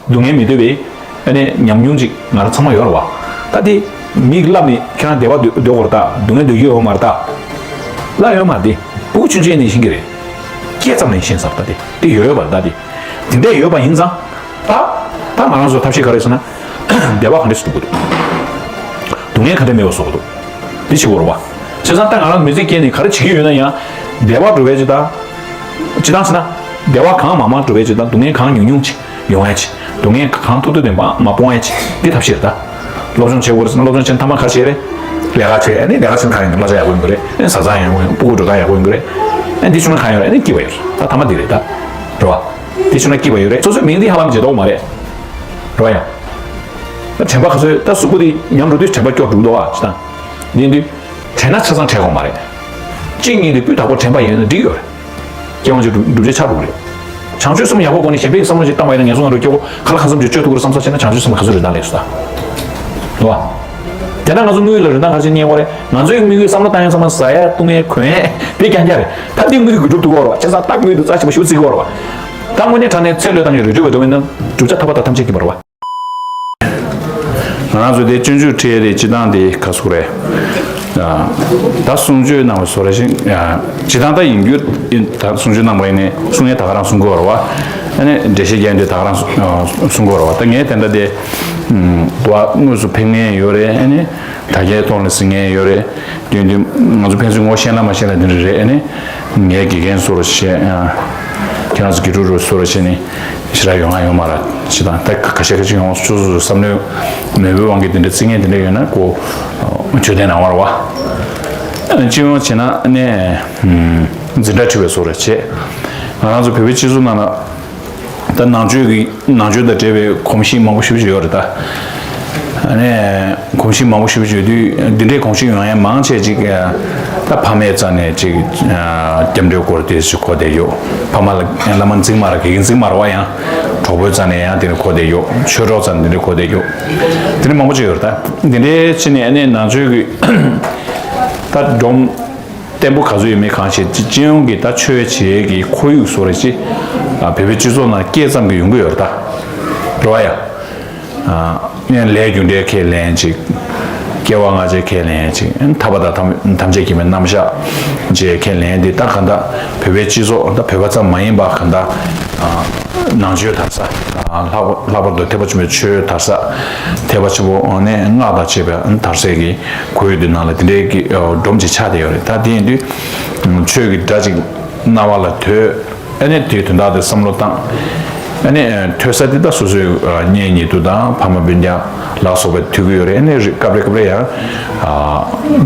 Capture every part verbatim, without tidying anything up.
སྡུག་བསྔལ་མི་འདོད་པའི་ཨ་ནི་ཉམས་མྱོང་ཅིག་ང་རང་ཚང་མ་ཡོད་རེད་བ། ད་དེ་མིག་ལབ་ནས་ཁྱེད་རང་བདེ་བ་འདོད་འདོད་དགོས་རེད་ད། སྡུག་བསྔལ་འདོད་ཀྱི་ཡོད་མ་རེད་ད། ལབ་ཡོད་མ་རེད་དེ། སྤུ་གུ་ཆུང་ཆུང་ནས་ཤེས་ཀྱི་རེད། སྐྱེས་ཙམ་ནས་ཤེས་ཚར། ད་དེ་དེ་ཡོད་ཡོད་པ་རེད་ད་དེ། དེ་འདྲས་ཡོད་པ་ཡིན་ཙང་། ད་ད་ང་རང་ཚོ་ཐབས་ཤེས་ག་རེ་ཟེར་ན། བདེ་བ་ག་འདྲས་སུ་འདུག་གི་འདུག་སྡུག་བསྔལ་ག་འདྲས་མེད་པ་བཟོ་དགོས་འདུག་འདི་བྱེད་དགོས་རེད་བ། བྱས་ཙང་ད་ང་རང་མི་ཚེ་སྐྱེལ་ནས་ག་རེ་བྱེད་ཀྱི་ཡོད་ན་ཡང་། བདེ་བ་འགྲོ་བའི་ཅི་ལྟར། ཅི་ལྟར་ཟེར་ན། བདེ་བ་གང་མང་མང་འགྲོ་བའི་ཅི་ལྟར། སྡུག་བསྔལ་གང་ཉུང་ཉུང་ཅིག་ཡོང་ཡ་ཅིག་སྡུག་བསྔལ་གང་ཐུབ་ཐུབ་དེ་མ་མ་སྤོང་ཡ་ཅིག་འདི་ཐབས་ཤེས་རེད་ད། སློབ་སྦྱོང་བྱེད་དགོས་རེད་ཟེར་ན་སློབ་སྦྱོང་བྱེད་མཐའ་མ་ག་རེ་བྱེད་རེད། ལས་ཀ་བྱེད། ཨ་ནི་ལས་ཀ་བྱེད་གང་ཡོང་གི། གླ་ཆ་ཡག་པོ་ཡོང་གི་རེད། ཨ་ནི་བཟའ་ཚང་ཡག་པོ་ཡོང་། སྤུ་གུ་འགྲོ་སྟངས་ཡག་པོ་ཡོང་གི་རེད། ཨ་ནི་འདི་བྱུང་ན་གང་ཡོང་རེད། ཨ་ནི་སྐྱིད་པ་ཡོང་རེད། ད་མཐའ་མ་འདི་རེད་ད། རེད་བ། འདི་བྱུང་ན་སྐྱིད་པ་ཡོང་རེད། སོ་སོའི་མིང་འདི་ཧ་ལམ་བརྗེད་དོགས་མ་རེད། རེད་བ་ཡ། ད་དྲན་པ་ག་ཚོད་ད་གཟུགས་པོ་འདི་ཉམས་འགྲོ་དུས་དྲན་པ་སྐྱོ་འགྲོ་གི་འདུག་བ། ཅི་ད། འདི་འདི། དྲན་ན་ཆ་ཚང་དྲན་དགོས་མ་རེད། གཅིག་གཉིས་དེ་སྤུས་དག་པོ་དྲན་པ་ཡོད་ན་འགྲིག་ཡོད་རེད། སྐྱེ་བ་ཅིག་སྒྲུབ་བྱེད་ཆགས་འགྲོ་གི་རེད། བྱང་ཆུབ་སེམས་ཡག་པོ་སྒོ་ནས་གཞན་ཕན་གྱི་བསམ་བློ་ཅིག་བཏང་བ་ཡིན་ན་ངན་སོང་ང་འགྲོ་སྐྱོ་བོ་ག་ལ་གང་འཚམ་ཅིག་སྤྱོད་ཐུབ་ཀྱི་རེད་བསམ་ས་བྱས་ན་བྱང་ཆུབ་སེམས་ལ་ག་ཚོད་རིན་ཐང་སླེབས་སོང་ད། རེད་བ། དེ་ན་ང་ཚོ་དངུལ་ལ་རིན་ཐང་ག་རེ་བྱས་རྙེད་ཀྱི་རེད། ང་ཚོའི་དམིགས་ཡུལ་བསམ་བློ་བཏང་ཡ་ཚང་མ་ཟ་ཡ་བཏུང་ཡ་གོན་ཡ་དེ་རྐྱང་རྐྱང་རེད། ད་འདི་དངུལ་གྱིས་སྒྲུབ་ཐུབ་ཀྱི་རེད་བ། བྱས་ཙང་ད་དངུལ་དེ་རྩ་ཆེན་པོ་ཞེ་པོ་བརྩི་གི་ཡོད་རེད་བ། ད་དངོས་གནས་དྲང་གནས་ཚེ་བློས་བཏང་ཡ་རེ་འགྲུབ་པ་འགྲོ་བ་ཡིན་ན་བསྒྲུབ་བྱ་ཐར་པ་དང་ཐམས་ཅད་མཁྱེན་པ་རེད་བ། ང་རང་ཚོ་དེ་སྤྱོད་འཇུག་ཁྲིད་ཡས་དེ་སྤྱི་བཏང་དེ་ག་ཟེར་དགོས་རེད། ད་གསུང་ཆོས་གནང་བའི་བཟོ་འདྲ་ཞིག་སྤྱི་བཏང་ད་ཡིན་རྒྱུ་ད་གསུང་ཆོས་གནང་བ་ཡིན་ནའི་གསུང་ཡས་ད་ག་རང་གསུང་དགོས་རེད་བ། ཨ་ནི་འགྲེལ་བཤད་རྒྱག་འདོད་ད་ག་རང་གསུང་དགོས་རེད་བ། ད་ངས་དེ་འདྲ་དེ་དུ་བ་དངོས་སུ་ཕེབས་མཁན་ཡོད་རེད། ཨ་ནི་དྲ་རྒྱའི་ཐོག་ནས་གཟིགས་མཁན་ཡོད་རེད། དེ་དུས་ང་ཚོ་ཕན་ཚུན་ངོ་ཤེས་ན་མ་ཤེས་ན་དེ་འདྲ་རེད། ཨ་ནི་ངའི་དགེ་རྒན་བཟོ་འདྲ་བྱས། ཁྱེད་རང་ཚོ་དགེ་ཕྲུག་རུ་བཟོ་འདྲ་བྱས་ནས། ཞེ་དྲག་ཡོང་ང་ཡོད་མ་རེད། ཞེ་དྲག་ད་ཁ་ཤས་ཁ་ཤས་ཡོང་སོ་སོ་སོ་བསམ་བློའི་མོས་པའི་དབང་གིས་དེ་འདྲ་བརྩི་མཁན་དེ་འདྲ་ཡོད་ན་ཁོ་ཆོས་ལྡན་རང་དབང་རེད་བ། སྤྱི་ཡོངས་བྱས་ན་ནས་འཛིན་གྲྭ་ཁྲིད་པའི་བཟོ་འདྲ་བྱས། ང་རང་ཚོ་བོད་པའི་སྤྱི་ཚོགས་ནང་ལ་ད་ནང་ཆོས་ཀྱི་ནང་ཆོས་དང་འབྲེལ་བའི་གོམས་གཤིས་མང་པོ་ཞེ་པོ་ཅིག་ཡོད་རེད་ད། ཨ་ནས། གོམས་གཤིས་མང་པོ་ཞེ་པོ་ཅིག་ཡོད་དུས་འདི་འདྲའི་གོམས་གཤིས་ཡོང་ཡ་མང་ཆེ་ཅིག་ད་ཕ་མའི་རྩ་ནས་ཅིག་སྐྱབས་འགྲོའི་སྐོར་དེ་ཅིག་གོ་བསྡད་ཡོད། ཕ་མ་ལ་བླ་མ་འཛིན་མ་རེད། དགེ་རྒན་འཛིན་མ་རེད་བ། ཡང་གྲོགས་པོའི་རྩ་ནས་ཡང་དེ་འདྲ་གོ་བསྡད་ཡོད། ཆོས་གྲོགས་རྩ་ནས་འདི་འདྲ་གོ་བསྡད་ཡོད། དེ་འདྲ་མང་པོ་ཅིག་ཡོད་རེད། ད་འདི་འདྲའི་ཕྱི་ནས་ཨ་ནི་ནང་ཆོས་ཀྱི་ད་སྒྲོམ་བརྟན་པོ་ག་ཚོད་ཡོད་མེད་གང་ཤེས། སྤྱི་ཡོངས་ཀྱི་ད་ཆོས་བྱེད་ཀྱི་ཁོར་ཡུག་བཟོ་འདྲ་ཅིག་བོད་པའི་སྤྱི་ཚོགས་ནང་སྐྱེས་ཙམ་གྱི་ཡོང་གི་ཡོད་རེད་ད། རེད་བ་ཡ། ཨ། ལས་རྒྱུ་འབྲས་ཁས་ལེན་ཅིག་སྐྱེ་བ་སྔ་ཕྱི་ཁས་ལེན་ཅིག་ཐར་པ་དང་ཐམས་ཅད་མཁྱེན་པའི་རྣམ་གཞག་ཅེས་ཁས་ལེན་དེ་ད་ག་འདྲ་བོད་པའི་སྤྱི་ཚོགས་ད་བོད་པ་ཙམ་མ་ཡིན་པ་ག་འདྲ་ནང་ཆོས་དར་ས། ལྷག་ལྷག་པར་དུ་ཐེག་པ་ཆེན་པོའི་ཆོས་དར་ས། ཐེག་པ་ཆེན་པོ་ནས་སྔགས་དང་བཅས་པའི་དར་སའི་གི་ཁོར་ཡུག་འདི་ནང་ལ་དེ་འདྲའི་གི་སྒྲོམ་ཅིག་ཆགས་བསྡད་ཡོད་རེད། ད་དེ་ཡིན་དུས་ཆོས་ཀྱི་སྒྲ་ཅིག་རྣ་བ་ལ་ཐོས། ཨ་ནི་དེའི་དོན་དག་དེ་བསམ་བློ་བཏང་། ཨ་ནི་ཐོས་ས་དེ་ད་སོ་སོའི་གཉེན་ཉེ་དུ་དང་ཕ་མ་སྤུན་ཀྱག་ལ་སོགས་པ་ཐོས་ཀྱི་ཡོད་རེད། ཨ་ནི་སྐབས་རེ་སྐབས་རེ་ཡང་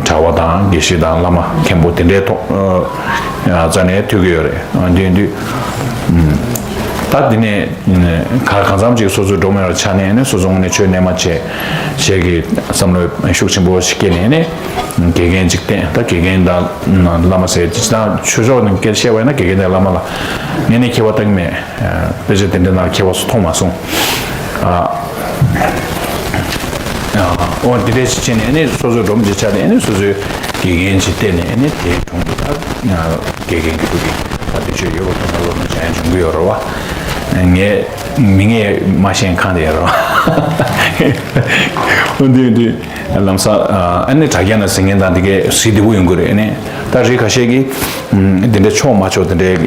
གྲྭ་པ་དང་དགེ་བཤེས་དང་བླ་མ་མཁན་པོ་དེ་འདྲའི་ཐོག་རྩ་ནས་ཐོས་ཀྱི་ཡོད་རེད། དེ་དུས་ད་དེ་ནས་གང་གང་འཚམ་ཅིག་སོ་སོའི་སྒྲོམ་ཡོད་པའི་ཆ་ནས་ཨ་ནི་སོ་སོ་ངོས་ནས་ཆོས་རྣལ་མ་བྱས་བྱས་ཀྱི་བསམ་བློ་ཤུགས་ཆེན་པོ་ཞིག་སྐྱེས་ནས་ཨ་ནི་དགེ་རྒན་ཅིག་བསྟེན། ད་དགེ་རྒན་དང་བླ་མ་ཟེར་ཅིག་ད་ཆོས་ཕྱོགས་ནས་སྐད་བཤད་པ་ཡིན་ན་དགེ་རྒན་དང་བླ་མ་ལ་ངས་ནི་མཁས་པ་བལྟ་གི་མེད། དཔེ་ཆ་དེ་འདྲ་ནང་མཁས་པ་སུ་མཐོང་མ་སོང་། ཨ། ཨ། འོ་འདི་འདྲ་ཞིག་བྱས་ནས་ཨ་ནི་སོ་སོའི་སྒྲོམ་གྱི་ཆ་ནས་ཨ་ནི་སོ་སོའི་དགེ་རྒན་ཅིག་བསྟེན་ནས་ཨ་ནི་དེའི་དྲུང་དུ་ད་དགེ་རྒན་གྱི་ཐུགས་ཀྱི་ད་དེ་ཆོས་ཡོད་པ་དང་ལོ་ན་སྦྱང་ཡ་འབྱུང་གི་ཡོད་རེད་བ། ངས་མི་ངས་མ་ཤེས་མཁན་དེ་ཡོད་རེད་བ། འོ་འདི་འདི། ལམ་སང་ཨ་ནི་དྲ་རྒྱ་ནང་གཟིགས་མཁན་དང་དེ་གའི་གཟིགས་བདེ་པོ་ཡོང་གི་རེད། ཨ་ནི་ད་རེས་ཁ་ཤས་ཀྱིས་འདི་འདྲའི་ཆོག་མ་ཆོག་དེ་འདྲའི་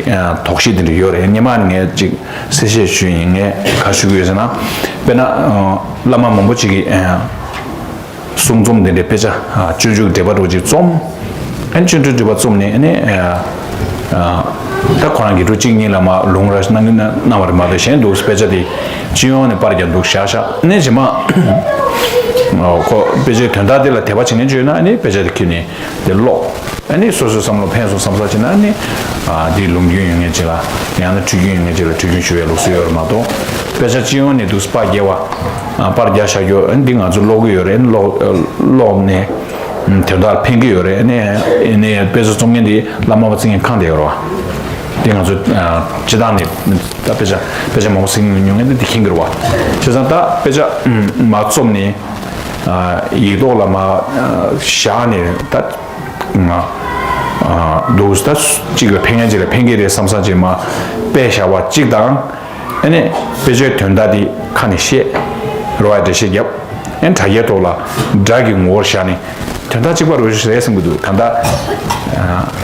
དོགས་གཞི་དེ་འདྲ་ཡོད་རེད། སྔོན་མ་ངས་ཅིག་གསལ་བཤད་ཞུས་ཡིན། ངས་ག་ཞུ་གི་ཡོད་ཟེར་ན། དཔེར་ན་བླ་མ་མང་པོ་ཅིག་གིས་གསུང་རྩོམ་དེ་འདྲའི་དཔེ་ཆ་སྤྱོད་འཇུག་འགྲེལ་པ་འདྲ་བོ་ཅིག་རྩོམ། ཨ་ནི་སྤྱོད་འཇུག་འགྲེལ་པ་རྩོམ་ནས་ཨ་ནི། ད་ཁོ་རང་དགེ་ཕྲུག་གཅིག་གཉིས་ལ་མར་ལུང་ར་གནང་གི་གནང་བ་རེད་མ་གཏོགས་གཞན་འདུག་དཔེ་ཆ་དེ་སྤྱི་ཡོངས་ནས་པར་རྒྱག་འདུག་བཞག་བཞག་ནས་རྗེས་མ་ཁོ་དཔེ་ཆའི་དོན་དག་དེ་ལ་དད་པ་བྱེད་མཁན་ཅིག་ཡོད་ན་ཨ་ནི་དཔེ་ཆ་དེ་ཁྱེར་ནས་དེ་ཀློག་ཨ་ནི་སོ་སོའི་བསམ་བློ་ཕན་སོང་བསམ་ས་ཅིག་ན་ཨ་ནི་དེའི་ལུང་རྒྱུན་ཡོད་མཁན་ཅིག་ལ་ཡང་ན་འཁྲིད་རྒྱུན་ཡོད་མཁན་ཅིག་ལ་འཁྲིད་རྒྱུན་ཞུ་བའི་ལུགས་སྲོལ་ཡོད་རེད་མ་གཏོགས། དཔེ་ཆ་སྤྱི་ཡོངས་ནས་འདུག་པར་རྒྱག་པ། པར་རྒྱག་བཞག་རྒྱུ་ཨ་ནི་འདི་ང་ཚོ་ཀློག་གི་ཡོད་རེད། ཀློག་ཀློག་ནས། དོན་དག་ཕན་གྱི་ཡོད་རེད། ཨ་ནི་ཨ་ནི་དཔེ་ཆ་རྩོམ་མཁན་དེ་བླ་མ་པ་རྩིས་མཁན་གང་དེ་ཡོད་རེད་བ། དེ་ང་ཚོ་སྤྱི་བཏང་ནས་ད་དཔེ་ཆ་དཔེ་ཆ་མང་པོ་གཟིགས་མྱོང་མཁན་དེ་དེ་མཁྱེན་གྱི་རེད་བ། བྱས་ཙང་ད་དཔེ་ཆ་མར་རྩོམ་ནས་ཡིག་ཐོག་ལ་མར་བཞག་ནས་ད་ང་འདུག་ད་གཅིག་ལ་ཕན་མཁན་གཅིག་ལ་ཕན་གྱི་རེད་བསམ་བསམ་ཅིག་མར་དཔེ་བཞག་པ་གཅིག་དང་། ཨ་ནི་དཔེ་ཆའི་དོན་དག་དེ་ཁ་ནས་བཤད། རེད་བ། འགྲེལ་བཤད་བརྒྱབ། ཨ་ནི་དྲ་རྒྱའི་ཐོག་ལ་སྒྲ་གི་ངོ་བོར་བཞག་ནས་དོན་དག་གཅིག་པ་རེད་བསམ་གྱི་འདུག་ད་ལྟ་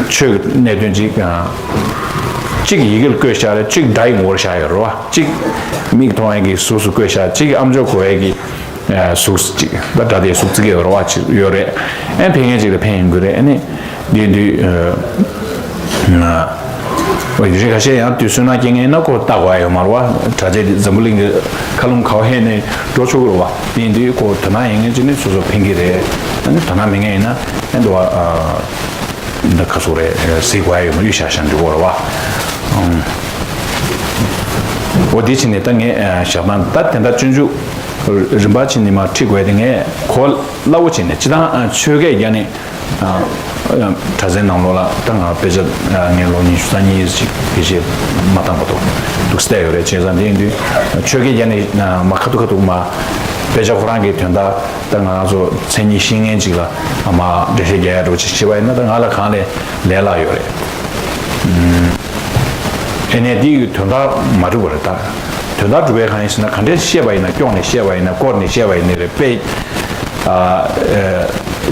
ཆོས་ཀྱི་གནད་དོན་གཅིག་གཅིག་ཡི་གེར་བཀོད་བཞག་རེད། གཅིག་སྒྲ་ཡི་ངོ་བོར་བཞག་ཡོད་རེད་བ། གཅིག་མིག་མཐོང་ཡས་ཀྱི་གཟུགས་སུ་བཀོད་བཞག་གཅིག་ཨམ་ཅོག་གོ་ཡས་ཀྱི་གཟུགས་གཅིག་ད་སྒྲ་དེ་གཟུགས་གཅིག་ཡོད་རེད་བ། ཡོད་རེད། ཨ་ནི་ཕན་མཁན་གཅིག་ལ་ཕན་ཡོང་གི་རེད། ཨ་ནི་དེ་དུས། རེ་ཁ་ཤས་ཡང་དུས་སུ་ན་སྐྱེ་ངེས་ན་ཁོ་ལྟ་དགོས་ཡ་ཡོད་མ་རེད་བ། དྲ་རྒྱ་འདི་འཛམ་བུ་གླིང་གི་མཁའ་རླུང་ག་བ་ཧེ་ནས་འགྲོ་ཆོག་གི་རེད་བ། དེ་ཡིན་དུས་ཁོ་དོ་སྣང་ཡོད་མཁན་ཅིག་ནི་སོ་སོ་ཕན་གི་རེད། ཨ་ནི་དོ་སྣང་མེད་མཁན་ཡིན་ན་ཨ་འདི་བ། འདི་ག་སོག་རེད། གཟིགས་དགོས་ཡ་ཡོད་མ་རེད། ཤ་ཤ་འགྲིག་གོ་རེད་བ། འོ་དེ་ཕྱིན་ནས་ད་ངས་ཞག་དང་ད་དེ་འདྲ་སྤྱོད་འཇུག་རིམ་པ་ཕྱིན་ནས་མར་ཁྲིད་དགོས་ཡ་དེ་ངས་གོ་སླ་བོ་བྱས་ནས་སྤྱི་བཏང་ཆོས་སྐད་རྒྱག་ནས། དྲ་ཚན་ནང་ལོགས་ལ་ད་ང་དཔེ་ཆ་ངས་ལོ་ཉི་ཤུ་རྩ་གཉིས་ཅིག་བེད་སྤྱོད་མ་བཏང་བ་འདུག་འདུག་བལྟས་ཡོད་རེད། བྱས་ཙང་དེ་ཡིན་དུས་ཆོས་སྐད་རྒྱག་ནས་མ་ཁ་ཐུག་ཁ་ཐུག་མ་དཔེ་ཆ་ཁོ་རང་གི་དོན་དག་ད་ང་རང་ཚོ་མཚན་ཉིད་ཤེས་མཁན་ཅིག་ལ་མ་འགྲེལ་བཤད་རྒྱག་ཡ་འདྲ་བོ་ཅིག་བྱས་པ་ཡིན་ན་ད་ང་ལ་གང་ལས་ལས་སླ་ཡོད་རེད། ཨེ་ནས་འདི་ཡི་དོན་དག་མ་གྲུབ་པ་རེད་ད། དོན་དག་གྲུབ་པའི་གང་ཡིན་ཟེར་ན་ག་འདྲས་བཤད་པ་ཡིན་ན་སྐྱོང་ནས་བཤད་པ་ཡིན་ན་བསྐོར་ནས་བཤད་པ་ཡིན་ནའི་རེད། དཔེ་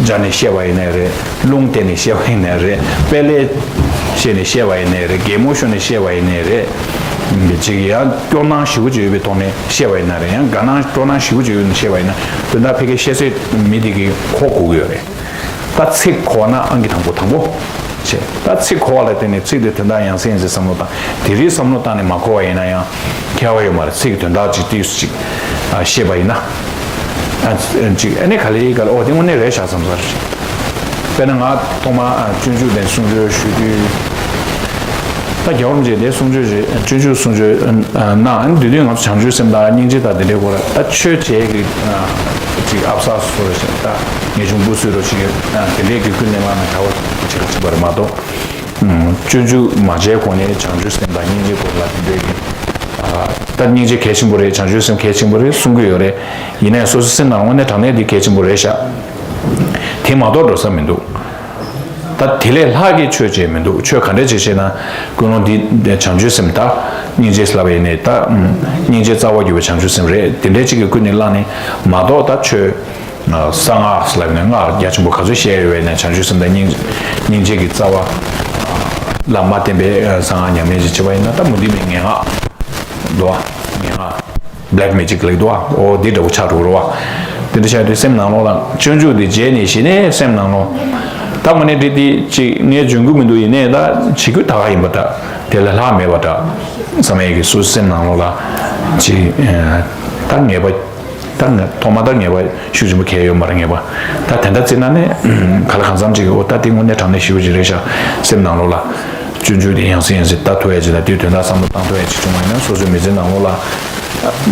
སྦྱར་ནས་བཤད་པ་ཡིན་ནའི་རེད། རླུང་བསྟན་ནས་བཤད་པ་ཡིན་ནའི་རེད། དཔེ་ལས་བཤད་ནས་བཤད་པ་ཡིན་ནའི་རེད། གད་མོ་ཤོར་ནས་བཤད་པ་ཡིན་ནའི་རེད། ཅིག་ཡང་སྐྱོ་སྣང་ཞེ་པོ་ཅིག་ཡོད་པའི་ཐོག་ནས་བཤད་པ་ཡིན་ན་རེད། ཡང་དགའ་སྣང་སྤྲོ་སྣང་ཞེ་པོ་ཅིག་ཡོད་ནས་བཤད་པ་ཡིན་ན་དོན་དག་ཕ་གིའི་བཤད་སྲོལ་མི་དེ་གིས་གོ་དགོས་ཀྱི་ཡོད་རེད། ད་ཚིག་གོ་ན་ཨང་ཀི་དང་པོ་དང་པོ་བྱས། ད་ཚིག་གོ་བ་ལ་བརྟེན་ནས་ཚིག་དེ་དོན་དག་ཡང་སེ་ཡང་སེ་བསམ་བློ་བཏང་། དེ་རིང་བསམ་བློ་བཏང་ནས་མ་གོ་བ་ཡིན་ན་ཡང་ཁྱད་པར་ཡོད་མ་རེད། ཚིག་གི་དོན་དག་ཅིག་ཏོག་ཙམ་ཅིག་ཤེས་པ་ཡིན་ན། ཅིག་ཨ་ནི་ག་ལེ་ག་ལེ་ཨོ་དེ་དངོས་གནས་རེད་ཤག་བསམ་ས་རེད། དཔེར་ན་ང་ཐོག་མ་སྤྱོད་འཇུག་དེ་གསུང་ཆོས་ཞུ་དུས། ད་རྒྱལ་བ་རིན་པོ་ཆེ་དེ་གསུང་ཆོས་རེད། སྤྱོད་འཇུག་གསུང་ཆོས་གནང་། ཨ་ནི་དེ་དུས་ང་ཚོ་བྱང་ཆུབ་སེམས་དང་སྙིང་རྗེ་དང་དེ་འདྲའི་སྐོར་ད་ཆོས་བྱེད་ཀྱི་ཅིག་ཨབ་སར་སོ་རེ་ཞིག་ད་ངེས་འབྱུང་སྤུ་སུ་རོ་ཞིག་དེ་འདྲའི་གི་ཀུན་ནས་མ་ན་ག་བ་བྱེད་ཀ་ཅིག་པ་རེད་མ་གཏོགས། སྤྱོད་འཇུག་མ་བྱས་གོང་ནས་བྱང་ཆུབ་སེམས་དང་སྙིང་རྗེ་སྐོར་ལ་དེ་འདྲའི་གི་ད་སྙིང་རྗེ་གལ་ཆེན་པོ་རེད། བྱང་ཆུབ་སེམས་གལ་ཆེན་པོ་རེད་གསུང་གི་ཡོད་རེད། ཡིན་ནའི་སོ་སོ་སེམས་ནང་དངོས་གནས་དྲང་གནས་དེ་གལ་ཆེན་པོ་རེད་ཤག་དེ་མ་གཏོགས་འགྲོ་ས་མི་འདུག་ད་དེ་ལས་ལྷག་གི་ཆོས་བྱས་མི་འདུག་ཆོས་ག་འདྲ་བྱེད་ཤེ་ན། ཀུན་སློང་འདི་བྱང་ཆུབ་སེམས་དང་སྙིང་རྗེ་ལབ་པ་ཡིན་ནའི་ད་སྙིང་རྗེ་རྩ་བ་གྱུར་པའི་བྱང་ཆུབ་སེམས་རེད། དེ་འདྲའི་ཅིག་གི་ཀུན་ནས་བསླངས་ནས་མ་གཏོགས་ད་ཆོས་གསང་སྔགས་ལབ་ནས་སྔགས་རྒྱ་ཆེན་པོ་ག་ཚོད་བཤད་ཡོད་པ་ཡིན་ནའི་བྱང་ཆུབ་སེམས་དང་སྙིང་སྙིང་རྗེ་གི་རྩ་བ་ལ་མ་བརྟེན་པའི་གསང་སྔགས་ཉམས་ལེན་ཅིག་བྱེད་པ་ཡིན་ན་ད་མུ་མཐུད་ནས་ངན་སྔགས་འདུག་བ། ངན་སྔགས། Black Magic ལབ་འདུག་བ། འོ་འདི་འདྲ་བོ་ཆགས་འགྲོ་གི་རེད་བ། དེ་འདྲ་བྱས་དུས་སེམས་ནང་ལོགས་ལ་སྤྱོད་འཇུག་འདི་བྱས་ནས་གཞི་ནས་སེམས་ནང་ལོགས། ད་དངོས་གནས་འདི་འདི་ཅིག་ངས་འཇོན་གི་མི་འདུག་ཡིན་ནའི་ད་བྱེད་རྒྱུ་ད་ག་ཡིན་པ་འདྲ། དེ་ལས་ལྷག་མེད་པ་འདྲ་བསམ་ཡས་ཀྱི་སུ་སེམས་ནང་ལོགས་ལ་ཅིག་ད་ངེས་པ། ད་ངས་ཐོག་མ་ད་ངེས་པ་ཤུགས་ཆེན་པོ་གལ་ཡོད་མ་རེད། ངེས་པ་ད་དེ་འདྲ་བརྩིས་ན་ནི་ག་ལ་གང་འཚམ་ཅིག་འོ་ད་དེ་དངོས་གནས་དྲང་གནས་ཞེ་པོ་ཅིག་རེད་ཤག་སེམས་ནང་ལོགས་ལ། སྤྱོད་འཇུག་དེ་ཡང་སེ་ཡང་སེ་ལྟ་ཐུབ་ཡ་ཅིག་དང་དེའི་དོན་དག་བསམ་བློ་བཏང་ཐུབ་ཡ་ཅིག་བྱུང་བ་ཡིན་ན་སོ་སོའི་མི་ཚེ་ནང་ལོགས་ལ།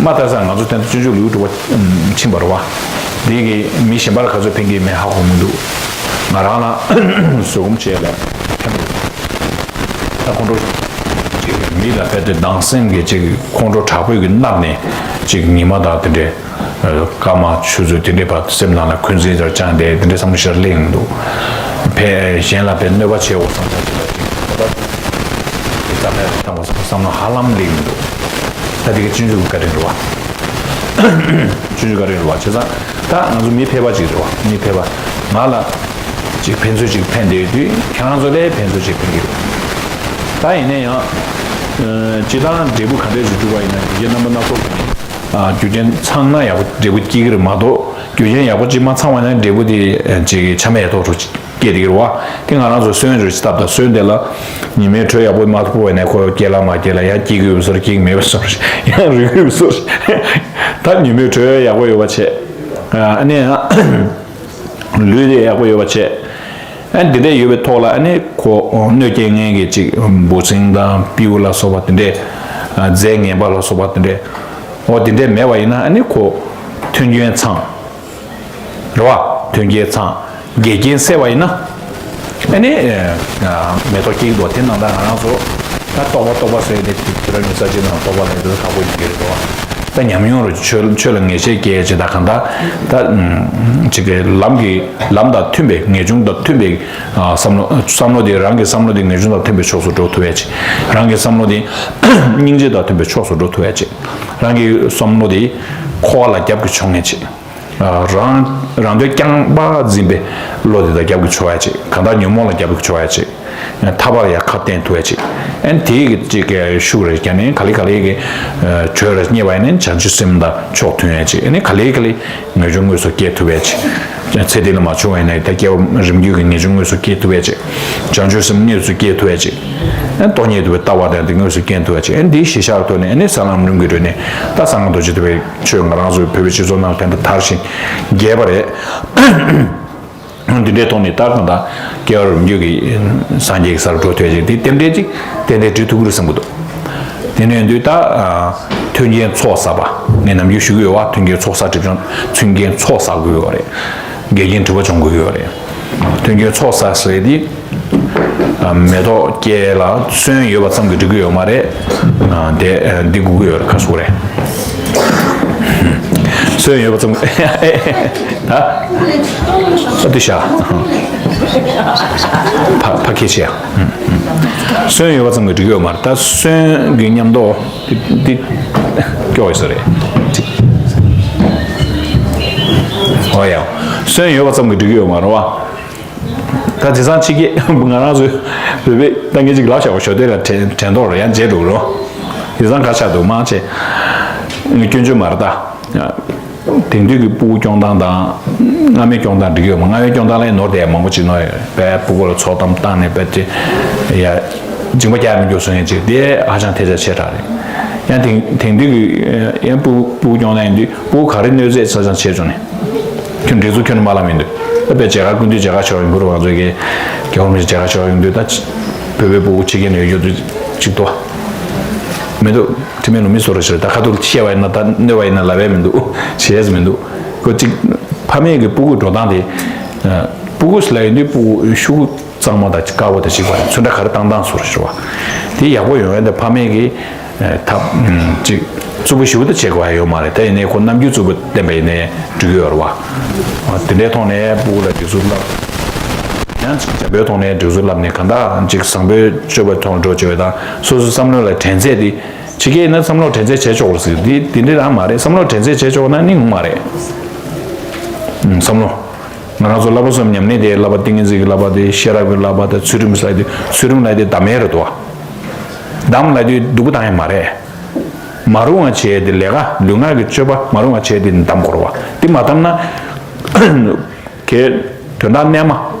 མ་ལྟ་ས་ང་ཚོ་དེ་འདྲ་སྤྱོད་འཇུག་ལུགས་གྲུབ་པ་ཕྱིན་པ་རེད་བ། དེ་གི་མི་གཞན་པ་ལ་ག་ཚོད་ཕན་གྱི་མེད་ཧ་གོ་མི་འདུག་ང་རང་ལ་བཟོད་སྒོམ་བྱས་ལ་ཕན་པ་རེད། ད་ཁོང་ཁྲོ་ཅིག་མི་ལ་ཕན་ཏེ་སྡང་སེམས་ཀྱི་ཅིག་ཁོང་ཁྲོ་དྲག་པོས་ཀྱི་མནར་ནས་ཅིག་ཉི་མ་དང་དེ་འདྲའི། སྐར་མ་ཆུ་ཚོད་དེ་འདྲའི་བར་སེམས་ནང་ལ་འཁོན་འཛིན་ལྟར་བཅངས་ཏེ་དེ་འདྲའི་བསམ་བློ་ཞིག་སླེབས་ཡོང་གི་འདུག་ཕན་གཞན་ལ་ཕན་གནོད་པ་བྱེད་འོ་བསམ་བྱ་ཞིག་ལ་ཅིག་ད་ལྟ་དེ་ཙམ་ལས་བཏང་བ་བསམ་བློ་ཧ་ལམ་སླེབས་ཡོང་གི་འདུག་ད་དེ་གི་སྤྱོད་འཇུག་གི་བཀའ་དྲིན་རེད་བ། སྤྱོད་འཇུག་བཀའ་དྲིན་རེད་བ། བྱས་ཙང་ད་ང་ཚོ་མི་ཕལ་པ་ཅིག་རེད་བ། མི་ཕལ་པ་ང་ལ་ཅིག་ཕན་ཚུན་ཅིག་ཕན་བདེ་ཡོད་དུས་ཁྱེད་རང་ཚོ་ལས་ཕན་ཚུན་ཅིག་ཕན་གྱི་རེད། ད་ཡིན་ན་ཡང་སྤྱིར་བཏང་འབྲས་བུ་ག་འདྲས་ཞིག་འགྲུབ་པ་ཡིན་ན་རྒྱུ་རྐྱེན་རྣམ་པ་སྣ་ཚོགས་ཀྱིས། རྒྱུ་རྐྱེན་ཚང་ན་ཡག་པོ་འབྲས་བུ་སྐྱེ་གི་རེད་མ་གཏོགས་རྒྱུ་རྐྱེན་ཡག་པོ་ཅིག་མ་ཚང་བ་ན་འབྲས་བུ་དེ་ཅིག་ཆ་མེད་ཐོག་རུ་སྐྱེ་བསྡད་ཀྱི་རེད་བ། དེ་ང་རང་ཚོ་སོན་རེ་ཅིག་བཏབ་དང་སོན་དེ་ལ་ཉི་མའི་དྲོད་ཡག་པོ་མ་ཕོག་པ་ན་ཁོ་སྐྱེ་ལ་མ་སྐྱེ་ལ་ཡང་སྐྱེ་གི་ཡོད་པའི་བཟོ་འདྲ་སྐྱེ་གི་མེད་པའི་བཟོ་འདྲ་ཡང་རུལ་གི་ཡོད་པའི་བཟོ་འདྲ། ད་ཉི་མའི་དྲོད་ཡག་པོ་ཡོད་པ་བྱས། ཨ་ནི་ལུས་དེ་ཡག་པོ་ཡོད་པ་བྱས། ཨ་ནི་དེ་འདྲ་ཡོད་པའི་ཐོག་ལ་ཨ་ནི་ཁོ་གནོད་སྐྱེལ་མཁན་གྱི་ཅིག་འབུ་སྲིན་དང་སྤྲེའུ་ལ་སོགས་པ་དེ་འདྲས། རྫས་ངན་པ་ལ་སོགས་པ་དེ་འདྲས། འོ་དེ་འདྲས་མེད་པ་ཡིན་ན་ཨ་ནི་ཁོ་མཐུན་རྐྱེན་ཚང་། རེད་བ། མཐུན་རྐྱེན་ཚང་། འགལ་རྐྱེན་སེལ་བ་ཡིན་ན། ཨ་ནི་མེ་ཏོག་སྐྱེ་གི་འདུག་དེ་ནང་ད་ང་རང་ཚོ་ད་རྟོག་པ་རྟོག་པ་ཟེར་ཏེ་དེ་རང་གི་ས་ཆའི་ནང་རྟོག་པ་ལས་དེ་ཁག་པོ་ཡིན་གྱི་རེད་བ། ད་ཉམས་མྱོང་རུ་ཆོས་ཆོས་ལ་ངེས་ཤེས་སྐྱེ་ཡས་ཅིག་ད་གང་ལྟར་ད་ཅིག་གི་ལམ་གྱི་ལམ་དང་མཐུན་པའི་ངེས་འབྱུང་དང་མཐུན་པའི་བསམ་བློ་བསམ་བློ་དེ་རང་གི་བསམ་བློ་དེ་ངེས་འབྱུང་དང་མཐུན་པའི་ཕྱོགས་སུ་འགྲོ་ཐུབ་ཡས་ཅིག་རང་གི་བསམ་བློ་དེ་སྙིང་རྗེ་དང་མཐུན་པའི་ཕྱོགས་སུ་འགྲོ་ཐུབ་ཡས་ཅིག་རང་གི་བསམ་བློ་དེ་འཁོར་བ་ལ་རྒྱབ་ཀྱི་ཕྱོགས་ངེས་ཅིག་རང་རང་དོན་རྐྱང་པ་འཛིན་པའི་བློ་དེ་དང་རྒྱབ་ཀྱི་ཕྱོགས་ཡས་ཅིག་གང་ལྟར་ཉོན་མོངས་ལ་རྒྱབ་ཀྱི་ཕྱོགས་ཡས་ཅིག་ཐར་པར་ཡང་ཁ་བསྟན་ཐུབ་ཡ་ཅིག་ཨན་དེའི་གི་ཅིག་གི་ཤུགས་རེ་བརྒྱབ་ནས་ག་ལེ་ག་ལེ་གི་གྲོས་རེ་རྙེད་པ་ཡིན་ན་བྱང་ཆུབ་སེམས་དང་ཕྱོགས་མཐུན་ཡ་ཅིག་ཨ་ནི་ག་ལེ་ག་ལེ་ངེས་འབྱུང་དངོས་སུ་སྐྱེ་ཐུབ་ཡ་ཅིག་ཚེ་འདི་ལ་མ་བྱུང་བ་ཡིན་ན་ད་སྐྱེ་བ་རིམ་བརྒྱུད་ཀྱི་ངེས་འབྱུང་དངོས་སུ་སྐྱེ་ཐུབ་ཡ་ཅིག་བྱང་ཆུབ་སེམས་དངོས་སུ་སྐྱེ་ཐུབ་ཡ་ཅིག་ཨན་སྟོང་ཉིད་དུ་བའི་ལྟ་བ་དང་དེ་དངོས་སུ་སྐྱེ་ཐུབ་ཡ་ཅིག་ཨན་དེའི་གཞི་ཤར་ཐོག་ནས་ཨ་ནི་ས་ལམ་རིམ་གྱིས་བགྲོད་ནས་ད་གསང་སྔགས་རྡོ་རྗེ་ཐེག་པའི་ཆོས་ང་རང་ཚོའི་བོད་པའི་སྤྱི་ཚོགས་ནང་དེ་འདྲ་དར་ཞིང་རྒྱས་པ་རེད། འདི་འདྲའི་ཐོག་ནས་ད་གང་ལྟར་སྐྱེ་བ་རང་རྒྱུད་ཀྱི་སངས་རྒྱས་ཀྱི་སར་འགྲོ་ཐུབ་ཅིག་དེ་རྟེན་འབྲེལ་ཅིག་རྟེན་འབྲེལ་འགྲིག་ཐུབ་ཀྱི་རེད་བསམ་གྱི་འདུག་དེ་ནས་འདུག་ད་མཐུན་རྐྱེན་ཚོགས་བསགས་པ་ངས་ནམ་རྒྱུན་ཞུ་གི་ཡོད་བ། མཐུན་རྐྱེན་ཚོགས་བསགས་སྒྲིབ་སྦྱང་མཐུན་རྐྱེན་ཚོགས་བསགས་དགོས་ཡོད་རེད། འགལ་རྐྱེན་སྒྲིབ་པ་སྦྱོང་དགོས་ཡོད་རེད། མཐུན་རྐྱེན་ཚོགས་བསགས་ཟེར་དེ་མེ་ཏོག་སྐྱེས་ལ་སོན་ཡོད་པ་ཙམ་གྱིས་འགྲིག་གི་ཡོད་མ་རེད། དེ་འདི་དགོས་ཀྱི་ཡོད་རེད། ཁ་ཤུགས་རེད། སོན་ཡོད་པ་ཙམ་གྱིས། ད། ཨ་ཏི་ཤ། ཕ་ཕ་ཁེ་ཆེ་ཡ། སོན་ཡོད་པ་ཙམ་གྱིས་འགྲིག་ཡོད་མ་རེད། ད་སོན་གྱི་མཉམ་དུ་འདི་འདི་སྐྱོ་ཡོད་ས་རེད། ཨོ་ཡ། སོན་ཡོད་པ་ཙམ་གྱིས་འགྲིག་ཡོད་མ་རེད་བ། ད་དེང་སང་ཕྱི་རྒྱལ་ང་རང་ཚོའི་བོད་པའི་ད་ངས་ཅིག་ལབ་བཞག་པ་ཞོ་དེ་ལ་དྲན་དྲན་ཐོག་རེད། ཡང་བརྗེད་འགྲོ་གི་རེད། དེང་སང་ག་ཆགས་འདུག་མང་ཆེ་སྐྱོན་བརྗོད་མ་རེད་ད། དེང་དུས་ཀྱི་སྤུ་གུ་སྐྱོང་སྟངས་དང་སྔ་མའི་སྐྱོང་སྟངས་འགྲིག་གི་ཡོད་མ། སྔ་མའི་སྐྱོང་སྟངས་ལ་ནོར་དེ་མང་པོ་ཅིག་ནོར་ཡོད་རེད། དཔེ་སྤུ་གུ་ལ་ཚོགས་གཏམ་བཏང་ནས་དཔེ་དེ་ཡ་སྦྱིན་པ་རྒྱག་མི་འགྱུར་སོང་ཡ་ཅིག་དེ་ཧ་ཅང་ཐལ་ཆ་ཆེ་དྲགས་རེད། ཡང་དེང་དེང་དུས་ཀྱི་ཡང་སྤུ་སྤུ་གུ་སྐྱོང་སྟངས་ཡིན་དུས་སྤུ་གུ་ག་རེ་གནོད་འཚེ་ཆ་ཚང་བྱས་བྱུང་ནས་ཁྱོད་འགྲིག་ཚུལ་ཁྱོད་མ་ལབ་མི་འདུག་ད་དཔེ་མཇལ་ཁ་སྐུ་མདུན་མཇལ་ཁ་ཞོག་ཡོང་གི་རེད། ང་ཚོ་གི་རྒྱལ་བ་རིན་པོ་ཆེ་མཇལ་ཁ་ཞོག་ཡོང་དུས་ད་བོད་པའི་སྤུ་གུ་ཕྱི་རྒྱལ་ནས་ཡོད་དུས་ཅིག་ཏོ་མི་འདུག་དྲི་མེད་ལོ་མི་བཟོ་རོགས་ཞེས་ད་ཁ་ཐུག་བཤད་པ་ཡིན་ན་ད་གནོད་པ་ཡིན་ན་ལབ་ཡས་མི་འདུག་བྱས་ཡས་མི་འདུག་ཁོ་གཅིག་ཕ་མེས་ཀྱི་སྤུ་གུ་འགྲོ་སྟངས་དེ་སྤུ་གུ་ལ་ཡིན་དུས་སྤུ་གུ་ཤུགས་གཙང་མ་དང་དཀར་པོ་དང་གཅིག་པ་རེད། ཚོན་ཁྲ་ག་རེ་བཏང་སྟངས་སོར་ཞུ་བ་དེ་ཡག་པོ་ཡོང་ཡས་དེ་ཕ་མེས་ཀྱི་ཐབས་གཅིག་རྩུབ་པོ་ཞེ་པོ་དེ་བྱེད་དགོས་ཡ་ཡོད་མ་རེད། དེ་ཡིན་ནའི་ཁོ་རྣམ་འགྱུར་རྩུབ་པོ་བསྟན་པ་ཡིན་ནའི་འགྲིག་གི་ཡོད་རེད་བ། དེ་འདྲའི་ཐོག་ནས་སྤུ་གུ་ལ་སྒྲིག་འཛུགས་བསླབ། ཡང་གཅིག་འཇམ་པོའི་ཐོག་ནས་སྒྲིག་འཛུགས་བསླབ་ནས་གང་ལྟར་གཅིག་བཟང་པོའི་སྤྱོད་པའི་ཐོག་འགྲོ་བྱེད་པ་དང་སོ་སོའི་བསམ་བློ་ལ་དྲན་ཚད་དེ་ཕྱི་རྒྱལ་ཡིན་ན་བསམ་བློ་དྲན་ཚད་བྱས་ཆོག་རེད་ཟེར་གི་འདི་འདི་འདྲ་རང་མ་རེད། བསམ་བློ་དྲན་ཚད་བྱས་ཆོག་ན་ནི་ངོ་མ་རེད། བསམ་བློ། ང་རང་ཚོ་བསླབ་པ་གསུམ་ཉམས་ལེན་དེ་བསླབ་པ་ཏིང་ངེ་འཛིན་གྱི་བསླབ་པ་དེ་ཤེས་རབ་ཀྱི་བསླབ་པ་དང་ཚུལ་ཁྲིམས་ལབ་དེ་ཚུལ་ཁྲིམས་ལབ་དེ་བདམས་ཡས་རེད་དོ། བདམས་ལབ་དེ་སྡུག་པོ་བཏང་ཡས་མ་རེད། མ་རུང་བ་བྱས་དེ་ལས་ཀ་ལུས་ངག་གི་སྤྱོད་པ་མ་རུང་བ་བྱས་དེ་བདམས་དགོས་རེད་བ། དེ་མ་བདམས་ན་གལ་དོན་དག་རྣལ་མ་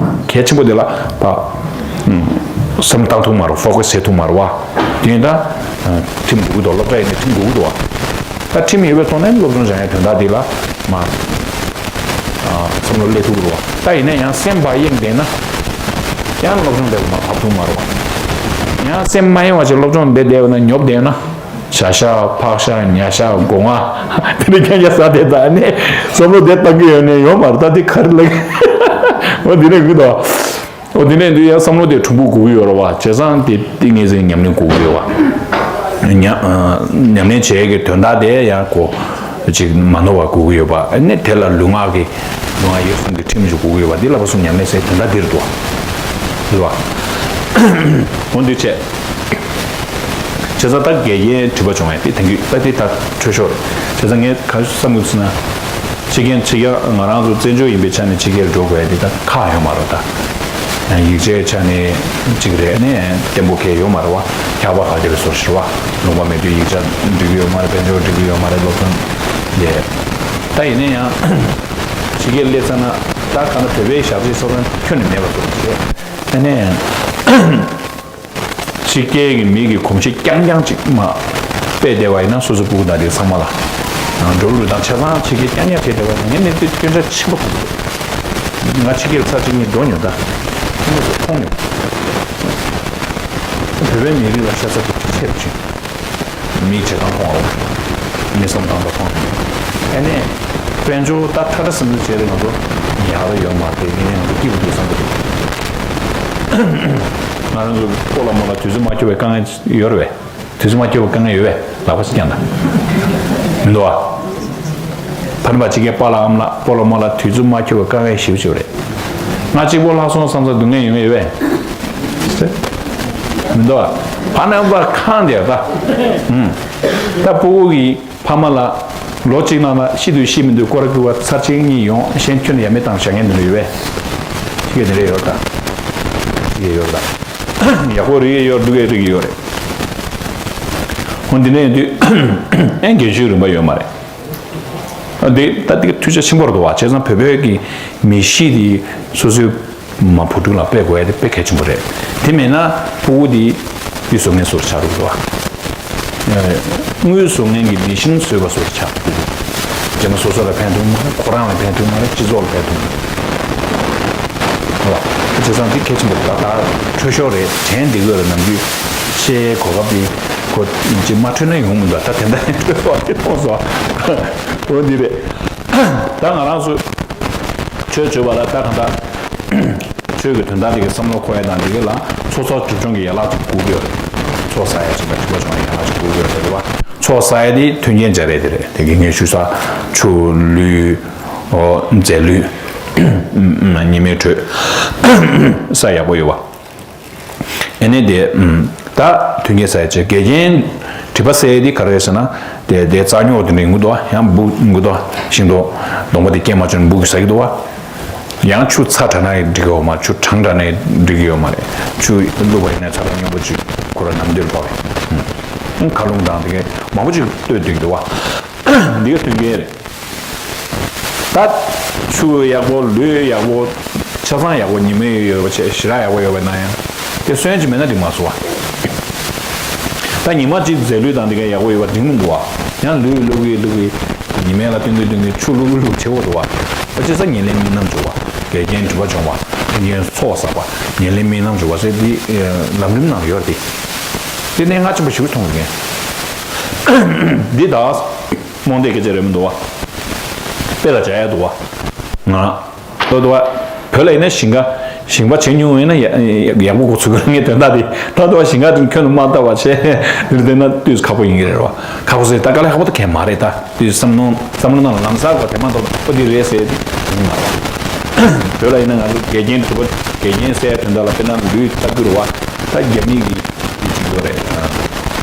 གལ་ཆེན་པོ་དེ་ལ་ཕ་བསམ་བཏང་ཐུབ་མ་རེད། ཕོ་ཀ་སི་བྱེད་ཐུབ་མ་རེད་བ། དེ་ཡིན་ད་ཁྲིམས་འགྲིག་གི་འདུག་སློབ་གྲྭ་ཡིན་ན་ཁྲིམས་འགྲིག་གི་འདུག་བ། ད་ཁྲིམས་ཡོད་པའི་ཐོག་ནས་སློབ་སྦྱོང་སྦྱང་ཡའི་དོན་དག་འདི་ལ་མ་བསམ་བློ་སླེབས་ཐུབ་ཀྱི་རེད་བ། ད་ཡིན་ན་ཡང་སེམས་ཕར་གཡེང་བསྡད་ན་ཡང་སློབ་སྦྱོང་འདི་ལ་མ་བབས་ཐུབ་མ་རེད་བ། ཡང་སེམས་མ་གཡེང་བ་ཞིག་སློབ་སྦྱོང་འདི་བསྡད་ཡོད་ན་ཉོབ་བསྡད་ཡོད་ན་བྱ་ཤ་ཕག་ཤ་ཉ་ཤ་སྒོ་ང་དེ་འདྲ་རྐྱང་རྐྱང་ཟ་བསྡད་ད་ནས་བསམ་བློ་དེ་བཏང་གི་ཡོད་ནས་ཡོད་མ་རེད། ད་འདི་ག་རེ་ལབ་འོ་འདི་ནས་གུད་དོ། འོ་འདི་ནས་འདི་ཡང་བསམ་བློ་དེ་གྲུང་པོ་དགོས་ཀྱི་ཡོད་རེད་བ། བྱས་ཙང་དེ་ཏིང་ངེ་འཛིན་ཉམས་ལེན་དགོས་ཀྱི་ཡོད་བ། ཉམས་ཉམས་ལེན་བྱེད་ཀྱི་དོན་དག་དེ་ཡང་གོ་ཅིག་མ་ནོར་བ་དགོས་ཀྱི་ཡོད་པ། ཨ་ནི་དེ་ལ་ལུས་ངག་གི་ལུས་ངག་ཡིད་གསུམ་གྱི་ཁྲིམས་ཤིག་དགོས་ཀྱི་ཡོད་པ། འདི་ལ་ཕར་ཚུར་ཉམས་ལེན་ཟེར་དོན་དག་འདི་རེད་འདུག་བ། རེད་བ། འོ་འདི་བྱས། བྱས་ཙང་ད་འགལ་རྐྱེན་སྒྲིབ་པ་བྱུང་བས་དེ་དེང་གི་ད་དེ་ད་འཕྲོད་ཤོར་རེད། བྱས་ཙང་ངས་ག་རེ་བསམ་གྱི་འདུག་ཟེར་ན། ཕྱི་རྒྱལ་ཕྱི་རྒྱལ་ང་རང་ཚོ་བཙན་བྱོལ་ཡིན་པའི་ཆ་ནས་ཕྱི་རྒྱལ་འགྲོ་དགོས་ཡ་དེ་ད་ཁག་ཡོད་མ་རེད་ད། ཡིག་ཆའི་ཆ་ནས་གཅིག་རེད་ནས་བརྟན་པོ་གས་ཡོད་མ་རེད་བ། ཁྱད་པར་ག་དེ་རེད་སོ་ཞེས་བ། ལུང་པ་མེད་དུས་ཡིག་ཆ་འགྲིག་གི་ཡོད་མ་རེད། དཔལ་འབྱོར་འགྲིག་གི་ཡོད་མ་རེད། སློབ་སྦྱོང་ལས། ད་ཡིན་ན་ཡང་ཕྱི་རྒྱལ་སླེབས་ཚར་ན་ད་གང་ལྟར་བོད་པའི་ཞབས་ཕྱི་སོ་སོ་ཁྱོན་ནས་མེད་པ་སོ་ཞེས་ཨ་ནས། ཕྱི་རྒྱལ་གྱི་མི་གི་གོམས་གཤིས་རྐྱང་རྐྱང་ཅིག་མ་སྤེལ་བསྡད་པ་ཡིན་ན་སོ་སོའི་སྤུ་གུ་དང་དེ་ཚང་མ་ལ་འགྲོ་ལུགས་དང་ཆ་ཚང་ཕྱི་རྒྱལ་རྐྱང་རྐྱང་བྱས་བསྡད་པ་ཡིན་ན་ངས་གནས་ཚུལ་སྐྱོན་ཆ་ཆེན་པོ་མཐོང་གི་འདུག་ང་ཕྱི་རྒྱལ་ཚར་གཅིག་གཉིས་འགྲོ་མྱོང་ད་ཁྱིམ་མི་ཚོ་མཐོང་མྱོང་། བོད་པའི་མི་རིགས་ལ་ཤ་ཚ་པོ་ཆེ་རུ་ཕྱིན། མིག་བྱེད་སྟངས་མཐོང་བ། མི་བསམ་སྟངས་དང་མཐོང་། ཨ་ནི། དཔལ་འབྱོར་ད་ཁྲ་ཁྲ་ཟིང་ཟིང་བྱས་ཏེ་ང་ཚོ་ཡག་ར་ཡོད་མ་རེད་དེ་ཡིན་ནའི་ང་ཚོ་སྐྱིད་པོ་འདུག་བསམ་གྱི་འདུག་ང་རང་ཚོ་སྤོ་ལགས་རྨོ་ལགས་དུས་ཚོད་མ་འཁྱོལ་བའི་དཀའ་ངལ་ཡོད་རེད་པས། དུས་ཚོད་མ་འཁྱོལ་བའི་དཀའ་ངལ་ཡོད་པས་ལག་པ་ཅིག་བརྐྱངས་དང་། མི་འདུག་བ། ཕ་རན་པ་གཅིག་གི་པཱ་ལགས་ཨ་མ་ལགས་སྤོ་ལོ་རྨོ་ལགས་དུས་ཚོད་མ་འཁྱོལ་བའི་དཀའ་ངལ་ཞེ་པོ་ཅིག་ཡོད་རེད། ང་གཅིག་པོ་ལྷག་སོང་བསམ་ས་སྡུག་བསྔལ་ཡོང་གི་ཡོད་པས། མི་འདུག་བ། ཕ་རན་པ་ཁེངས་བསྡད་ད། ཨུམ། ད་སྤུ་གུ་གི་ཕ་མ་ལ་ལོ་གཅིག་ནང་ལ་ཤི་དུས་ཤི་མི་འདུག་སྐོར་ར་སྐུར་བ་ཚར་གཅིག་གཉིས་ཡོང་གཞན་ཁྱོན་ནས་ཡ་མེད་བཏང་བཞག་མཁན་དེ་འདྲ་ཡོད་པས། ཤི་གི་དེ་འདྲ་ཡོད་ད། ཤི་གི་ཡོད་ད། ཡག་པོ་རིག་གི་ཡོད་སྡུག་གི་རིག་གི་ཡོད་རེད། འོ་འདི་འདྲ་ཡིན་དུས་ཨེ་རྒན་ཤོས་རིམ་པ་ཡོད་མ་རེད། འདི་ད་འདི་གི་ཐུགས་རྗེ་ཆེན་པོ་རེད་འདུག་བ། བྱས་ཙང་བོད་བོད་ཀྱི་མི་གཤིས་དེ་སོ་སོའི་མ་བུ་ཕྲུག་ལ་སྤེལ་དགོས་ཡ་དེ་དཔེ་གལ་ཆེན་པོ་རེད། དེ་མེད་ན་ཕྲུ་གུ་དེ་དབུས་བཟོ་མཁན་བཟོ་འདྲ་ཆགས་འགྲོ་གི་འདུག་བ། དངུལ་བཟོ་མཁན་གྱི་མི་ཤིན་བཟོས་པ་བཟོ་འདྲ་ཆགས་འགྲོ་གི་འདུག་རྗེས་མ་སོ་སོ་ལ་ཕན་ཐོགས་མ་རེད། ཁོ་རང་ལ་ཕན་ཐོགས་མ་རེད། སྤྱི་ཚོགས་ལ་ཕན་ཐོགས་མ་རེད། བྱས་ཙང་འདི་གལ་ཆེན་པོ་རེད། ད་ད་འཕྲོད་ཤོར་རེད། དྲན་བསྡད་དགོས་རེད། ནམ་རྒྱུན་བཤད་གོ་སྐབས་འདི་ཁོ་ཅིག་མ་འཕྲོད་ན་ཡོང་མི་འདུག་ད་དེ་འདྲ་ཡིན་འཕྲོད་སོང་དེ་མཐོང་སོང་། འོ་འདི་རེད། ད་ང་རང་ཚོ་ཆོས་བྱེད་པ་ལ་ད་གང་ལྟར་ཆོས་ཀྱི་དོན་དག་དེ་གའི་བསམ་བློ་འཁོར་ཡ་དང་དེ་གའི་ལ་ཚོགས་བསགས་སྒྲིབ་སྦྱོང་གི་ཡན་ལག་ཅིག་དགོས་ཀྱི་ཡོད་རེད། ཚོགས་བསགས་ཡ་ཅིག་དང་སྒྲིབ་པ་སྦྱོང་ཡ་ཡན་ལག་ཅིག་དགོས་ཀྱི་ཡོད་རེད་བ། ཚོགས་བསགས་ཡ་དེ་མཐུན་རྐྱེན་སྦྱར་ཡ་དེ་རེད། དེ་གའི་ངས་ཞུས་ས་ཆུ་ལུད། འོ་རྫས་ལུད། ཉི་མའི་དྲོད། ས་ཡག་པོ་ཡོད་པ། ཨ་ནི་དེ་ད་མཐུན་རྐྱེན་ས་ཡ་ཆེ་དགེ་རྒན་གྲིབ་པ་སེལ་དེ་ག་རེ་རེད་ཟེར་ན། དེ་དེ་རྩྭ་སྨྱུག་དེ་འདྲ་ཡོང་གི་འདུག་བ། ཡང་འབུ་ཡོང་གི་འདུག་བ། ཤིང་ཏོག་སྡོང་པོ་དེ་སྐྱེས་མ་བྱུང་འབུ་གིས་ཟ་གི་འདུག་བ། ཡང་ཆུ་ཚ་དྲགས་ན་འགྲིག་གི་ཡོད་མ་རེད། ཆུ་གྲང་དྲགས་ན་འགྲིག་གི་ཡོད་མ་རེད། ཆུ་བླུགས་པ་ཡིན་ན་ཚ་གྲང་སྙོམས་པོ་ཅིག་ཁོ་རང་ནམ་དུས་ལ་བབས་པས། མཁའ་རླུང་དང་དེ་གའི་མང་པོ་ཅིག་གཏོད་བསྡད་ཀྱི་འདུག་བ། འདི་ག་མཐུན་རྐྱེན་རེད། ད་ཆུ་ཡག་པོ་ལུད་ཡག་པོ་ཆ་ཚང་ཡག་པོ་ཉི་མ་ཡོད་པ་བྱས་ཞེ་དྲག་ཡག་པོ་ཡོད་པ་ན་ཡང་དེ་སོན་ཅིག་མེད་ན་འགྲིག་མ་སོང་བ། ད་ཉི་མ་གཅིག་རྫས་ལུད་དང་དེ་ག་ཡག་པོ་ཡོད་པ་འགྲིག་མི་འདུག་བ། ཡང་ལུད་བླུག་གི་བླུག་གི་ཉི་མ་ལ་སྟོན་གི་སྟོན་གི་ཆུ་བླུག་གི་བླུག་བྱེད་དགོས་འདུག་བ། ཨ་ཅེ་ས་ཉེར་ལེན་དམིགས་རྣམ་འཇོག་པ། དགེ་རྒན་གྲིབ་པ་སྦྱོང་བ། མཐུན་རྐྱེན་ཚོགས་བསགས་པ། ཉེར་ལེན་དམིགས་རྣམ་འཇོག་པ་ཟེར་འདི་ལམ་རིམ་ནང་ཡོད་རེད། དེ་ནས་སྔ་ཕྱི་པོ་ཞིག་མཐོང་གི་འདི་ད་རྨོངས་དད་སྐད་ཆ་རེད་མི་འདུག་བ། དཔེ་ལ་བྱ་ཡ་འདུག་བ། ང་ལྟོས་འདུག་བ། བོད་ལ་ཡིན་ན་ཞིང་ཁ་ཞིང་པ་བྱེད་མྱོང་ཡིན་ན་ཡག་ཡག་པོ་གོ་ཚུལ་གི་ངའི་དོན་དག་དེ་ད་འདུག་བ། ཞིང་ཁ་དེ་ཁྱོན་དུ་མ་བཏབ་པ་བྱས་འདིར་བསྡད་ན་དུས་ཁག་པོ་ཡིན་གྱི་རེད་བ། ཁག་པོ་ཟེར་ད་དཀའ་ལས་ཁག་པོ་ད་གང་མ་རེད། ད་དུས་བསམ་བློ་བསམ་བློ་ནང་ལ་ལམ་སང་གོ་དེ་མ་གཏོགས་ཨོ་འདི་རེད་ཟེར་ཡོང་མ་རེད། བོད་ལ་ཡིན་ན་ང་ཚོ་དགེ་རྒན་གྲུབ་པ་དགེ་རྒན་ཟེར་དོན་དག་ལ་དཔེར་ན་ལུད་ལྟ་བུ་རེད་བ། ད་རྒྱ་མི་གི་འདི་གཅིག་ཡོད་རེད།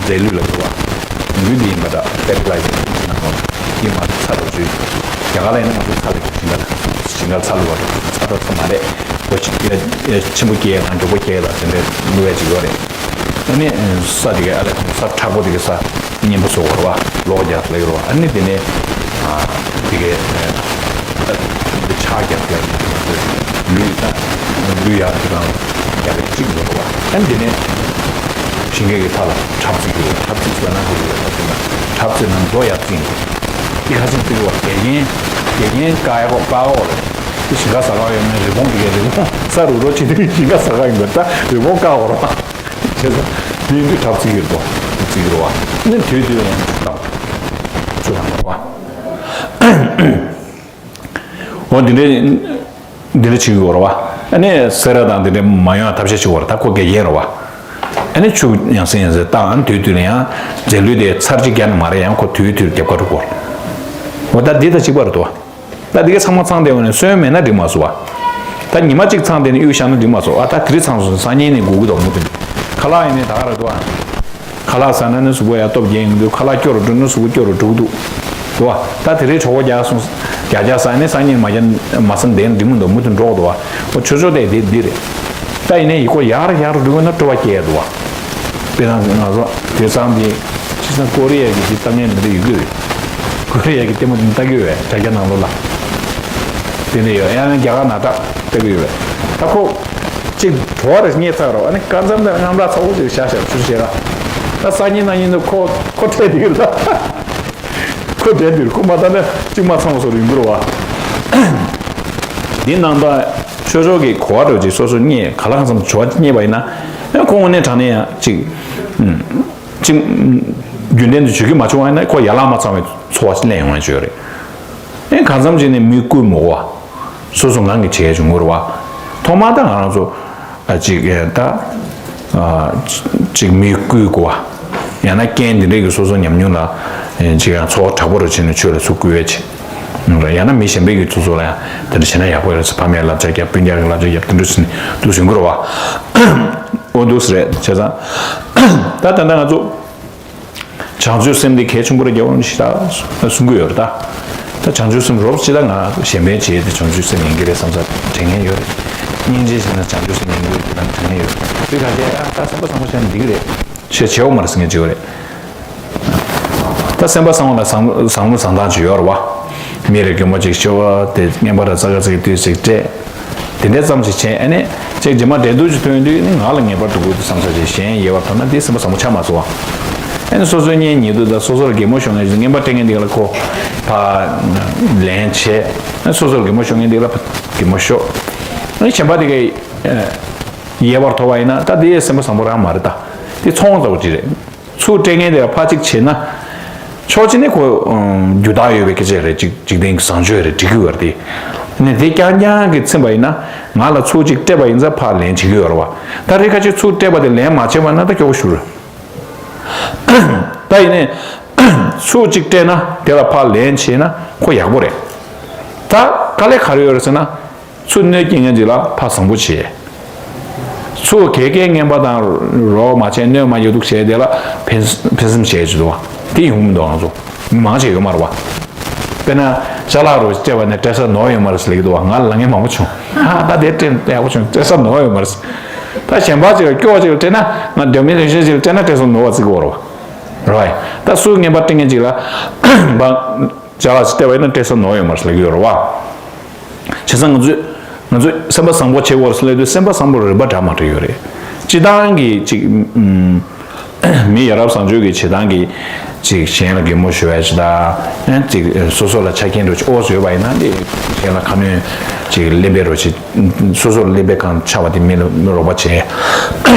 རྫས་ལུད་ལ་གོ་བ། ལུད་འདི་ཡིན་པ་འདྲ་ཕེར་ཊི་ལའི་ཛར་ནང་ལོགས་ཀྱི་མ་ཚ་རུ་བཅུད་རྒྱ་གར་ལ་ཡིན་ན་ང་ཚོ་ཚ་ལུད་ཞིང་ཁ་ལ་ཞིང་ཁ་ཚ་ལུད་བ་ཚ་ད་ཚ་མ་རེད། གོ་ཆེན་པོ་སྐྱེས་དང་མགྱོགས་པོ་སྐྱེས་དང་དེ་འདྲའི་ལུད་ཡ་གཅིག་ཡོད་རེད། ཨ་ནི་ས་དེ་གའི་ཨ་ལས་ཁོང་ས་མཁྲེགས་པོ་དེ་གའི་ས་མཉེན་པོ་བཟོ་བར་བ་ལོག་རྒྱག་ལ་ཡོད་རེད་བ། ཨ་ནི་དེ་ནས་དེ་གའི་འདི་ཆག་རྒྱག་ལ་ལུད་ད་ལུད་ཡག་དེ་དང་རྒྱག་གི་གཅིག་ཡོད་རེད་བ། ཨ་ནི་དེ་ནས་ཞིང་ཁའི་ཐ་ལ་ཁྲབ་ཙིག་གི་ཁྲབ་ཙིག་ཟེར་ན་ཧུ་རུ་ཁྲབ་ཙིག་ན་ཁྲབ་ཙིག་ན་རྡོ་ཡར་བརྩིགས་འདུག་འདི་ཁ་སང་བརྩིགས་པ་དགེ་རྒན་དགེ་རྒན་བཀག་ཡག་བཀག་འོག་རེད། འདི་ཞིང་ཁ་ཟ་ག་ཡོད་མེད་རི་བོང་འདི་གའི་རི་བོང་ས་རུ་རོ་ཅི་འདི་ཞིང་ཁ་ཟ་ག་ཡིན་པ་ད་རི་བོང་བཀག་འོག་རེད་བ། བྱས་ཙང་འདི་འདི་ཁྲབ་ཙིག་གི་རྡོ་ཙིག་གི་རེད་བ། ནི་དུས་དུས་ཡང་ཆུ་དང་ཆུ་དང་རེད་བ། འོ་འདི་འདྲའི་འདི་འདྲ་བྱེད་ཀྱི་ཡོད་རེད་བ། ཨ་ནི་སེ་ར་དང་འདི་འདྲ་མ་ཡོང་ཡ་ཐབས་ཤེས་བྱེད་ཀྱི་ཡོད་རེད། ད་ཁོ་དགེ་རྒན་རེད་བ། ཨ་ནི་ཆུ་ཡང་སེ་ཡང་སེ་བཏང་། ཨ་ནི་དུས་དུས་ལ་ཡང་རྫས་ལུད་དེ་ཚར་གཅིག་བརྒྱབ་ན་མ་རེད། ཡང་ཁོ་དུས་དུས་རྒྱབ་ཁ་འགྲོ་གི་ཡོད་རེད། འོ་ད་འདི་ད་གཅིག་པ་རེད་དོ། ད་འདི་ག་ཚང་མ་ཚང་བསྡད་ཡོང་ནས་སོན་མེད་ན་འགྲིག་མ་སོང་བ། ད་ཉི་མ་གཅིག་ཚང་བསྡད་ནས་གཡུག་བཞག་ན་འགྲིག་མ་སོང་། ཨ་ད་དེ་རིང་ཚང་སོང་སང་ཉིན་ནས་སྒུག་གི་འདུག་མུ་མཐུད་ནས། ཁ་ལག་ཡིན་ནའི་ད་ག་རེད་དོ། ཨ། ཁ་ལག་ཟ་ན་ནི་གཟུགས་པོ་ཡར་སྟོབས་རྒྱས་ཡོང་གི་འདུག་ཁ་ལག་སྐྱོ་རུ་འགྲོ་ན་གཟུགས་པོ་སྐྱོ་རུ་འགྲོ་གི་འདུག་འདུག་བ། ད་དེ་རིང་གྲོད་ཁོག་རྒྱགས་སོང་། རྒྱགས་རྒྱགས་ཟ་ནི་སང་ཉིན་མ་རྒྱགས་མ་ཟ་ན་བསྡད་ན་འགྲིག་མི་འདུག་མུ་མཐུད་འགྲོ་གི་འདུག་བ། འོ་ཆོས་ཕྱོགས་དེ་དེ་འདི་རེད། ད་ཡིན་ནའི་ཡི་གོ་ཡར་ཡར་འགྲོ་གི་ན་སྤྲོ་བ་སྐྱེ་ཡ་འདུག་བ། དཔེར་ན་ང་ཚོ་དེང་སང་འདི་ཕྱི་ས་ཀོ་རི་ཡ་གི་འདི་ལྟ་མཁན་མི་འདྲ་ཡོད་ཀྱི་རེད། ཀོ་རི་ཡ་གི་ལྟད་མོ་འདི་ལྟ་གི་ཡོད་པས་དྲ་རྒྱ་ནང་ལོགས་ལ། དེ་འདྲ་ཡོད། ཡང་ན་རྒྱ་གར་ནང་ལྟ་ལྟ་གི་ཡོད་པས། ད་ཁོ་གཅིག་བྲོ་བ་རེ་རྙེད་ཚར་རོགས། ཨ་ནི་སྐབས་མཚམས་དེར་དངངས་སྐྲག་ཚ་པོ་ཅིག་བཞག་བཞག་ཚུར་བྱས་ར། ད་སང་ཉིན་གནངས་ཉིན་དུ་ཁོ་ཁོ་འཕྲད་དེ་ལ། ཁོ་འདྲེན་འདིར་ཁོ་མ་ལྟ་ན་གཅིག་མ་ཚང་བ་སོགས་ཡིན་དགོས་རེད་བ། འདི་ནང་ད་ཆོས་ཕྱོགས་ཀྱི་གོ་བ་འདྲ་ཅིག་སོ་སོ་རྙེད་ག་ལ་གང་འཚམ་བྱ་བ་རྙེད་པ་ཡིན་ན། ཨེ་ཁོ་དངོས་གནས་དྲང་གནས་ཡང་ཅིག་ཅིག་རྒྱུན་ལྡན་དུ་བྱེད་ཀྱི་མ་བྱུང་བ་ཡིན་ན་ཁོ་ཡར་ལངས་མ་ཚང་བའི་ཚོར་བ་ཅིག་སླེབས་ཡོང་བ་ཅིག་ཡོད་རེད། ཨེ་གང་འཚམ་ཅིག་ནས་མི་བསྐུལ་མི་དགོས་བ། སོ་སོ་ངང་གིས་བྱེད་ཡ་བྱུང་དགོས་རེད་བ། ཐོག་མར་ད་ང་རང་ཚོ། ཨ་ཅིག་ཨེ་ད། ཨ་ཅིག་མི་བསྐུལ་དགོས་བ། ཡང་ན་རྐྱེན་འདི་འདྲའི་གི་སོ་སོ་ཉམས་མྱོང་ལ་ཅིག་ཡང་ཚོར་བ་དྲག་པོ་རུ་བྱས་ནས་ཆོས་ལ་ཚུར་བསྐུལ་བས་བྱེད། ཡང་ན་མི་གཞན་པའི་གི་ཚུར་ཚོར་ལ་ཡང་དེ་འདྲ་བྱས་ན་ཡག་པོ་ཡོད་རེད་ཟེར། ཕ་མའི་བསླབ་བྱ་རྒྱབ། སྤུན་ཀྱག་གི་བསླབ་བྱ་རྒྱབ། དེ་འདྲ་ཟེར་ནས་འདུག་ཟེར་གྱི་རེད་བ། འོ་འདུག་ཟེར་རེད། བྱས་ཙང་ད་ད་ལྟ་ང་ཚོ་བྱང་ཆུབ་སེམས་དེ་གལ་ཆེན་པོ་རེད་རྒྱལ་བ་རིན་པོ་ཆེས་ད་གསུང་གི་ཡོད་རེད་ད། ད་བྱང་ཆུབ་སེམས་རོབ་ཅིག་ད་ང་གཞན་ཕན་བྱེད་དེ་བྱང་ཆུབ་སེམས་ཡིན་གྱི་རེད་བསམ་ས་དྲན་མཁན་ཡོད་རེད། སྙིང་རྗེ་བྱས་ན་བྱང་ཆུབ་སེམས་ཡིན་གྱི་རེད་དེ་ད་དྲན་མཁན་ཡོད་རེད། དེ་ག་ཚད་ཨ་ད་སེམས་པ་བཟང་པོ་བྱས་ན་འགྲིག་གི་རེད། ཤེས་བྱེད་འོ་མ་རེད་ཟེར་མཁན་ཅིག་ཡོད་རེད། ད་སེམས་པ་བཟང་བ་ལ་བཟང་བཟང་བློ་བཟང་ཐང་ཅིག་ཡོད་རེད་བ། མི་རེ་གད་མོ་ཅིག་ཤོར་བ་དེ་རྔན་པ་ར་ཙག་ག་ཙིག་དུས་ཅིག་སྤྲད། དེ་འདྲ་ཙམ་ཞིག་བྱས་ཨ་ནི་ཅིག་རྗེས་མ་འབྲས་ལྡུག་ཅིག་ཐོན་དུས་ནི་ང་ལ་ངེས་པར་དུ་དགོས་འདུག་བསམ་ས་ཅིག་གཞན་ཡལ་བར་ཐོན་ན་དེ་སེམས་པ་བཟང་པོ་ཆགས་མ་སོང་བ། ཨ་ནི་སོ་སོའི་གཉེན་ཉེ་དུ་དང་སོ་སོར་གད་མོ་ཤོར་མཁན་ཞིག་རྔན་པ་སྤྲད་མཁན་འདི་ག་ལ་ཁོ་ཕ་ལན་བྱས། ཨ་ནི་སོ་སོར་གད་མོ་ཤོར་མཁན་འདི་ག་ལ་གད་མོ་ཤོར། ཨ་ནི་གཞན་པ་དེ་ག་ཡལ་བར་ཐོར་བ་ཡིན་ན་ད་དེ་སེམས་པ་བཟང་པོ་རང་མ་རེད་ད། དེ་ཚོང་ལྟ་བུ་ཅིག་རེད། ཚུར་སྤྲད་མཁན་དེ་ལ་ཕར་གཅིག་བྱས་ན། ཕྱོགས་གཅིག་ནས་ཁོ་ཨམ་རྒྱུ་དག་ཡོད་པའི་སྐད་ཆ་རེད། འཇིག་འཇིག་རྟེན་གྱི་བཟང་སྤྱོད་རེད་འགྲིག་གི་ཡོད་རེད་དེ། ནས་དེ་རྐྱང་རྐྱང་གིས་ཚིམ་པ་ཡིན་ན་ང་ལ་ཚུར་གཅིག་སྤྲད་པ་ཡིན་ཙང་ཕར་ལན་བྱེད་ཀྱི་ཡོད་རེད་བ། ད་རེས་ཁ་ཅིག་ཚུར་སྤྲད་པ་དེ་ལན་མ་བྱས་པ་ན་ད་སྐྱོ་པོ་ཞིག་རེད། ད་ཡིན་ནས་ཚུར་གཅིག་སྤྲད་ན་དེ་ལ་ཕར་ལན་བྱས་ན་ཁོ་ཡག་པོ་རེད། ད་དཀའ་ལས་ག་རེ་ཡོད་རེད་ཟེར་ན། ཚུར་གནོད་སྐྱེལ་མཁན་ཅིག་ལ་ཕར་བཟང་པོ་བྱེད། ཚུར་གད་སྐྱེལ་རྔན་པ་དང་རོགས་མ་བྱས་གནོད་མ་སྐྱེལ་འདུག་བྱས་དེ་ལ་ཕན་ཕན་སེམས་བྱས་ཅིག་འདུག་བ། དེ་ཡོང་མི་འདུག་ང་ཚོ་མི་མང་ཆེ་ཡོད་མ་རེད་བ། དཔེར་ན་ཅ་ལག་རོགས་སྤྲད་པ་ནས་སྤྲད་ས་ནོར་ཡོད་མ་རེད་ཟེར་ལེ་གི་འདུག་བ། ང་ལ་ལབ་མཁན་མང་པོ་བྱུང་། ཨ་ད་དེ་སྤྲད་ཡག་པོ་བྱུང་སྤྲད་ས་ནོར་ཡོད་མ་རེད། ད་གཞན་པ་ཅིག་ལ་སྐྱོ་བ་ཅིག་ལ་སྤྲད་ན་ང་འདོད་མི་ལེགས་ཤོས་ཅིག་ལ་སྤྲད་ན་སྤྲད་ས་ནོར་བ་བརྩི་གི་ཡོད་རེད་བ། རེད་བ། ད་སུ་རྔན་པ་སྤྲད་མཁན་ཅིག་ལ་འབའ། ཅ་ལག་ཅིག་སྤྲད་པ་ཡིན་ན་སྤྲད་ས་ནོར་ཡོད་མ་རེད་ཟེར་ལབ་ཀྱི་ཡོད་རེད་བ། བྱས་ཙང་ང་ཚོས་ང་ཚོས་སེམས་པ་བཟང་པོ་བྱེད་དགོས་རེད་ཟེར་ལབ་དུས་སེམས་པ་བཟང་པོ་རིག་པ་འདྲ་མ་འདྲ་ཡོད་རེད། སྤྱིར་བཏང་གི་ཅིག་ཨུམ། མི་ཡ་རབས་བཟང་སྤྱོད་ཀྱི་བྱེད་སྟངས་ཀྱི་ཅིག་གཞན་ལ་གད་མོ་ཤོར་ཡ་ཅིག་དང་ཅིག་སོ་སོ་ལ་ཆ་རྐྱེན་འདྲ་ཅིག་ཨོ་ཙམ་ཡོད་པ་ཡིན་ན་དེ་གཞན་ལ་ཁ་སྣོན་ཅིག་གླེན་པའི་རོ་ཅིག་སོ་སོ་ལ་གླེན་པའི་གང་ཆགས་པ་དེ་མི་ལ་རོགས་པ་བྱས།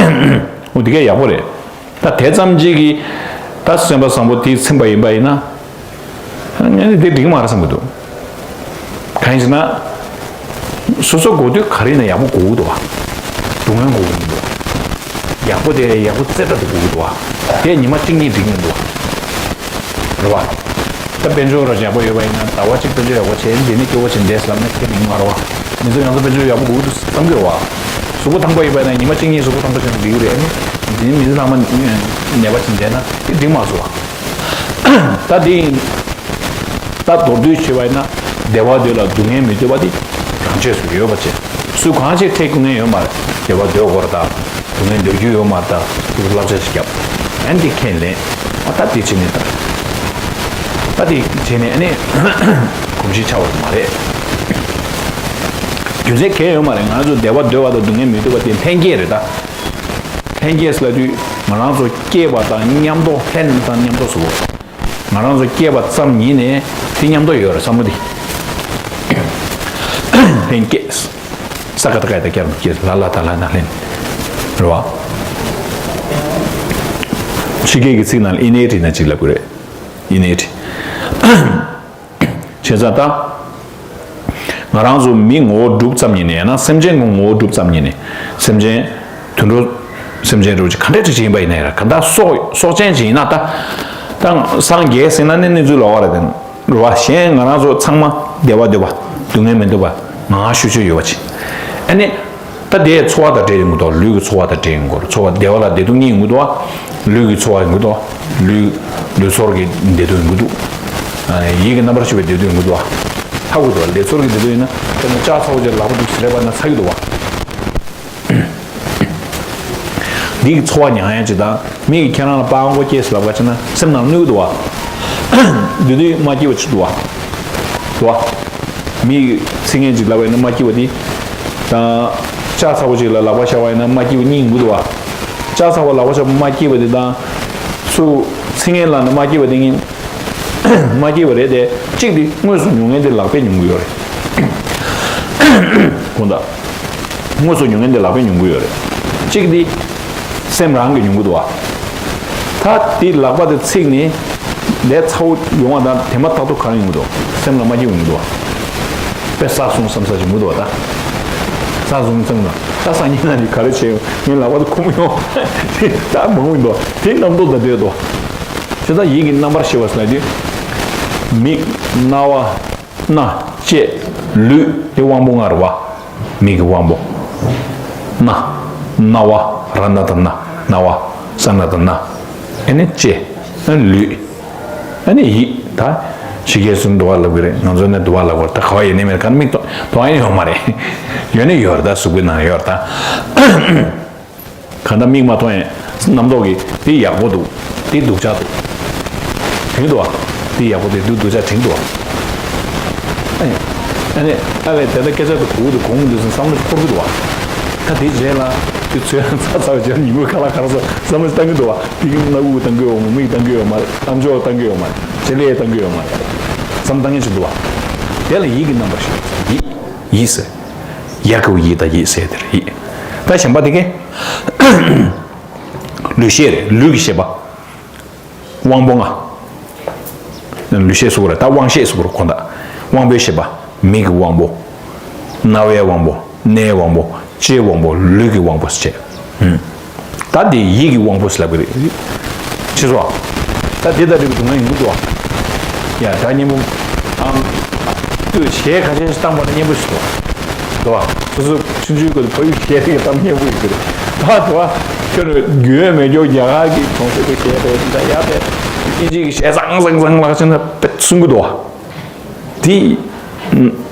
འོ་དེ་གས་ཡག་པོ་རེད། ད་དེ་ཙམ་གཅིག་གིས་ད་སེམས་པ་བཟང་པོ་དེ་ཚིམ་པ་ཡིན་པ་ཡིན་ན། ངས་ནི་དེ་འགྲིག་མ་རེད་བསམ་གྱི་འདུག་གང་ཡིན་ཟེར་ན། སོ་སོ་དགོས་དུས་ག་རེ་ཡིན་ན་ཡག་པོ་དགོས་ཀྱི་འདུག་བ། སྡུག་བསྔལ་དགོས་ཀྱི་མི་འདུག་བ། ཡག་པོ་དེ་ཡག་པོ་རྩེ་གྲ་དུ་དགོས་ཀྱི་འདུག་བ། དེ་ཉི་མ་གཅིག་གཉིས་འགྲིག་མི་འདུག་བ། རེད་བ། ད་དཔལ་འབྱོར་ར་ཡག་པོ་ཡོད་པ་ཡིན་ན་ཟླ་བ་གཅིག་དཔལ་འབྱོར་ཡག་པོ་བྱས་འདི་ནས་སྐྱོ་པོ་བྱས་འདས་ལབ་ན་ཁྱེད་མིན་མ་རེད་བ། མི་ཚོ་ཡང་སོ་དཔལ་འབྱོར་ཡག་པོ་དགོས་འདུག་བསམ་གྱི་རེད་བ། གཟུགས་པོ་ཐང་པོ་ཡོད་པ་ཡིན་ན་ཉི་མ་གཅིག་གཉིས་གཟུགས་པོ་ཐང་པོ་བྱས་ན་འགྲིག་གི་རེད། ཨ་ནི་འདི་ནི་མི་ཚེ་ཚང་མ་ནད་པ་བྱས་འདས་ན་དེ་འགྲིག་མ་སོང་བ། ད་དེ་ཡིན། ད་མདོར་བསྡུས་བྱས་པ་ཡིན་ན་བདེ་བ་འདོད་ལ་སྡུག་བསྔལ་མི་འདོད་པ་དེ་གང་ཆེ་སུ་ཡོད་པ་བྱས། སུས་གང་ཆེ་ཁྲེལ་དགོས་ངེས་ཡོད་མ་རེད། བདེ་བ་འདོད་དགོས་རེད་ད། སྡུག་བསྔལ་འདོད་རྒྱུ་ཡོད་མ་རེད་ད། དེ་བསླབ་བྱ་ཞིག་བརྒྱབ། ཨ་ནི་དེ་ཁས་ལེན། ཨ་ད་དེ་བྱས་ནས་ད། ད་དེ་བྱས་ནས་ཨ་ནི་གོམས་གཤིས་ཆགས་པ་མ་རེད། རྒྱུ་མཚན་གང་ཡང་ཡོད་མ་རེད། ང་ཚོ་བདེ་བ་འདོད་པ་དང་སྡུག་བསྔལ་མི་འདོད་པ་དེ་ལྷན་སྐྱེས་རེད་ད། ལྷན་སྐྱེས་ཟེར་ལབ་དུས་ང་རང་ཚོ་སྐྱེས་པ་དང་མཉམ་དུ་ལྷན་དང་མཉམ་དུ་བཟོ་བ། ང་རང་ཚོ་སྐྱེས་པ་ཙམ་ཉིད་ནས་དེ་མཉམ་དུ་ཡོད་རེད་བསམ་བློ་དེ། ལྷན་སྐྱེས། ས་ཀ་ད་ཀ་ཡ་ད་སྐྱར་མི་སྐྱེས་ལ་ལ་ད་ལ་ན་ལྷན། རེད་བ། ཕྱི་རྒྱལ་གྱི་ཚིག་ནང་ལ་ཨི་ནེ་ཊི་ན་ཅིག་ལབ་གི་རེད། ཨི་ནེ་ཊི། བྱས་ཙང་ད། ང་རང་ཚོ་མི་ངོ་བོ་གྲུབ་ཙམ་ཉིད་ནས་ཡང་ན་སེམས་ཅན་གྱི་ངོ་བོ་གྲུབ་ཙམ་ཉིད་ནས་སེམས་ཅན་དུད་འགྲོ་སེམས་ཅན་རུ་ག་འདྲ་ཅིག་ཡིན་པ་ཡིན་ན་ཡང་གང་ལྟར་སྲོག་སྲོག་ཅན་ཅིག་ཡིན་ན་ད་ད་སངས་རྒྱས་ཟེར་ན་ནི་གནས་ཚུལ་ལོགས་པ་རེད་དེ་རུ་བ་གཞན་ང་རང་ཚོ་ཚང་མ་བདེ་བ་འདོད་པ་སྡུག་བསྔལ་མི་འདོད་པ་ང་ང་ཤུགས་ཆེ་ཡོད་པ་ཅིག་ཨ་ནི། ད་དེ་ཚོར་བ་དང་འབྲེལ་ཡོང་གི་འདུག་ལུས་ཀྱི་ཚོར་བ་དང་འབྲེལ་ཡོང་གི་འདུག་ཚོར་བ་བདེ་བ་ལ་བདེ་སྡུག་གཉིས་ཡོང་གི་འདུག་ལུས་ཀྱི་ཚོར་བ་ཡོང་གི་འདུག་ལུས་ལུས་ཚོར་གྱི་བདེ་སྡུག་ཡོང་གི་འདུག་ཡིད་ཀྱི་རྣམ་པར་ཤེས་པའི་བདེ་སྡུག་ཡོང་གི་འདུག་ཚ་གི་འདུག་ལུས་ཚོར་གྱི་བདེ་སྡུག་ཡིན་ན་དཔེར་ན་ལྕགས་ཚ་པོ་ཅིག་ལག་པ་འདུག་ཟེར་བ་ན་ཚ་གི་འདུག་འདི་གི་ཚོར་བ་མྱང་ཡ་ཅིག་དང་། མི་གིས་ཁྱེད་རང་ལ་སྤྲང་པོ་སྐྱེས་ཟེར་ལབ་པ་བྱས་ན་སེམས་ནང་གནོད་ཀྱི་འདུག་བ། འདི་དུས་མ་སྐྱིད་པ་ཅིག་འདུག་བ། འདུག་བ། མི་གིས་ཚིག་ངན་ཅིག་ལབ་པ་ཡིན་ན་མ་སྐྱིད་པ་དེ། དང་། ལྕགས་ཚ་པོ་ཅིག་ལ་ལག་པ་བཞག་པ་ཡིན་ན་མ་སྐྱིད་པ་གཉིས་འདུག་བ། ལྕགས་ཚ་པོ་ལག་པ་བཞག་པ་མ་སྐྱིད་པ་དེ་དང་། སུ། ཚིག་ངན་ལབ་ན་མ་སྐྱིད་པ་དེ་གཉིས། མ་སྐྱིད་པ་རེད་དེ། གཅིག་དེ་དངོས་སུ་མྱོང་མཁན་དེ་ལག་པས་མྱོང་གི་ཡོད་རེད། དགོངས་དག་དངོས་སུ་མྱོང་མཁན་དེ་ལག་པས་མྱོང་གི་ཡོད་རེད། གཅིག་དེ་སེམས་རང་གིས་མྱོང་གི་འདུག་བ། ད་དེ་ལག་པ་དེ་ཚིག་ནས་ལས་ཚ་པོ་ཡོང་བ་དང་དེ་མ་ཐག་ཏུ་ག་རེ་ཡོང་གི་འདུག་སེམས་ལ་མ་སྐྱིད་ཡོང་གི་འདུག་བ། དཔེ་བསགས་སོང་བསམ་ས་ཅིག་མི་འདུག་བ་ད། བསགས་སོང་བསམ་ན་ད་སང་ཉིན་ན་ནི་ག་རེ་བྱས་ཡོང་ངའི་ལག་པ་དེ་ཁུག་མོ་ཡོང་དེ་ད་མང་པོ་ཡིན་འདུག་བ་དེ་རྣམ་རྟོག་དང་འབྲེལ་འདུག་ བྱས་ཙང་ཡིད་ཀྱི་རྣམ་པར་ཤེས་པ་ཟེར་ན་དེ། མིག། རྣ་བ། སྣ། ལྕེ། ལུས། དེ་དབང་པོ་ལྔ་རེད་བ། མིག་གི་དབང་པོ། སྣ། རྣ་བ། ར་ན་བཏགས་རྣ། རྣ་བ། ས་ན་བཏགས་སྣ། ཨ་ནི་ལྕེ། ཨ་ནི་ལུས། ཨ་ནི་ཡིད། ད་ཕྱི་རྒྱལ་སུ་འདུ་བ་ལབ་ཀྱི་རེད། ང་ཚོ་ནི་འདུ་བ་ལབ་ཀྱི་རེད། ད་ག་བ་ཡོད་ནི་མེད། ག་ནི་མིག་མཐོང་མཐོང་ཡ་ཡོད་མ་རེད། ཡོད་ནི་ཡོད་རེད། ད་གཟུགས་པོའི་ནང་ཡོད་རེད་ད། གང་ལྟར་མིག་མ་མཐོང་ཡང་རྣམ་རྟོག་གིས་དེ་ཡག་པོ་འདུག་དེ་སྡུག་ཅག་འདུག་དྲན་གྱི་འདུག་བ། དེ་ཡག་པོ་དེ་སྡུག་སྡུག་ཅག་དྲན་གྱི་འདུག་བ། ཨ་ནི། ཨ་ནི། ཨ་ལས་དེ་འདྲ་སྐད་ཆ་དེ་གོ་གི་འདུག་གོ་གི་འདུག་བསམ་བསམ་བློ་འཁོར་གྱི་འདུག་བ། ད་དེ་རྗེས་ལ་དེ་ཚོས་ཚ་ཚ་བའི་རྗེས་ལ་ཉིན་མོའི་ཁ་ལག་ག་རེ་ཟ་བསམ་བློ་བཏང་གི་འདུག་བ། དེ་གི་སྣ་ཁུག་བཏང་གི་ཡོད་མ་རེད། མིག་བཏང་གི་ཡོད་མ་རེད། རྣམ་ཅོག་བཏང་གི་ཡོད་མ་རེད། ལྕེ་ལེ་བཏང་གི་ཡོད་མ་རེད། བསམ་བཏང་གི་ཅིག་འདུག་བ། དེ་ལ་ཡིད་ཀྱི་རྣམ་པར་ཤེས། ཡིད། ཡིད་ཟེར། ཡར་གི་ཡིད་དང་ཡིད་ཟེར་དེར་ཡིད། ད་གཞན་པ་དེ་གས། ལུས་ཤེས་རེད། ལུས་ཀྱི་ཤེས་པ། དབང་པོ་ལྔ། ལུས་ཤེས་སུ་རེད། ད་དབང་ཤེས་སུ་རེད་གོ། ད་དབང་པོའི་ཤེས་པ། མིག་གི་དབང་པོ། རྣ་བའི་དབང་པོ། སྣའི་དབང་པོ། ལྕེའི་དབང་པོ། ལུས་ཀྱི་དབང་པོ་ཟེར་བྱས། ད་འདི་ཡིད་ཀྱི་དབང་པོ་ཟེར་ལབ་ཀྱི་རེད། ཅི་སོ། ད་འདི་ལྟར་རིགས་སྡུག་བསྔལ་ཡོང་གི་འདུག་བ། ཡ་ད་གཉེན་པོ། ཨམ། ལྟོས་གཞས་ཁ་ཤས་ཤིག་བཏང་བ་ན་གཉེན་པོ་ཞིག་འདུག་བ། འདུག་བ། སོ་སོ་ཆུང་ཆུང་སྐབས་ཕ་ཡུལ་གཞས་རིགས་བཏང་གཉེན་པོ་ཡོད་ཀྱི་རེད། ད་འདུག་བ། ཁྱོད་རང་རྒྱུས་ཡོད་མེད་ཀྱོག་རྒྱ་གར་གྱི་གྲོང་གསེབ་ཀྱི་གཞས་རེད། འདི་འདྲ་ཡག་རེད། དབྱིན་ཇིའི་གཞས་བཟང་བཟང་བཟང་ལག་ཆེན་ན་དཔེ་གསུང་གི་འདུག་བ། དེ།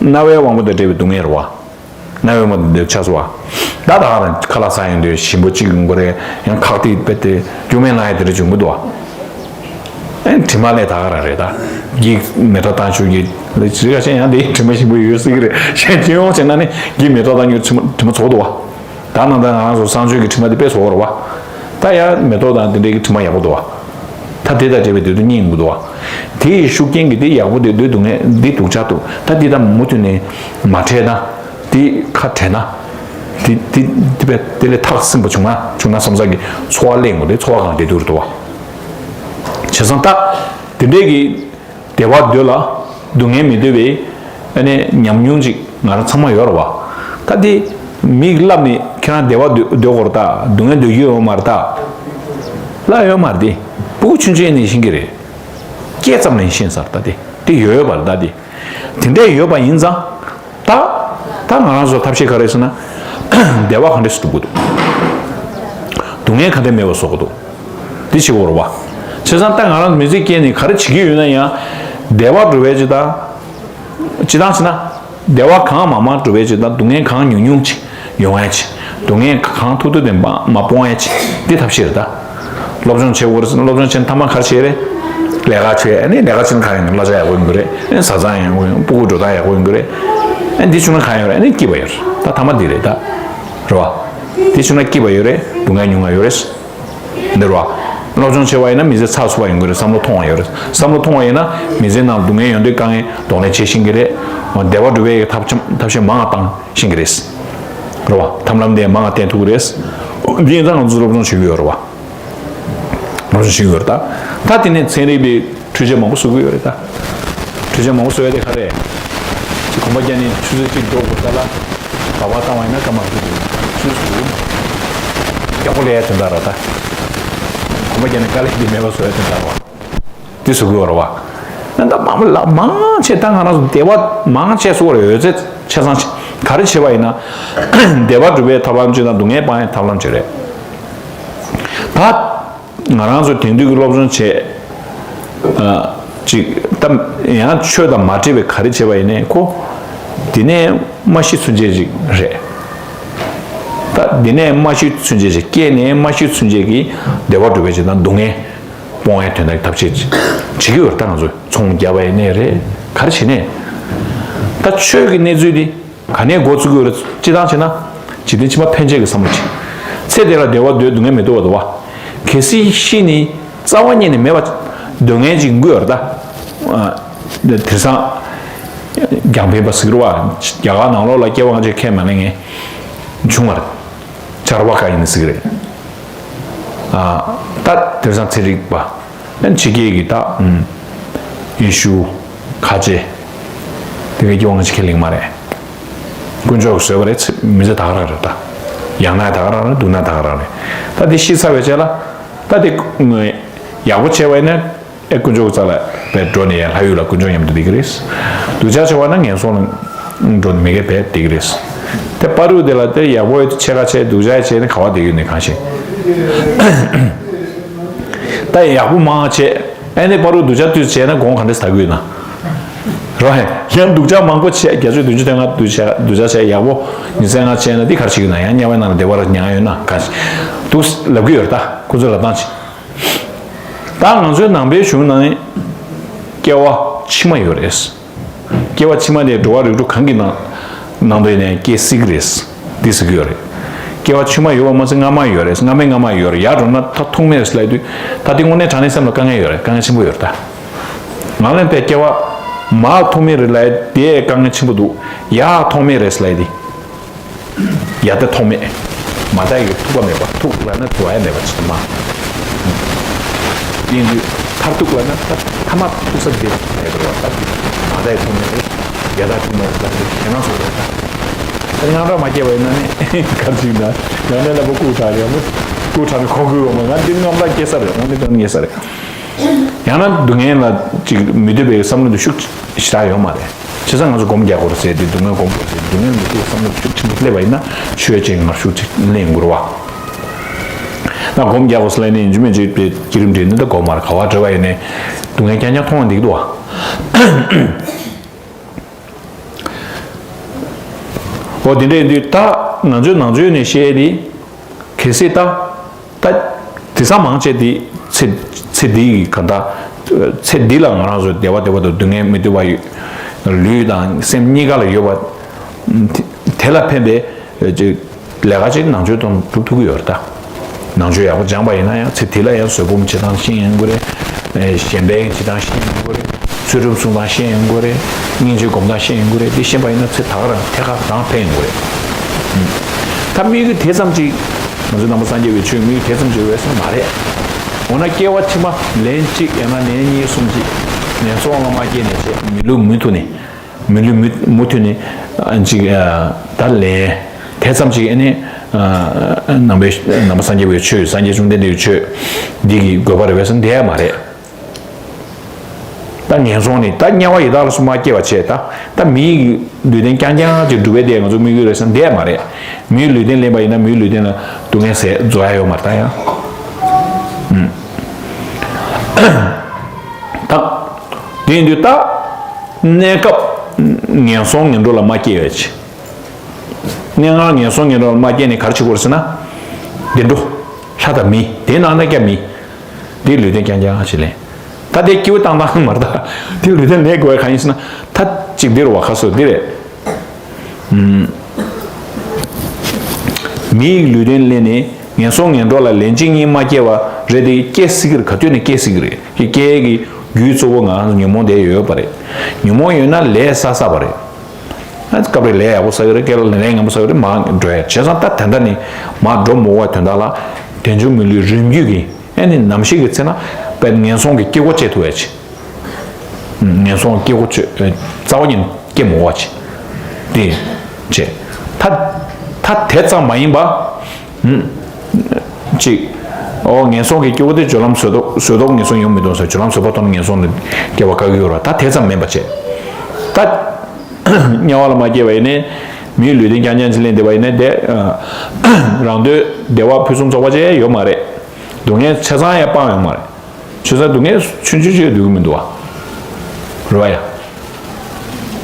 རྣ་བའི་དབང་པོ་དང་འབྲེལ་བའི་སྡུག་བསྔལ་རེད་བ། རྣ་བའི་མ་དེ་ཆགས་སོ། ད་ད་ག་རང་ཁ་ལག་ཟ་ཡོང་དུས་ཞིམ་པོ་གཅིག་ཡོང་གི་རེད། ཡང་ཁག་ཏིག་དཔེ་དེ་རྒྱུ་མེད་ལ་ཡ་དེ་འདྲ་བྱུང་གི་འདུག་བ། ཨེ་དྲི་མ་ལས་ད་ག་རང་རེད་ད། གི་མེ་ཏོག་བཏང་ཆུ་གི་ལས་ཅི་ག་ཤེས་ཡང་དེ་དྲི་མ་ཞིམ་པོ་ཡོད་སྲིད་ཀྱི་རེད། གཞན་སྤྱི་ཡོངས་བྱས་ན་ནི་གི་མེ་ཏོག་བཏང་ཆུ་དྲི་མ་དྲི་མ་ཚོགས་འདུག་བ། ད་ནང་ད་ང་རང་ཚོ་གསང་སྤྱོད་ཀྱི་དྲི་མ་དེ་དཔེ་ཚོགས་རེད་བ། ད་ཡ་མེ་ཏོག་དང་དེ་འདྲའི་གི་དྲི་མ་ཡག་པོ་འདུག་བ། ད་དེ་དང་འབྲེལ་བའི་དེ་དུ་གཉིད་འགུག་འདུག་བ། དེ་ཡི་ཤུགས་རྐྱེན་གྱིས་དེ་ཡག་པོ་དེ་སྡུག་སྡུག་བསྔལ་འདི་སྡུག་ཅག་འདུག་ད་འདི་དང་མུ་མཐུད་ནས་མ་འཕྲད་ན། དེ་ཁ་བྲལ་ན། དེ་དེ་དེ་བས་དེ་ལས་ཐག་སྲིང་པོ་བྱུང་ན་བྱུང་ན་བསམ་ས་གི་ཚོར་བ་སླེབས་འོང་དེ་ཚོར་བ་གང་དེ་དུ་རུ་འདུག་བ། བྱས་ཙང་ད་དེ་འདྲའི་གི་བདེ་བ་འདོད་ལ་སྡུག་བསྔལ་མི་འདོད་པའི་ཨ་ནི་ཉམས་མྱོང་ཅིག་ང་རང་ཚང་མ་ཡོད་རེད་བ། ད་དེ་མིག་ལབ་ནས་ཁྱེད་རང་བདེ་བ་འདོད་འདོད་དགོས་རེད་ད། སྡུག་བསྔལ་འདོད་རྒྱུ་ཡོད་མ་རེད་ད། ལབ་ཡོད་མ་རེད་དེ། སྤུ་གུ་ཆུང་ཆུང་ནས་ཤེས་ཀྱི་རེད། སྐྱེས་ཙམ་ནས་ཤེས་ཚར་ད་དེ། དེ་ཡོད་ཡོད་པ་རེད་ད་དེ། དེ་འདྲས་ཡོད་པ་ཡིན་ཙང་། ད། ད་ང་རང་ཚོ་ཐབས་ཤེས་ག་རེ་ཟེར་ན། བདེ་བ་གང་འདྲས་སུ་སྒྲུབ་དགོས་འདུག་སྡུག་བསྔལ་གང་འདྲས་མེད་པ་བཟོ་དགོས་འདུག་འདི་བྱེད་དགོས་རེད་བ། བྱས་ཙང་ད་ང་རང་མི་ཚེ་སྐྱེལ་ནས་ག་རེ་བྱེད་ཀྱི་ཡོད་ན་ཡང་། བདེ་བ་སྒྲུབ་པའི་ཅི་ད། ཅི་ད་ཟེར་ན། བདེ་བ་གང་མང་མང་སྒྲུབ་པའི་ཅི་ད་སྡུག་བསྔལ་གང་ཉུང་ཉུང་ཅིག་ཡོང་ཡ་ཅིག་སྡུག་བསྔལ་གང་ཐུབ་ཐུབ་དེ་མ་མ་སྤོང་ཡ་ཅིག་འདི་ཐབས་ཤེས་རེད་ད། སློབ་སྦྱོང་བྱེད་དགོས་རེད་ཟེར་ན་སློབ་སྦྱོང་བྱེད་ན་ཐ་མ་ག་རེ་བྱེད་རེད། ལས་ཀ་བྱེད། ཨ་ནི་ལས་ཀ་བྱེད་ན་ག་ཡོང་གི་རེད། གླ་ཆ་ཡག་པོ་ཡོང་གི་རེད། ཨ་ནི་བཟའ་ཚང་ཡག་པོ་ཡོང་། སྤུ་གུ་འགྲོ་སྟངས་ཡག་པོ་ཡོང་གི་རེད། ཨ་ནི་འདི་བྱུང་ན་ག་ཡོང་རེད། ཨ་ནི་སྐྱིད་པ་ཡོད་རེད། ད་ཐ་མ་འདི་རེད་ད། རེད་བ། འདི་བྱུང་ན་སྐྱིད་པ་ཡོད་རེད། སྡུག་བསྔལ་ཉུང་བ་ཡོད་རེད། འདི་རེད་བ། སློབ་སྦྱོང་བྱེད་པ་ཡིན་ན་མི་ཚེ་ཚགས་ཚུད་པ་ཡོང་གི་རེད། བསམ་བློ་ཐོངས་པ་ཡོད་རེད། བསམ་བློ་ཐོངས་པ་ཡིན་ན་མི་ཚེ་ནང་སྡུག་བསྔལ་ཡོང་དུས་དཀའ་ངལ་གདོང་ལེན་བྱེད་ཤེས་ཀྱི་རེད། བདེ་བ་སྒྲུབ་པའི་ཐབས་ཐབས་ཤེས་མང་བ་བཏང་ཤེས་ཀྱི་རེད། རེད་བ། ཐབས་ལམ་དེ་མང་བ་བསྟེན་ཐུབ་ཀྱི་རེད། འདི་ཡིན་ཙང་ང་ཚོ་སློབ་སྦྱོང་བྱེད་ཀྱི་ཡོད་རེད་བ། སློབ་སྦྱོང་བྱེད་ཀྱི་ཡོད་རེད་ད། ད་དེ་ནས་ཚན་རིག་པའི་འཕྲུལ་ཆས་མང་པོ་བཟོ་གི་ཡོད་རེད་ད། འཕྲུལ་ཆས་མང་པོ་བཟོ་ཡ་དེ་ག་རེ། ཅིག་གོམ་པ་རྒྱག་ནས་ཆུ་ཚོད་གཅིག་འགྲོ་དགོས་ད་ལ། ག་པར་བཏང་བ་ཡིན་ན་སྐར་མ་དྲུག་ཅུ་རེད། ཆུ་ཚོད་དྲུག་ཡག་པོ་ལས་ཡ་དོན་དག་རེད་ད། གོམ་པ་རྒྱག་ནས་དཀའ་ལས་དེ་མེད་པ་བཟོ་ཡ་དོན་དག་རེད་བ། དེ་བཟོ་གི་ཡོད་རེད་བ། ད་མང་པོ་ལ་མང་ཆེ་ད་ང་རང་ཚོ་བདེ་བ་མང་ཆེ་བཟོ་གི་རེད། ཡོད་ཚད་ཆ་ཚང་ཆེ་ག་རེ་བྱེད་པ་ཡིན་ན། བདེ་བ་སྒྲུབ་པའི་ཐབས་ལམ་གཅིག་དང་སྡུག་བསྔལ་སྤང་ཡའི་ཐབས་ལམ་གཅིག་རེད། ད། ང་རང་ཚོ་དེང་དུས་ཀྱི་སློབ་སྦྱོང་བྱེད། ཨ། ཅིག་ད་ཡང་ཆོས་དང་མ་འདྲེས་པའི་ག་རེ་བྱེད་པ་ཡིན་ནའི་ཁོ། འདི་ནས་མ་ཤི་ཚུན་ཆད་ཅིག་རེད། ད་འདི་ནས་མ་ཤི་ཚུན་ཆད་ཅིག་སྐྱེས་ནས་མ་ཤི་ཚུན་ཆད་ཀྱི་བདེ་བ་སྒྲུབ་པའི་ཆེད་དང་སྡུག་བསྔལ་སྤོང་བའི་དོན་དག་གི་ཐབས་ཤེས་བྱེད་ཀྱི་ཡོད་རེད། ད་ང་ཚོ་ཚོང་རྒྱག་པ་ཡིན་ནའི་རེད། ག་རེ་བྱེད་ནའི། ད་ཆོས་ཀྱི་གནས་ཚུལ་འདི། ག་ནས་འགོ་བཙུགས་ཀྱི་ཡོད་རེད། སྤྱིར་བཏང་བྱས་ན། འཇིག་རྟེན་ཕྱི་མ་ཕན་ཆད་ཀྱི་བསམ་བློ་བྱེད། ཚེ་འདི་ལ་བདེ་བ་འདོད་སྡུག་བསྔལ་མི་འདོད་པ་འདུག་བ། གལ་སྲིད་ཤི་ནས་རྩ་བ་ཉིད་ནས་མེད་པ་སྡུག་བསྔལ་ཅིག་འགོས་ཡོད་རེད་ད། ཨ། དེང་སང་རྒྱང་འཕེན་པ་ཟེར་གྱི་རེད་བ། རྒྱ་གར་ནང་ལོགས་ལ་སྐྱེ་བ་སྔ་ཕྱི་ཁས་མ་ལེན་མཁན་བྱུང་བ་རེད། ཆར་པ་ག་ཡིན་ཟེར་གྱི་རེད། ཨ། ད་དེང་སང་ཚན་རིག་པ། ཕྱི་རྒྱལ་གྱི་ད། ཨུམ། ཡེ་ཤུ། ཁ་ཆེ། དེ་གའི་སྐྱེ་བ་སྔ་ཕྱི་ཁས་ལེན་མ་རེད། དཀོན་མཆོག་གིས་བཟོས་པ་རེད། མི་ཚེ་ད་ག་རང་རེད་ད། ཡག་ན་ད་ག་རང་རེད། སྡུག་ན་ད་ག་རང་རེད། ད་དེ་ཤི་ཚར་བའི་རྗེས་ལ། ད་དེ། ཡག་པོ་བྱས་པ་ཡིན་ན། ཨེ་དཀོན་མཆོག་གི་རྩ་ལ་བས་འགྲོ་ནས་ཡང་ལྷ་ཡུལ་ལ་དཀོན་མཆོག་མཉམ་དུ་བསྡད་ཀྱི་རེད། སྡུག་ཅག་བྱེད་པ་ན་ངན་སོང་ལ་འགྲོ་ནས་མི་དགེ་བས་བསྡད་ཀྱི་རེད། དེ་བར་དུ་དེ་ལ་དེ་ཡག་པོ་ཡོད་ཆེ་ཁ་ཆེ་སྡུག་ཅག་བྱས་ནས་ག་བ་བསྡད་ཡོད་ནས་གང་ཤེས། ད་ཡག་པོ་མང་བྱས་ཨེ་ནས་བར་དུ་སྡུག་ཅག་དུས་བྱས་ན་དགོངས་ག་འདྲས་ཟ་གི་ཡོད་ན། རོ་ཧེ། ཡང་སྡུག་ཅག་མང་པོ་བྱས་བརྒྱད་ཅུ་བདུན་ཅུ་དོན་ལྔ་སྡུག་ཅག་སྡུག་ཅག་བྱས་ཡག་པོ་ཉི་ཚེ་ལྔ་བྱས་ན་འདི་ག་རེ་བྱེད་ཀྱི་ན་ཡང་དམྱལ་བའི་ནང་ལ་བདེ་བར་མྱང་ཡོད་ན་ག་རེ་འདུག་ལབ་ཀྱི་ཡོད་རེད། ད་ཁོ་ཚོས་ལབ་སྟངས་ཅིག་ད་ང་ཚོའི་ནང་པའི་གཞུང་ནང་ནས་སྐྱེ་བ་ཕྱི་མ་ཡོད་རེད། སྐྱེ་བ་ཕྱི་མ་དེ་འགྲོ་བ་རིགས་དྲུག་གང་གི་ནང་ནང་དོན་ནས་སྐྱེ་སྲིད་ཀྱི་རེད། འདི་ཟེར་གྱི་ཡོད་རེད། སྐྱེ་བ་ཕྱི་མ་ཡོད་པ་མ་ཟད་སྔ་མ་ཡོད་རེད། སྔ་མའི་སྔ་མ་ཡོད་རེད། ཡར་འགྲོ་ན་ད་ཐོག་མེད་རེད་ལབ་དུས་ད་དེ་དངོས་གནས་དྲང་གནས་སེམས་ལ་དཀའ་ངལ་ཡོད་རེད། དཀའ་ངལ་ཆེན་པོ་ཡོད་རེད་ད། ང་ལན་པའི་སྐྱེ་བ་མ་ཐོག་མེད་རེད་ལབ་དེ་དཀའ་ངལ་ཆེན་པོ་འདུག་ཡ་ཐོག་མེད་རེད་ལབ་དེ། ཡ་ད་ཐོག་མེད། མ་ད་ཡི་ཐུག་པ་མེད་པ་ཐུག་ལབ་ན་ཐུག་ཡ་མེད་པ་ཅི་མ། ཡིན་དུས་མཐར་ཐུག་ལབ་ན་ད་ཐ་མ་ཐུག་ས་དེ་མེད་པར་བ་ད་དེ་མ་ད་ཡི་ཐོག་མེད་རེད། ཡ་ད་ཐུག་མེད་རེད་ལབ་དེ་ཁྱེད་རང་ཚོ་རེད་ད། ད་དངངས་སྐྲག་མ་སྐྱེས་པ་ཡིན་ན་ནི་གར་ཅིག་ན་ཡང་ནས་ལ་པོ་ལྐུགས་དྲག་རེད་མོ། ལྐུགས་དྲག་ནས་ཁོང་ཁུལ་བ་མ་ང་འདི་དངངས་སྐྲག་སྐྱེ་ས་རེད། འོང་འདི་དོན་སྐྱེ་ས་རེད། ཡང་ན་སྡུག་བསྔལ་ལ་ཅིག་མི་འདོད་པའི་བསམ་བློ་འདི་ཤུགས་ཞེ་དྲག་ཡོད་མ་རེད། བྱས་ཙང་ང་ཚོ་སྒོམ་རྒྱག་དགོས་རེད་ཟེར་དུས་སྡུག་བསྔལ་སྒོམ་དགོས་ཟེར་དུས་སྡུག་བསྔལ་མི་འདོད་བསམ་བློ་ཤུགས་ཆེན་པོ་སླེབས་པ་ཡིན་ན་ཆོས་ཅན་ངར་ཤུགས་ཅིག་གླེང་དགོས་རེད་བ། ད་སྒོམ་རྒྱག་དགོས་ཟེར་ལབ་ནས་ཡིན་གཅིག་མིན་གཅིག་པའི་བསྐྱེད་རིམ་འདྲ་ནི་ད་སྒོམ་མར་ག་བ་འདྲ་བ་ཡིན་ནའི་སྡུག་བསྔལ་རྐྱང་རྐྱང་མཐོང་བ་འདི་འདུག་བ། འོ་དེ་འདྲ་ཡིན་དུས་ད་ང་ཚོའི་ནང་ཆོས་ནས་བཤད་དེ་གལ་སྲིད་ད། ད། དེང་སང་མང་ཆེ་དེ་ཚེ་ཚེ་འདི་ཡི་ག་ད། ཚེ་འདི་ལ་ང་རང་ཚོ་བདེ་བ་བདེ་བ་དང་སྡུག་བསྔལ་མི་བདེ་བ་ཡོད། ལུས་དང་སེམས་གཉིས་ཀ་ལ་ཡོད་པ། དེ་ལ་ཕན་པའི་ཅིག་ལས་ཀ་ཅིག་ནང་ཆོས་དང་སྒྲུབ་ཐུབ་ཀྱི་ཡོད་རེད་ད། ནང་ཆོས་ཡག་པོ་སྦྱངས་པ་ཡིན་ན་ཡང་ཚེ་འདི་ལ་ཡང་བཟོད་སྒོམ་བྱེད་སྟངས་ཤེས་ཡོང་གི་རེད། གཞན་ཕན་བྱེད་སྟངས་ཤེས་ཡོང་གི་རེད། ཚུལ་ཁྲིམས་སྲུང་སྟངས་ཤེས་ཡོང་གི་རེད། སྙིང་རྗེ་སྒོམ་སྟངས་ཤེས་ཡོང་གི་རེད། དེ་ཤེས་པ་ཡིན་ན་ཚེ་ད་ག་རང་ཐད་ཀར་རང་ཕན་ཡོང་གི་རེད། ད་དམིགས་ཡུལ་དེ་ཙམ་ཅིག་ང་ཚོ་ནང་པ་སངས་རྒྱས་པའི་ཆོས་དམིགས་ཡུལ་དེ་ཙམ་ཅིག་ཡོད་ས་མ་རེད། འོ་ན་སྐྱེ་བ་ཕྱི་མ་ལན་གཅིག་ཡང་ན་ལན་གཉིས་གསུམ་ཅིག་ངན་སོང་ལ་མ་སྐྱེས་ནས་བྱས་མི་ལུས་མུ་མཐུད་ནས་མི་ལུས་མུ་མུ་མཐུད་ནས་ཅིག་ད་ལན་དེ་ཙམ་ཅིག་ཨ་ནི་ནང་པའི་ནང་པ་སངས་རྒྱས་པའི་ཆོས་སངས་རྒྱས་བཅོམ་ལྡན་འདས་ཀྱི་ཆོས་འདི་གི་དགོས་པ་རེད་བས་སམ་དེ་ཡང་མ་རེད། ད་ངན་སོང་ནི་ད་དམྱལ་བ་ཡི་དྭགས་ལ་སོགས་མ་སྐྱེ་བ་བྱས་ད་ད་མིའི་ལུས་རྟེན་རྐྱང་རྐྱང་ཅིག་སྒྲུབ་པའི་དེ་ང་ཚོ་དམིགས་ཡུལ་རེད་བསམ་བསྡད་མ་རེད། མིའི་ལུས་རྟེན་ལེན་པ་ཡིན་ན་མིའི་ལུས་རྟེན་ལ་སྡུག་བསྔལ་ཟད་རྫོགས་ཡ་ཡོད་མ་རེད་ད་ཡང་། ད་དེ་ཡིན་དུས་ད་གནས་སྐབས་ངན་སོང་ངན་འགྲོ་ལ་མ་སྐྱེ་བའི་ཕྱིར། གནས་ལྔ་ངན་སོང་ངན་འགྲོ་ལ་མ་སྐྱེས་ནས་ག་རེ་བྱེད་དགོས་རེད་ཟེར་ན། བདེ་འགྲོ། ལྷ་དང་མི། དེའི་ནང་ན་ཀྱང་མི། འདིའི་ལུས་རྟེན་རྐྱང་རྐྱང་ཞིག་ལེན། ད་དེ་སྐྱིད་པོ་བཏང་བཏང་མ་རེད་ད། དེ་ལུས་རྟེན་ལེན་དགོས་པ་གང་ཡིན་ཟེར་ན། ད་ཅིག་འདིར་བ་ཁ་སོ་འདི་རེད། ཨུམ། མིའི་ལུས་རྟེན་ལེན་ནས་ངན་སོང་ངན་འགྲོ་ལ་ལན་གཅིག་གཉིས་མ་སྐྱེ་བ་རེད་དེ་སྐྱེ་སྲིད་ཀྱི་རེད། ག་དུས་ནས་སྐྱེ་སྲིད་ཀྱི་རེད། དེ་སྐྱེ་ཡས་ཀྱི་རྒྱུའི་གཙོ་བོ་ང་རང་ཚོ་ཉོན་མོངས་དེ་ཡོད་པ་རེད། ཉོན་མོངས་ཡོད་ན་ལས་བསགས་བསགས་པ་རེད། ཨ་སྐབས་རེ་ལས་ཡག་པོ་བསགས་ཡོད་རེད། སྐབས་རེ་ལས་ངན་པོ་བསགས་ཡོད་རེད། མར་འགྲོ་ཡ་བྱས་ཙང་ད་ད་ལྟ་ནས་མར་འགྲོ་མི་དགོས་པའི་དོན་དག་ལ་དལ་འབྱོར་མི་ལུས་རིམ་བརྒྱུད་ཀྱི་ཨ་ནི་ནམ་ཞིག་གི་ཚེ་ན་དཔེ་ངན་སོང་གི་སྐྱེ་སྒོ་བཅད་ཐུབ་ཡ་ཆེ། ངན་སོང་སྐྱེ་སྒོ་བཅད་རྩ་བ་ཉིད་སྐྱེ་མི་དགོས་པ་ཆེ། དེ་བྱས། ད་ད་དེ་ཙམ་མ་ཡིན་པ། ཨུམ། གཅིག་ཨོ་ངན་སོང་གི་སྐྱེ་བོ་དེ་སྦྱོར་ལམ་བཟོད་ཐོག་བཟོད་ཐོག་ངན་སོང་ཡོང་མི་འདུག་ཟེར། སྦྱོར་ལམ་བཟོད་པ་ཐོག་ནས་ངན་སོང་ལ་སྐྱེ་བ་བཀག་གི་ཡོད་རེད། ད་དེ་ཙམ་མིན་པ་བྱས། ད་དམྱལ་བ་ལ་མ་སྐྱེས་པ་ཡིན་ནའི་མིའི་ལུས་རྟེན་རྐྱང་རྐྱང་ཅིག་ལེན་བསྡད་པ་ཡིན་ནའི་དེ་རང་དོན་བདེ་བ་ཕུན་སུམ་ཚོགས་པ་ཅིག་ཡོད་མ་རེད། སྡུག་བསྔལ་ཆ་ཚང་ཡང་སྤང་ཡོད་མ་རེད། ཆོས་ཚ་སྡུག་བསྔལ་ཆུང་ཆུང་ཆོས་སྡུག་གི་མི་འདུག་བ། རེད་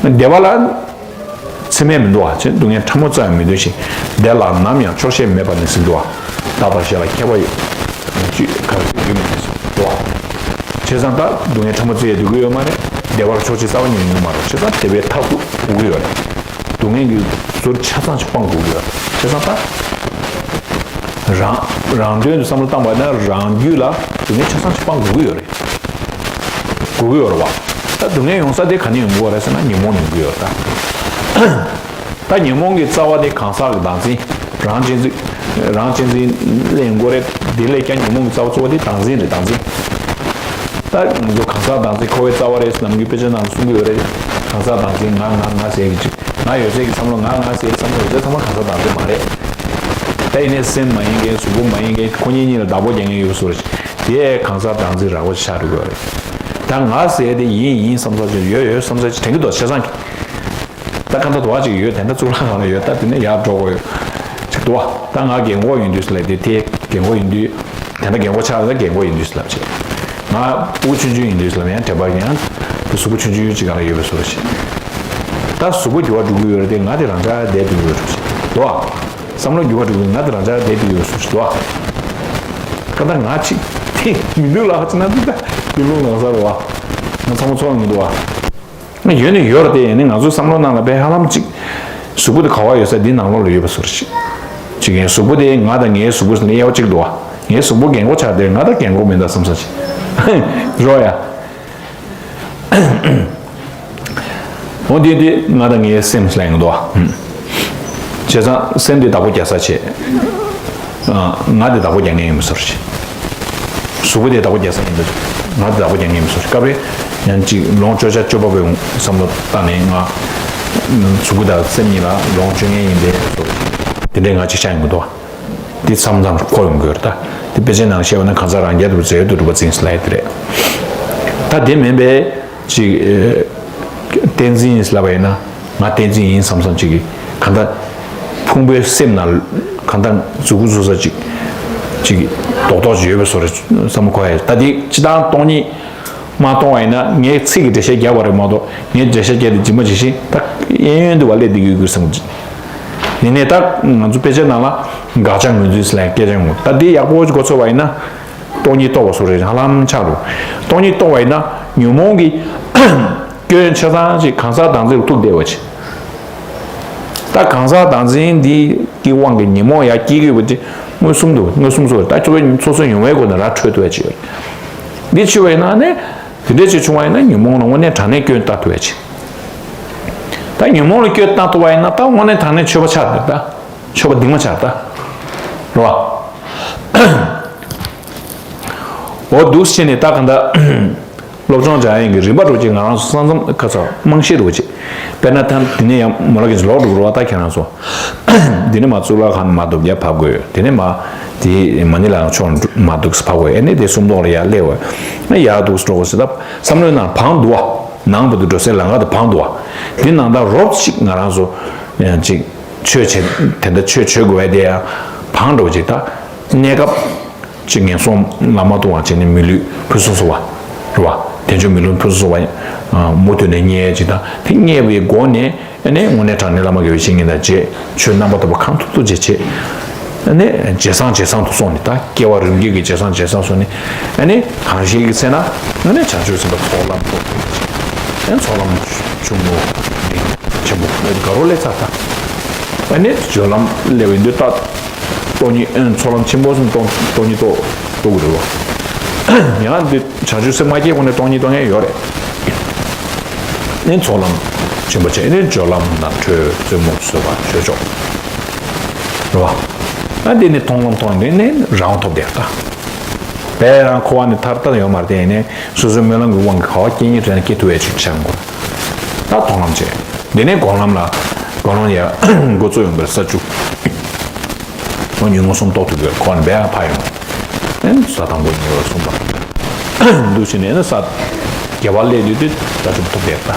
བ་ཡ། བདེ་བ་ལ་ཚད་མེད་མི་འདུག་བ། ཆེ་སྡུག་བསྔལ་ཕྲ་མོ་ཙམ་ཡང་མི་འདུག་ཞིང་། བདེ་ལ་ནམ་ཡང་ཆོག་ཤེས་མེད་པ་ནི་ཟིན་འདུག་བ། བདག་དང་གཞན་ལ་ཁྱད་པར་ཡོད། ཅི་ག་རེ་ཡོད་མི་འདུག་ཟིན་འདུག་བ། བྱས་ཙང་ད་སྡུག་བསྔལ་ཕྲ་མོ་ཙམ་ཡང་སྡུག་གི་ཡོད་མ་རེད། བདེ་བར་ཆོག་ཅེས་རྩ་བ་ཉིད་ཡོང་གི་མ་རེད། བྱས་ཙང་བདེ་བའི་མཐར་ཐུག་དགོས་ཀྱི་ཡོད་རེད། སྡུག་བསྔལ་གྱི་ཟུར་ཆ་ཚང་ཞིག་སྤང་དགོས་ཀྱི་ཡོད་རེད། བྱས་ཙང་ད་རང་རང་དོན་དུ་བསམ་བློ་བཏང་བ་ན་རང་རྒྱུད་ལ་སྡུག་བསྔལ་ཆ་ཚང་ཞིག་སྤང་དགོས་ཀྱི་ཡོད་རེད། དགོས་ཀྱི་ཡོད་རེད་བ། ད་སྡུག་བསྔལ་ཡོང་ས་དེ་ག་ནས་ཡོང་གི་ཡོད་རེད་ཟེར་ན་ཉོན་མོངས་ནས་ཡོང་གི་ཡོད་རེད་ད། ད་ཉོན་མོངས་ཀྱི་རྩ་བ་དེ་གང་ཟག་གི་བདག་འཛིན། རང་གཅེས་འཛིན། རང་གཅེས་འཛིན་ལེན་དགོས་རེད། དེ་ལས་ཀྱང་ཉོན་མོངས་ཀྱི་རྩ་བ་གཙོ་བོ་དེ་བདག་འཛིན་རེད། བདག་འཛིན། ད་ང་ཚོ་གང་ཟག་བདག་འཛིན་འཁོར་བའི་རྩ་བ་རེད་ཟེར་ནམ་རྒྱུན་དཔེ་ཆ་ནང་གསུང་གི་ཡོད་རེད། གང་ཟག་བདག་འཛིན་ང་ང་ང་ཟེར་གི་ཅིག་ང་ཡོད་ཚད་ཀྱི་བསམ་བློ་ང་ང་ཟེར་བསམ་བློ་ཡོད་ཚད་ཚང་མ་གང་ཟག་བདག་འཛིན་མ་རེད། ད་ཡིན་ནའི་སེམས་མ་ཡིན་མཁན་གཟུགས་པོ་མ་ཡིན་མཁན་ཁོ་གཉིས་གཉིས་ལ་བདག་པོ་རྒྱག་མཁན་ཡོད་བཟོ་རེད། དེ་གང་ཟག་བདག་འཛིན་རགས་པ་ཆགས་འགྲོ་གི་ཡོད་རེད། ད་ང་ཟེར་དེ་ཡིན་ཡིན་བསམ་ས་ཅིག་ཡོད་ཡོད་བསམ་ས་ཅིག་དྲན་གྱི་འདུག་བྱས་ཙང་གི། ད་ག་འདྲ་འདྲ་བ་ཅིག་ཡོད་དེ་འདྲ་གཙུག་ལག་ཁང་ལ་ཡོད། ད་དེ་ནས་ཡར་འགྲོ་དགོས་ཡོད་ཅིག་འདུག་བ། ད་ང་རྒན་གོག་ཡིན་དུས་སུ་ལབ་དེ་དེ་རྒན་གོག་ཡིན་དུས། དེ་འདྲ་རྒན་གོག་ཆགས་ལ་རྒན་གོག་ཡིན་དུས་སུ་ལབ་བྱས། ང་སྤུ་གུ་ཆུང་ཆུང་ཡིན་དུས་སུ་ལབ་ཡང་དྲན་པ་ཡང་དེ་གཟུགས་པོ་ཆུང་ཆུང་ཅིག་ག་ལ་ཡོད་པའི་བཟོ་འདྲ་ཞིག་ད་གཟུགས་པོ་འགྱུར་བ་འགྲོ་གི་ཡོད་རེད་དེ་ང་དེ་རང་ཅག་བསྡད་འགྲོ་གི་ཡོད་རེད་ཅིག་འདུག་བ། བསམ་བློ་འགྱུར་བ་འགྲོ་གི་ང་དེ་རང་ཅག་བསྡད་འགྲོ་གི་ཡོད་བཟོ་འདྲ་ཞིག་འདུག་བ། ག་ད་ང་ཅིག་དེ་མི་འདུག་ལ་ཧ་ཅི་ན་འདི་ད་དེ་ལུང་ལངས་ས་རེད་བ། ང་ཚང་མ་ཚོར་མི་འདུག་བ། ཡོད་ནི་ཡོད་རེད་དེ། ཡིན་ནའི་ང་ཚོའི་བསམ་བློ་ནང་ལ་དཔེ་ཧ་ལམ་ཅིག་གཟུགས་པོ་དེ་ག་བ་ཡོད་ས་འདི་ནང་ལོགས་ལ་ཡོད་པ་བཟོ་འདྲ་ཞིག་ཅིག་ཡིན། གཟུགས་པོ་དེ་ང་དང་ངའི་གཟུགས་པོ་ཟེར་ན་དབྱེ་བ་གཅིག་འདུག་བ། ངའི་གཟུགས་པོ་རྒན་གོག་ཆགས་དེ་ང་ད་རྒན་གོག་མིན་ད་བསམ་ས་ཅིག་རོ་ཡ། འོ་འདི་འདི་ང་དང་ངའི་སེམས་ལ་ཡོང་འདུག་བ། བྱས་ཙང་སེམས་འདི་བདག་པོ་རྒྱག་ས་བྱེད། ང་འདི་བདག་པོ་རྒྱག་མཁན་ཡིན་པ་བཟོ་འདྲ་ཞིག་གཟུགས་པོ་དེ་བདག་པོ་རྒྱག་ས་ཡིན་པ། ང་འདི་བདག་པོ་རྒྱག་མཁན་ཡིན་པ་བཟོ་འདྲ་ཞིག་སྐབས་རེ་ཡང་ཅིག་ལོངས་སྤྱོད་བྱ་སྤྱོད་པ་པོའི་བསམ་བློ་བཏང་ནས་ང་གཟུགས་པོ་དང་སེམས་གཉིས་ལ་ལོངས་སྤྱོད་མཁན་ཡིན་པའི་བཟོ་འདྲ་ཞིག་དེ་འདྲའི་ང་ཅིག་ཆགས་ཡོང་གི་འདུག་བ། འདི་མཚམས་མཚམས་སུ་འཁོར་ཡོང་གི་ཡོད་རེད་ད། འདི་དཔེ་ཆའི་ནང་བཤད་པ་ན་གང་ཟག་རང་རྒྱལ་དུ་རྫས་དུ་གྲུབ་པ་འཛིན་ལབ་ཡ་དེ་རེད། ད་དེ་མིན་པའི་ཅིག་ཨེ། བསྟན་འཛིན་ཡིན་ལབ་པ་ཡིན་ན། ང་བསྟན་འཛིན་ཡིན་བསམ་བསམ་ཅིག་གིས་གང་ལྟར་ཕུང་པོའི་སེམས་ནང་གང་ལྟར་མཛུབ་གུ་འཛུགས་ས་ཅིག་ཅིག་རྡོག་རྡོག་ཅིག་ཡོད་པའི་བཟོ་འདྲ་བསམ་བློ་འཁོར་ཡ། ད་འདི་སྤྱིར་བཏང་སྟོང་ཉིད་མ་མཐོང་བ་ཡིན་ན་ངས་ཚིག་གི་འགྲེལ་བཤད་རྒྱག་པ་རེད་མ་གཏོགས། ངས་འགྲེལ་བཤད་རྒྱག་དེ་ཇི་མ་ཇི་བཞིན་ད་གཡས་གཡོན་དུ་བ་སླེབས་བསྡད་ཡོད་དགོས་བསམ་གྱི། ཡིན་ནའི་ད་ང་ཚོ་དཔེ་ཆ་ནང་ལ་དགག་བྱ་ངོས་འཛིན་ཟེར་ལབ་སྐད་ཆ་ཡོང་གི། ད་འདི་ཡག་པོ་གོ་ཚོད་པ་ཡིན་ན། སྟོང་ཉིད་རྟོགས་པ་སོགས་རེད་ཧ་ལམ་ཆགས་འགྲོ། སྟོང་ཉིད་རྟོགས་པ་ཡིན་ན་ཉོན་མོངས་ཀྱི་སྐྱོན་ཆ་ཚང་ཅིག་གང་ཟག་བདག་འཛིན་ལ་ཐུག་བསྡད་པ་ཅིག་ད་གང་ཟག་བདག་འཛིན་འདི་གི་དབང་གིས་ཉོན་མོངས་ཡར་སྐྱེ་གི་ཡོད་པ་དེ་མངོན་སུམ་དུ་མངོན་སུམ་སོགས་ད་ཚོ་བའི་སོ་སོའི་ཡོང་བའི་སྒོ་ནས་ར་འཕྲོད་ཐུབ་པ་ཅིག་ཡོད། འདི་ཆུ་བའི་ནང་ནས་དེ་འདྲས་ཅིག་བྱུང་བ་ཡིན་ན་ཉོན་མོངས་ལ་དངོས་གནས་དྲང་གནས་སྐྱོན་བཏགས་ཐུབ་པ་ཅིག་ད་ཉོན་མོངས་ལ་སྐྱོན་བཏགས་ཐུབ་པ་ཡིན་ན་ད་དངོས་གནས་དྲང་གནས་ཆོས་པ་ཆགས་འདུག་ད། ཆོས་པ་གདིང་མ་ཆགས་ད། རེད་བ། འོ་འདུག་བྱས་ནས་ད་ག་འདྲ། སློབ་སྦྱོང་སྦྱང་ཡས་ཀྱི་རིམ་པ་འདྲ་བོ་ཅིག་ང་རང་ཚོ་ས་མཚམས་ཁ་ཚ་རྨང་གཞི་འདྲ་བོ་ཅིག་དཔེར་ན་ད་འདི་ནས་ཡང་མོ་ལ་གིན་ལོག་འགྲོ་གི་རེད་བ་ད་ཁྱེད་རང་ཚོ། འདི་ནས་མ་གཙུག་ལག་ཁང་མ་འདུག་ཡ་བབས་དགོས། དེ་ནས་མ་དེ་མ་ཎི་ལ་ཕྱོགས་མ་འདུག་སེ་བབས་དགོས། ཨེ་ནས་དེ་སུམ་མདོ་ལ་ཡར་སླེབས་དགོས། ཨེ་ཡར་འདུག་སེ་འགྲོ་དགོས་ཟེར་ད་བསམ་བློའི་ནང་བང་འདུག་བ། ནང་བར་དུ་འགྲོ་སའི་ལམ་ཁ་དེ་བང་འདུག་བ། འདི་ནང་ད་རོབ་ཅིག་ང་རང་ཚོ་ཡང་ཅིག་ཆོས་བྱེད་དེ་འདྲ་ཆོས་བྱེད་དགོས་པ་དེ་ཡང་བང་འགྲོ་ཅིག་ད་གནས་སྐབས་ཅིག་ངན་སོང་ལམ་མ་ལྟུང་བ་བྱས་ནས་མི་ལུས་ཕུན་སུམ་ཚོགས་པ་རེད་བ། དལ་འབྱོར་མི་ལུས་ཕུན་སུམ་ཚོགས་པ་མུ་མཐུད་ནས་བརྙེས་ཅིག་ད་དེ་བརྙེས་པའི་སྒོ་ནས་ཨ་ནི་དངོས་གནས་དྲང་གནས་བླ་མ་དགེ་བའི་བཤེས་གཉེན་དང་མཇལ། ཆོས་རྣམ་པ་ཐོབ་པ་གང་ཐུབ་ཐུབ་ཅིག་བྱས། ཨ་ནི་ཇེ་བཟང་ཇེ་བཟང་དུ་སོང་ནས་ད་སྐྱེ་བ་རིམ་གྱིས་ཀྱི་ཇེ་བཟང་ཇེ་བཟང་སོང་ནས་ཨ་ནི་གང་ཞིག་གི་ཚེ་ན་ཨ་ནི་བྱང་ཆུབ་སེམས་དཔའ་ཚོགས་ལམ་ཐོབ། ཨ་ནི་ཚོགས་ལམ་ཆུང་ངུ་ཆེན་པོ་དགའ་རབ་སླེབས་ཚར་ད། ཨ་ནི་སྦྱོར་ལམ་སླེབས་པའི་འདི་ད་སྟོང་ཉིད་ཨ་ནི་ཚོགས་ལམ་ཆེན་པོ་གསུམ་སྟོང་སྟོང་ཉིད་རྟོགས་རྟོགས་དགོས་རེད་བ། ཡང་འདི་བྱང་ཆུབ་སེམས་མ་སྐྱེས་གོང་ནས་སྟོང་ཉིད་རྟོགས་མཁན་ཡོད་རེད། ནི་ཚོགས་ལམ་ཆེན་པོ་བྱས་ནས་སྦྱོར་ལམ་ནང་འཕྲོས་བཙུན་མོ་བཟོད་པ་ཆོས་མཆོག་རེད་བ། ཨ་འདི་ནི་མཐོང་ལམ་མཐོང་ནས་ནི་རང་དབང་ཐོབ་བསྡད་ད། དཔེ་རང་འཁོར་བ་ནི་ཐར་ཐར་ཡོད་མ་རེད་དེ་ནས་སོ་སོའི་སྨོན་ལམ་གྱི་དབང་གིས་ག་བ་སྐྱེ་ཉིན་རེ་ན་སྐྱེ་ཐུབ་པའི་ཆོས་ཆགས་འགོ། ད་མཐོང་ལམ་བྱས། འདི་ནས་སྒོམ་ལམ་ལ་སྒོམ་ལམ་ཡ་འགོ་བཙུགས་ཡོང་པའི་ས་བཅུ། ཉོན་མོངས་གསུམ་རྟོགས་ཐུབ་པའི་གོ་ནས་འབད་ཕ་ཡོང་། ཨེ་ས་དང་པོ་ཉེ་བར་གསུངས་པ། འདུག་བྱས་ནས་ཨེ་ས་དགེ་བ་སླེབས་དུས་དེ་དགྲ་བཅོམ་ཐོབ་པའི་ལྟ།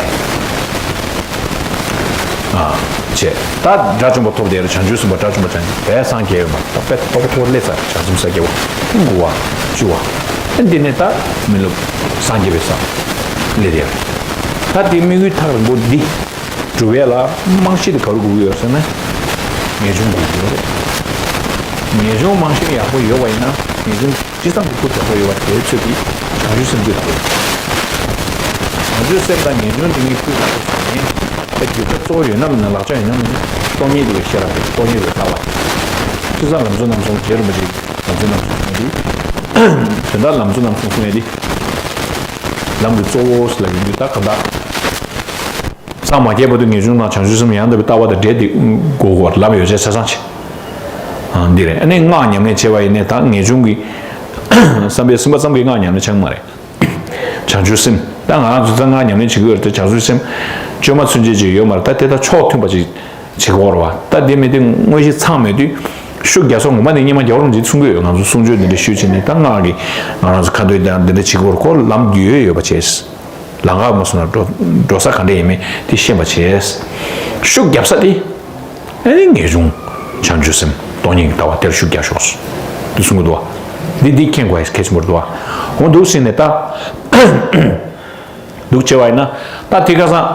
ཨ་བྱས་ད་དགྲ་བཅོམ་པ་ཐོབ་དེར་བྱང་ཆུབ་སེམས་དཔའ་དགྲ་བཅོམ་པ་ཅན་དེ་སངས་རྒྱས་ཡོད་མ་རེད། ད་དཔེ་ཐོག་ཐོག་སླེབས་ཚར་བྱང་སེམས་སངས་རྒྱས་པ་མགུ་བ་བཅུ་བ། ཨེ་འདི་ནས་ད་མི་སློབ་སངས་རྒྱས་པའི་ས་སླེབས་དེར་ད་དེ་དམིགས་ཡུལ་ཐག་རིང་པོ་འདི། སྒྲུབ་ཡས་ལ་རྨང་གཞི་དེ་ག་རུ་དགོས་ཀྱི་ཡོད་ཟེར་ན། ངེས་འབྱུང་དགོས་ཀྱི་ཡོད་རེད། ངེས་འབྱུང་རྨང་གཞི་ཡག་པོ་ཡོད་པ་ཡིན་ན་ངེས་འབྱུང་ཅི་ཙམ་གྱི་ཀུན་རྫོབ་པོ་ཡོད་པ་དེའི་ཚོད་ཀྱིས་བྱང་ཆུབ་སེམས་ཀྱི་དགོས། བྱང་ཆུབ་སེམས་དང་ངེས་འབྱུང་འདི་གཉིས་ཀུན་རྫོབ་པོ་ཡིན་ན་རྒྱུ་ཆ་གཙོ་བོ་ཡོད་ན་མིན་ན་ལག་ཆ་ཡོད་ན་མིན་ན་སྟོང་ཉིད་དེ་བའི་ཤེས་རབ་དེ་སྟོང་ཉིད་དེ་བའི་ལྟ་བ། ཅི་ཙམ་ལམ་གཙོ་རྣམ་གསུམ་རྗེ་རིན་པོ་ཆེ་ལམ་གཙོ་རྣམ་གསུམ་གསུང་ཡས་དེ། དོན་དག་ལམ་གཙོ་རྣམ་གསུམ་གསུང་ཡས་དེ། ལམ་གྱི་གཙོ་བོ་ཟེར་ལ་ཡོང་དུས་ད་ག་འདྲ། སངས་མ་རྒྱས་བར་དུ་ངེས་འབྱུང་དང་བྱང་ཆུབ་སེམས་ཡང་དག་པའི་ལྟ་བ་དང་འབྲེལ་ཏེ་དགོས་སྐོར་ལབ་ཡོད་ཚད་ཆ་ཚང་ཆེ། འདི་རེད། ཨ་ནི་སྔགས་ཉམས་ལེན་བྱས་པ་ཡིན་ནའི་ད་ངེས་འབྱུང་གི་བསམ་པས་ཟིན་པ་ཙམ་གྱིས་སྔགས་ཉམས་ལེན་ཆགས་མ་རེད། བྱང་ཆུབ་སེམས་ད་ང་རང་ཚོ་ད་སྔགས་ཉམས་ལེན་བྱེད་ཀྱི་ཡོད་རེད་དེ་བྱང་ཆུབ་སེམས་བཅོས་མ་ཚུན་ཆད་ཅིག་ཡོད་མ་རེད། ད་དེ་ད་ཕྱོགས་མཐུན་པ་ཅིག་བྱེད་དགོས་རེད་བ། ད་དེ་མེད་དུས་དངོས་གཞི་ཚང་མེད་དུས་ ཤུགས་རྒྱབ་ས་ངོ་མ་ནི་སྙེ་མ་རྒྱལ་བ་རིན་པོ་ཆེས་གསུང་གི་ཡོད། ང་ཚོ་གསུང་ཆོས་འདི་འདྲ་ཞུས་བྱས་ནས་ད་ང་གི་ང་རང་ཚོ་ཁ་འདོན་དང་འདི་འདྲ་བྱེད་དགོས་རེད། ཁོ་ལམ་རྒྱུས་ཡོད་ཡོད་པ་བྱས། ལམ་ཁ་མ་སོང་ན་འགྲོ་འགྲོ་ས་ག་འདྲ་ཡིན་མིན་དེ་ཤེས་པ་བྱས། ཤུགས་རྒྱབ་ས་དེ་ཨེ་ནི་ངེས་འབྱུང་བྱང་ཆུབ་སེམས་སྟོང་ཉིད་ཀྱི་ལྟ་བ་དེར་ཤུགས་རྒྱག་ཤོག་འདི་གསུང་གི་འདུག་བ། འདི་འདི་མཁྱེན་དགོས་གལ་ཆེན་པོ་རེད་འདུག་བ། འོ་འདུག་ཟེར་ནས་ད་འདུག་བྱས་པ་ཡིན་ན་ད་དེ་ཁ་སང་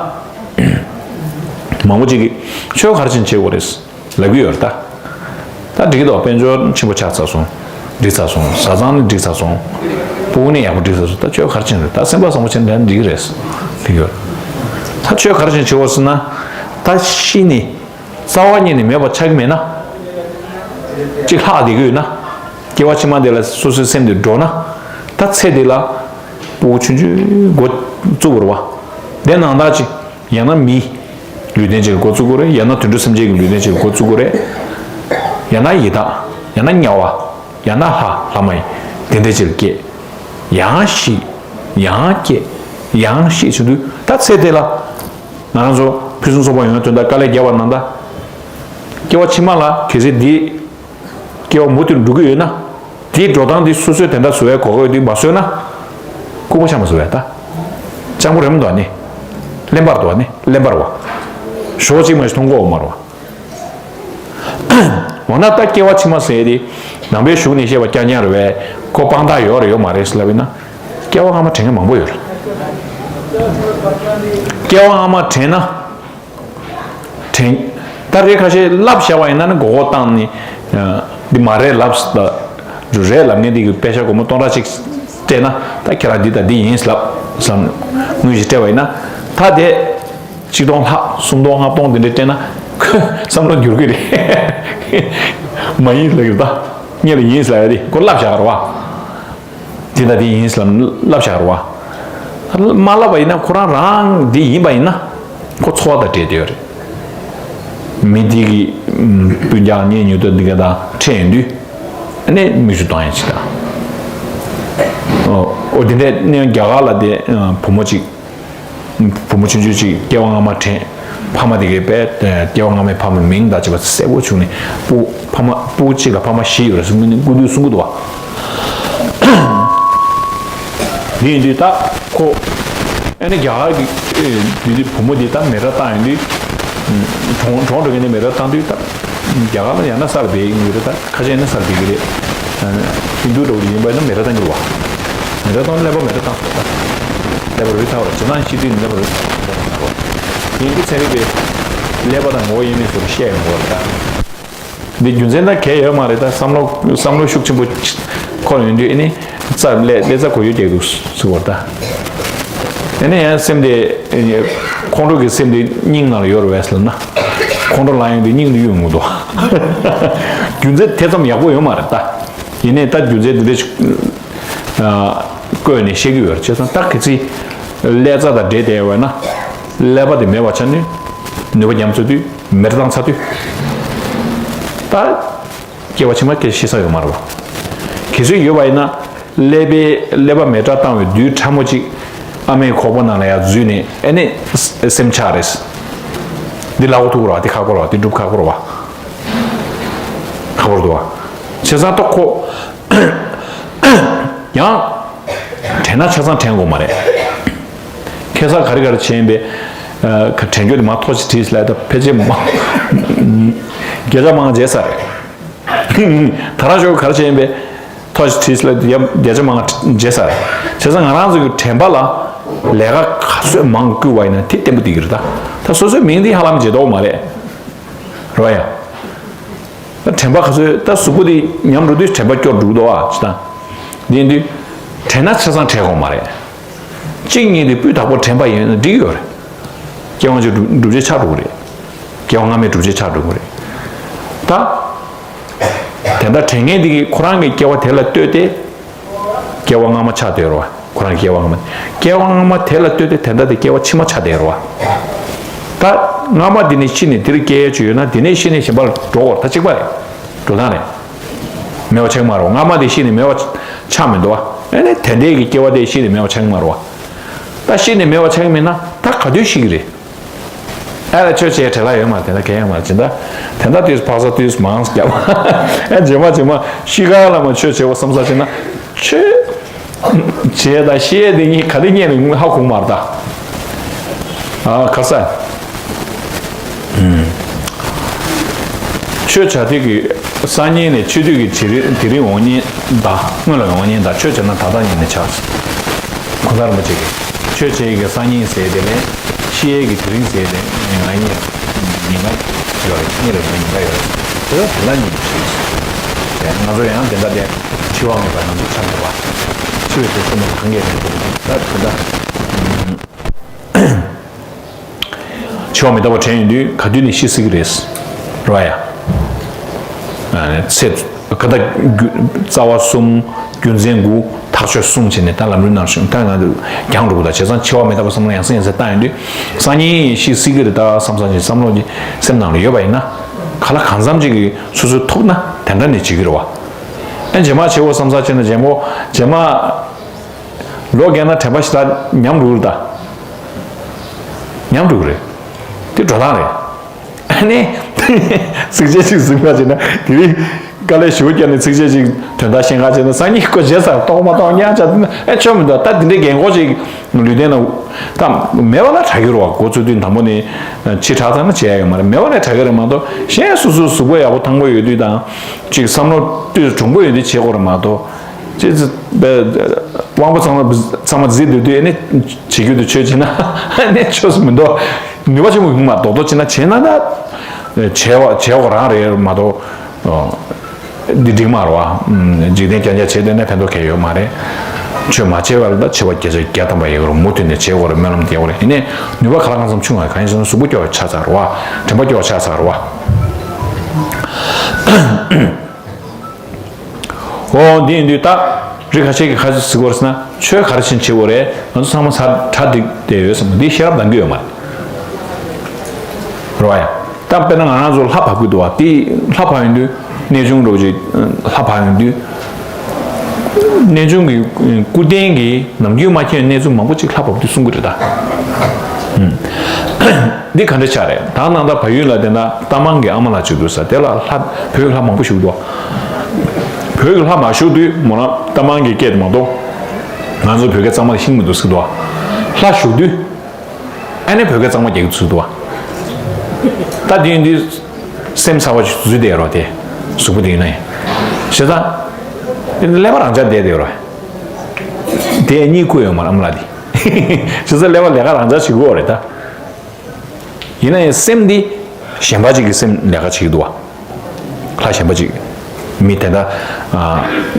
མང་པོ་ཅིག་གིས་ཆོས་ག་རེ་བྱས་ནས་བྱེད་དགོས་རེད། ལབ་ཀྱི་ཡོད་རེད་ད། ད་འགྲིག་གི་འདུག་དཔལ་འབྱོར་ཆེན་པོ་ཆགས་ཚར་སོང་། འགྲིག་ཚར་སོང་། བཟའ་ཚང་ནི་འགྲིག་ཚར་སོང་། སྤུ་གུ་ནི་ཡག་པོ་འགྲིག་ཚར་སོང་། ད་ཆོས་ག་རེ་བྱས་ནས་རེད། ད་སེམས་པ་བཟང་པོ་བྱས་ན་འགྲིག་གི་རེད། དེ་ཡོད། ད་ཆོས་ག་རེ་བྱས་ནས་བྱེད་དགོས་ཟེར་ན། ད་ཤི་ནས་རྩ་བ་ཉིད་ནས་མེད་པ་ཆགས་ཀྱི་མེད་ན། གཅིག་ལྷག་བསྡད་ཀྱི་ཡོད་ན། སྐྱེ་བ་ཕྱི་མ་དེ་ལ་སོ་སོའི་སེམས་དེ་འགྲོ་ན། ད་ཚེ་འདི་ལ་སྤུ་གུ་ཆུང་ཆུང་འགོ་བཙུགས་དགོས་རེད་བ། དེ་ནང་ལྟར་གྱི། ཡང་ན་མིའི་ལུས་རྟེན་ཅིག་ལ་འགོ་བཙུགས་དགོས་རེད། ཡང་ན་དུད་འགྲོ་སེམས་ཅན་གྱི་ལུས་རྟེན་ཅིག་ལ་འགོ་བཙུགས་དགོས་རེད། ཡང་ན་ཡི་དྭགས། ཡང་ན་དམྱལ་བ། ཡང་ན་ལྷ་ལྷ་མ་ཡིན་དེ་འདྲ་ཅིག་ལ་སྐྱེ། ཡང་ཤི། ཡང་སྐྱེ། ཡང་ཤི་བྱེད་དུས་ད་ཚེ་དེ་ལ་ང་རང་ཚོ་ཕུན་སུམ་ཚོགས་པ་ཡོང་བའི་དོན་དག་དཀའ་ལས་བརྒྱབ་པ་ནང་ལྟར། སྐྱེ་བ་ཕྱི་མ་ལ་གལ་སྲིད་འདི། སྐྱེ་བ་མུ་མཐུད་འགྲོ་གི་ཡོད་ན། དེའི་འགྲོ་སྟངས་དེ་སོ་སོས་དེ་འདྲ་བཟོ་བའི་གོ་སྐབས་དེ་མ་བཟོས་ན། ལྐུགས་པ་ཆ་མ་བཟོ་བས་ད། སྤྱང་པོ་རེད་མི་འདུག་ཨ་ནི། གླེན་པར་འདུག་ཨ་ནི་གླེན་པར་བ། ཞོག་གཅིག་མ་ཞིག་མཐོང་གོ་མ་རེད་བ། འོ་ན་ད་སྐྱེ་བ་ཕྱི་མ་ཟེར་དེ། ནང་པའི་གཞུང་ནས་བཤད་པ་རྐྱང་རྐྱང་རེད་བས་ཁོ་དཔང་རྟགས་ཡོད་རེད་ཡོད་མ་རེད་ཟེར་ལབ་ཡིན་ན། སྐྱེ་བ་སྔ་མ་དྲན་མཁན་མང་པོ་ཡོད་རེད། སྐྱེ་བ་སྔ་མ་དྲན་ན། དྲན། ད་རེས་ཁ་ཤས་ལབ་བཞག་པ་ཡིན་ན་ནི་མགོ་སྐོར་བཏང་ནས། འདི་མ་རེད་ལབ་ད། རེད་ལབ་མཁན་འདི་གི་པེ་ཤ་སྒོར་མོ་སྟོང་ཕྲག་གཅིག་སྤྲད་ན་ད་ཁྱེད་རང་འདི་དང་འདི་ཡིན་ལབ་བསམ། དངུལ་ཞིག་སྤྲད་པ་ཡིན་ན། ད་དེ་གཅིག་སྟོང་ལྷག་སུམ་སྟོང་ལྔ་སྟོང་འདི་འདྲ་སྤྲད་ན་ཁོས་བསམ་བློ་འགྱུར་གི་རེད། མ་ཡིན་ལབ་ཀྱི་རེད་ད། ངས་ལ་ཡིན་ལབ་ཡ་དེ་ཁོ་ལབ་བཞག་གི་རེད་བ། འདི་དང་འདི་ཡིན་ལབ་ལབ་བཞག་རེད་བ། མ་ལབ་པ་ཡིན་ན་ཁོ་རང་རང་འདི་ཡིན་པ་ཡིན་ན་ཁོ་འཚོ་བ་དང་འབྲེལ་བསྡད་ཡོད་རེད། མི་འདི་གི་སྤུན་ཀྱག་གཉེན་ཉེ་དུ་འདི་ག་དང་འཕྲད་ཡོང་དུས་ཨ་ནི་མིག་ཆུ་གཏོང་ཡ་ཅིག་དང་། ཨོ་འདི་འདྲས་གནས་རྒྱ་གར་ལ་དེ་བུ་མོ་ཅིག་བུ་མོ་ཆུང་ཆུང་ཅིག་སྐྱེ་བ་སྔ་མ་དྲན། ཕ་མ་དེ་གའི་པས་སྐྱེ་བ་སྔ་མའི་ཕ་མའི་མིང་དང་བཅས་པ་གསལ་པོ་བྱུང་ནས་སྤུ་ཕ་མ་སྤུ་གཅིག་ལ་ཕ་མ་བཞི་ཡོད་རེད་ཟེར་ནས་སྐུ་མདུན་གསུང་གི་འདུག་བ། འདི་ཡིན་དུས་ད་ཁོ་ཨ་ནི་རྒྱ་གར་གྱི་འདི་འདི་བུ་མོ་འདི་ད་མེ་ར་བཏང་ཡོང་དུས་གྲོངས་གྲོངས་འགྲོ་མཁན་འདི་མེ་ར་བཏང་དུས་ད་རྒྱ་གར་ལ་ཡང་ན་སར་བསྡད་ཡོང་གི་རེད། ད་ཁ་ཤས་ན་སར་བསྡད་ཀྱི་རེད། ཧིན་དུ་འདྲ་བོ་ཡིན་པ་ཡིན་ན་མེ་ར་བཏང་གི་རེད་བ། མེ་ར་བཏང་ཀླད་པ་མེ་ར་བཏང་སོང་ད། ཀླད་པ་རུལ་ཚར་བ་རེད། བྱས་ཙང་ཤི་དུས་ཀླད་པ་རུལ་ཚར་བ་རེད། ཡིན་དུས་ཚན་རིག་པས་ཀླད་པ་དང་ངོ་བོ་དབྱེར་མེད་སོགས་བཤད་ཡོང་གི་རེད་ད། འདི་རྒྱུ་མཚན་ད་གལ་ཡོད་མ་རེད་ད། བསམ་བློ་བསམ་བློ་ཤུགས་ཆེན་པོ་འཁོར་ཡོང་དུས་ཨ་ནི་རྩ་ཀླད་ཀླད་རྩ་གོ་ཡུལ་རྒྱག་འདུག་ཟེར་བ་རེད་ད། ཨ་ནི་ཡང་སེམས་དེ་ཁོང་ཁྲོ་གི་སེམས་དེ་སྙིང་ནང་ལ་ཡོད་རེད་བས་ལབ་ན། ཁོང་ཁྲོ་ལངས་ཡོང་དུས་སྙིང་དུ་གཡུག་ཡོང་གི་འདུག་རྒྱུ་མཚན་དེ་ཙམ་ཡག་པོ་ཡོད་མ་རེད་ད། ཡིན་ནའི་ད་རྒྱུ་མཚན་འདི་འདྲ་ཞིག་བཀོད་ནས་བཤད་ཀྱི་ཡོད་རེད། བྱས་ཙང་ད་གལ་སྲིད་ཀླད་རྩ་དང་འབྲེལ་བསྡད་ཡོད་ན་ཀླད་པ་དེ་མེད་པ་ཆགས་ནས་ནུས་པ་ཉམས་ཚར་དུས་མེ་ར་བཏང་ཚར་དུས་ད་སྐྱེ་བ་ཕྱི་མ་སྐྱེ་ཤི་ས་ཡོད་མ་རེད་བ། གལ་སྲིད་ཡོད་པ་ཡིན་ན་ཀླད་པའི་ཀླད་པ་མེ་ར་བཏང་བའི་དུས་ཕྲ་མོ་གཅིག་ཨ་མའི་ཁོག་པ་ནང་ལ་ཡར་འཛུལ་ནས་ཨ་ནི་སེམས་ཆགས་རེད། འདི་ལབ་དགོས་ཐུག་རེད་བ། འདི་ཁག་པོ་རེད་བ། འདི་སྒྲུབ་ཁག་པོ་རེད་བ། ཁག་པོ་རེད་བ། བྱས་ཙང་ད་ཁོ། ཡང་། དྲན་ན་ཆ་ཚང་དྲན་དགོས་མ་རེད། ཁ་སང་ག་རེ་ག་རེ་བྱས་ཡིན་པས། ཨ། དྲན་རྒྱུ་དེ་མ་ཐོ་ཅིག་བྲིས་ལབ་ད་ཕལ་ཆེར་མ། བརྒྱ་ཆ་མང་བརྗེད་ས་རེད། ད་རང་ཞོགས་ག་རེ་བྱས་ཡིན་པས། ཐོ་ཅིག་བྲིས་ལབ་ད་བརྒྱ་ཆ་མང་བརྗེད་ས་རེད། བྱས་ཙང་ང་རང་ཚོ་གི་དྲན་པ་ལ་ལས་ཀ་ག་ཚོད་མང་བསྐུལ་བ་ཡིན་ན་དེ་བརྟན་པོ་བསྡད་ཀྱི་རེད་ད། ད་སོ་སོའི་མིང་འདི་ཧ་ལམ་བརྗེད་དོགས་མ་རེད། རེད་བ་ཡ། དྲན་པ་ག་ཚོད་ད་གཟུགས་པོ་དེ་ཉམས་འགྲོ་དུས་དྲན་པ་སྐྱོ་འགྲོ་གི་འདུག་ཨ། ཅི་ད། འདི་ཡིན་དུས། དྲན་ན་ཆ་ཚང་དྲན་དགོས་མ་རེད། གཅིག་གཉིས་དེ་སྤུས་དག་པོ་དྲན་པ་ཡིན་ན་འགྲིག་གི་ཡོད་རེད། སྐྱེ་བ་འཆི་བའི་སྒྲུབ་བྱེད་ཆགས་འགྲོ་གི་རེད། སྐྱེ་བ་སྔ་མའི་སྒྲུབ་བྱེད་ཆགས་འགྲོ་གི་རེད། ད། དེ་འདྲ་དྲན་མཁན་དེ་གིས་ཁོ་རང་གི་སྐྱེ་བ་དེ་ལ་ལྟོས་ཏེ། སྐྱེ་བ་སྔ་མ་ཆགས་བསྡད་རེད་བ། ཁོ་རང་སྐྱེ་བ་སྔ་མ། སྐྱེ་བ་སྔ་མ་དེ་ལ་ལྟོས་ཏེ་དེ་འདྲ་དེ་སྐྱེ་བ་ཕྱི་མ་ཆགས་བསྡད་རེད་བ། ད་སྔ་མ་འདི་ནས་ཤི་ནས་འདིར་སྐྱེ་ཡས་ཅིག་ཡོད་ན་འདི་ནས་ཤི་ནས་གཞན་པར་འགྲོ་དགོས་རེད། ད་གཅིག་པ་རེད། འགྲོ་སྟངས་རེད། མེད་པ་ཆགས་མ་རེད་བ། སྔ་མ་དེ་ཤི་ནས་མེད་པ་ཆགས་མི་འདུག་བ། ཨ་ནི་དེ་འདྲའི་གི་སྐྱེ་བ་དེ་ཤི་ནས་མེད་པ་ཆགས་མ་རེད་བ། ད་ཤི་ནས་མེད་པ་ཆགས་མེད་ན་ད་ག་དུས་ཤི་གི་རེད། ཨ་ལ་ཆོས་བྱེད་བྲེལ་བ་ཡོད་མ་རེད། དེ་འདྲ་གལ་ཡོད་མ་རེད། ཇི་འདྲ་དེ་འདྲ་དུས་ཕག་ཚ་དུས་མང་རྒྱབ། ཨ་རྗེས་མ་རྗེས་མ་ཤི་ཁ་ལ་མ་ཆོས་བྱེད་བ་བསམ་ས་བྱེད་ན་ཆོས་བྱེད་དང་ཤེས་དེ་གཉིས་ག་རེ་རྙེད་ནས་ཧ་གོ་མ་རེད་ད། ཨ་ཁ་ས། ཆོས་བྱ་དེ་གི་སང་ཉིན་ནས་ཆོས་དུས་ཀྱི་དེ་རིང་དེ་རིང་འོང་ཉིན་དང་སྔོན་ལ་འོང་ཉིན་དང་ཆོས་བྱ་ན་ད་ལྟ་ཉིན་ནས་ཆགས། གོང་ས་རིན་པོ་ཆེ་གིས་ཆོས་བྱེད་ཀྱི་སང་ཉིན་ཟེར་དེ་ལས་ཤི་ཡས་ཀྱི་དེ་རིང་ཟེར་དེ་ང་གཉིས་ཉིན་ག་ཡོད་རེད། གཉིས་རེད། ང་ཉིན་ག་ཡོད་རེད། དེ་ལ་དེ་ལ་ཉིན་ཞིག་ང་ཚོ་ཡང་དེ་འདྲ་དེ་འཆི་བ་མེད་པ་ང་ཚོ་ཆགས་འདུག་པ། འཆི་བའི་དུས་གསུམ་ལ་ཐང་གས་མེད་འདུག་ད་དེ་འདྲ། འཆི་བ་མི་རྟག་པ་དྲན་ཡོང་དུས་ག་དུས་ནས་ཤི་སྲིད་ཀྱི་རེད། རེད་བ་ཡ། ཚེ་ག་ད་རྩ་བ་གསུམ། རྒྱུ་མཚན་དགུ། ཐག་ཆོད་གསུམ་བྱས་ནས་ད་ལམ་རིམ་ནང་བཞིན་ད་ང་ཚོ་རྒྱང་འགྲོ་དགོས། ད་བྱས་ཙང་འཆི་བ་མི་རྟག་པ་བསམ་བློ་ཡང་སེ་ཡང་སེ་བཏང་ཡོང་དུས་སང་ཉིན་ཤི་སྲིད་ཀྱི་རེད་ད་བསམ་བསམ་གྱི་བསམ་བློ་གྱི་སེམས་ནང་ལ་ཡོད་པ་ཡིན་ན། ག་ལ་གང་འཚམ་ཅིག་གི་སོ་སོའི་ཐུག་ན་དེ་འདྲ་ནས་བྱེད་ཀྱི་རེད་བ། ཨ་རྗེས་མ་བྱེད་དགོས་བསམ་ས་བྱས་ན་རྗེས་མ་རྗེས་མ། ལོ་རྒས་ན་དྲན་པ་ཞེ་དྲག་ཉམས་འགྲོ་གི་རེད་ད། ཉམས་འགྲོ་གི་རེད། དེ་འགྲོ་སྟངས་རེད། ཨ་ནི། གཟིགས་བྱས་ཅིག་གཟིགས་པ་བྱས་ན་དེ་རིང་དཀའ་ལས་ཞེ་པོ་བརྒྱབ་ནས་ཚིགས་བཅད་ཅིག་དོན་དག་ཤེས་ཁ་བྱས་ན་སང་ཉིན་ཁོ་བྱས་ཚར་ཏོག་མ་ཏོག་ཉག་ཆ་དེ་ན་ཨེ་ཆོ་མི་འདུག་ད་དེ་འདྲའི་རྒན་གོག་ཅིག་ལུས་རྟེན་ན་ད་མེད་པ་ལ་དྲག་གི་རེད་བ། འགོ་ཚུགས་དུས་དང་པོ་ནས་ཕྱི་དྲགས་ཚར་ན་བྱས་ཡ་ཡོད་མ་རེད། མེད་པ་ལ་དྲག་གི་རེད་མ་གཏོགས་གཞན་སོ་སོའི་གཟུགས་པོ་ཡག་པོ་ཐང་པོ་ཡོད་དུས་དང་ཅིག་བསམ་བློ་ལྟོས་གྲུང་པོ་ཡོད་དུས་བྱེད་དགོས་རེད་མ་གཏོགས། ཅེས་དབང་པོ་ཚང་མ་ཚང་མ་བརྫིས་སྡོད་དུས་ཨ་ནི་བྱེད་རྒྱུ་དེ་ཆོས་བྱེད་ན་ཨ་ནི་ཆོས་སུ་མི་འདུག་ནུས་པ་ཆེན་པོ་ཡོང་མ་རྡོག་རྡོག་བྱེད་ན་བྱེད་ན་ད་བྱས་བ་བྱས་བ་རང་རེད་མ་གཏོགས་འདི་འགྲིག་མ་རེད་བ། འཇིག་རྟེན་རྐྱང་རྐྱང་བྱེད་འདོད་ན་ཕན་ཐོགས་གང་ཡང་ཡོད་མ་རེད། ཆོས་མ་བྱས་པ་ལ་ད་བྱེད་པ་བརྒྱ་ཆ་བརྒྱ་ཐམ་པ་ཡོད་རེད། མུ་མཐུད་ནས་བྱེད་དགོས་རེད། སྨོན་ལམ་རྒྱག་དགོས་རེད། ཡིན་ནའི་ནུས་པ་ག་ལ་གང་འཚམ་ཆུང་བ་གང་ཡིན་ཟེར་ན་གཟུགས་པོ་སྐྱོ་བ་ཆགས་ཚར་བ། དྲན་པ་སྐྱོ་བ་ཆགས་ཚར་བ། འོ་འདི་ཡིན་དུས་ད་རིགས་ཁ་ཤས་ཀྱིས་ག་རེ་ཟེར་གྱི་ཡོད་རེད་ཟེར་ན། ཆོས་ག་རེ་བྱེད་བྱེད་དགོས་རེད། ང་ཚོ་ཚང་མ་ཚར་གྲ་སྒྲིག་བསྡད་ཡོད་བསམ་གྱི་འདི་ཤེས་རབ་གདམས་རྒྱུད་ཡོད་མ་རེད། རེད་བ་ཡ། ད་དཔེར་ན་ང་རང་ཚོ་ལྷ་བབས་ཀྱི་འདུག་བ། དེ་ལྷ་བབས་ཡོང་དུས་གནས་ཆུང་འདྲ་བོ་ཅིག་ལྷ་བབས་ཡོང་དུས། གནས་ཆུང་གི་སྐུ་རྟེན་གྱི་ནམ་རྒྱུན་མ་མཁྱེན་གནས་ཚུལ་མང་པོ་ཅིག་ལྷ་བབས་དུས་གསུང་གི་རེད་ད། འདི་ག་འདྲ་ཆགས་རེད། ད་ནང་ད་བལ་ཡུལ་ལ་བསྡད་ན་རྟ་མང་གི་ཨ་མ་ལགས་ཅིག་འདུག་ས་དེ་ལ་ལྷ་བོད་ལྷ་མང་པོ་བཞུགས་འདུག་བོད་ཀྱི་ལྷ་མ་བཞུགས་དུས་མོ་རང་རྟ་མང་གི་སྐད་དེ་མ་གཏོགས་ང་ཚོ་བོད་སྐད་གཙང་མ་ལ་ཤེས་ཀྱི་མི་འདུག་ཟེར་གྱི་འདུག་ལྷ་བཞུགས་དུས་ཨ་ནི་བོད་སྐད་གཙང་མ་རྒྱག་གི་ཚུལ་འདུག་ད་དེ་ཡིན་དུས་སེམས་གསར་པ་ཞིག་འཛུལ་བསྡད་རོགས་དེ་གཟུགས་པོ་དེ་ཡིན་ན་ཡང་བྱས་ཙང་ཀླད་པ་རང་འཇགས་བསྡད་བསྡད་རོགས། དེ་གཉིད་ཁུག་ཡོད་མ་རེད་ཨ་མ་ལགས་དེ། བྱས་ཙང་ཀླད་པ་ལས་ཀ་རང་འཇགས་བྱེད་དགོས་རེད་ད། ཡིན་ན་ཡང་སེམས་འདི་གཞན་པ་ཅིག་གི་སེམས་ལས་ཀ་བྱེད་ཀྱི་འདུག་བ། ལྷ་གཞན་པ་ཅིག་མི་དེ་འདྲ་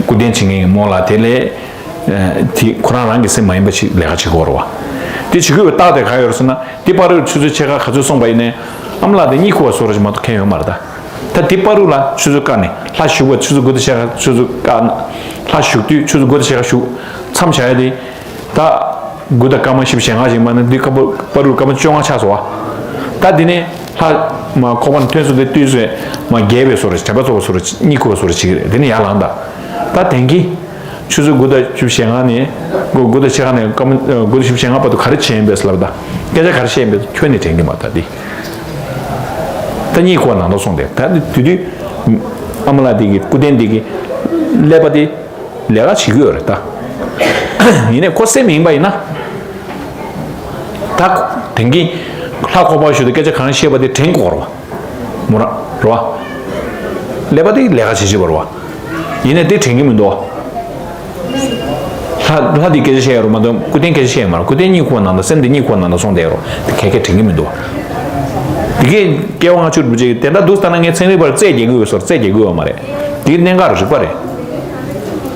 སྐུ་རྟེན་བྱེད་མཁན་གྱི་མོ་ལ་དེ་ལས་དེ་ཁོ་རང་རང་གི་སེམས་མ་ཡིན་པ་ཅིག་ལས་ཀ་བྱེད་དགོས་རེད་བ། དེ་བྱེད་དགོས་པའི་རྟགས་དེ་ག་ཡོད་རེད་ཟེར་ན་དེ་བར་དུ་ཆུ་ཚོད་ཕྱེད་ཀ་ག་ཚོད་སོང་པ་ཡིན་ནའི་ཨ་མ་ལགས་དེ་གཉིད་ཁུག་པ་བཟོ་འདྲ་ཅིག་མ་གཏོགས་མཁན་ཡོད་མ་རེད་ད། ད་དེ་བར་དུ་ལ་ཆུ་ཚོད་བཀག་ནས་ལྷ་བཞུགས་པ་ཆུ་ཚོད་དགུ་དང་ཕྱེད་ཀ་ཆུ་ཚོད་བཀག་ན་ལྷ་བཞུགས་དུས་ཆུ་ཚོད་དགུ་དང་ཕྱེད་ཀ་བཞུགས་མཚམས་བཞག་ཡ་དེ། ད་དགུ་དང་སྐར་མ་བཞི་བཅུ་ཞེ་ལྔ་ཞིག་མ་ནི་འདི་སྐར་མ་བར་དུ་སྐར་མ་བཅོ་ལྔ་ཆགས་སོང་བ། ད་འདི་ནས་ལྷ་མ་ཁོག་པ་ནས་ཐོན་སོང་དེ་དུས་ཚོད་མ་རྒས་པའི་བཟོ་འདྲ་དྲན་པ་རྫོགས་པའི་བཟོ་འདྲ་གཉིད་ཁུག་པའི་བཟོ་འདྲ་བྱེད་ཀྱི་རེད། དེ་ནས་ཡར་ལངས་ད། ད་དེང་གི་ཆུ་ཚོད་དགུ་དང་བཅུ་བཞི་ཞེ་ལྔ་ནས་དགུ་དགུ་དང་ཕྱེད་ཀ་ནས་སྐར་མ་དགུ་དང་བཅུ་བཞི་ཞེ་ལྔ་བར་དུ་ག་རེ་བྱས་ཡིན་པས་ལབ་ད། སྐད་ཆ་ག་རེ་བཤད་ཡིན་པས་ཁྱོན་ནས་དྲན་གྱི་མ་ད་འདི། ད་གཉིད་ཁུག་པ་ནང་དུ་སོང་སྟེ་ད་དེ་དུས་ཨ་མ་ལགས་དེ་གི་སྐུ་རྟེན་དེ་གི་ཀླད་པ་དེ། ལས་ཀ་བྱེད་ཀྱི་ཡོད་རེད་ད། ཡིན་ནའི་ཁོ་སེམས་ཡིན་པ་ཡིན་ན། ད་དེང་གི་ལྷ་ཁོག་པ་བཞུགས་ཏེ་སྐད་ཆ་གང་བཤད་པ་དེ་དྲན་དགོས་རེད་བ། མོ་རང་རེད་བ། ཀླད་པ་དེ་ལས་ཀ་བྱེད་བྱེད་པ་རེད་བ། ཡིན་ནའི་དེ་དྲན་གྱི་མི་འདུག་ལྷ་ལྷ་དེ་སྐད་ཆ་བཤད་ཡ་རུ་མ་གཏོགས་སྐུ་རྟེན་སྐད་ཆ་བཤད་ཡ་མ་རེད། སྐུ་རྟེན་གཉིད་ཁུག་པ་ནང་དུ་སེམས་དེ་གཉིད་ཁུག་པ་ནང་དུ་སོང་བསྡད་རོ། དེ་གས་གས་དྲན་གྱི་མི་འདུག་དེ་གས་སྐྱེ་བ་སྔ་ཕྱི་རུ་བྱེད་དེ་འདྲ་འདུག་ལྟ་ན་ངས་ཚན་རིག་པར་རྩད་རྒྱག་གི་ཡོད་སོར་རྩད་རྒྱག་གི་ཡོད་མ་རེད། དེ་གནད་འགག་རིག་པ་རེད།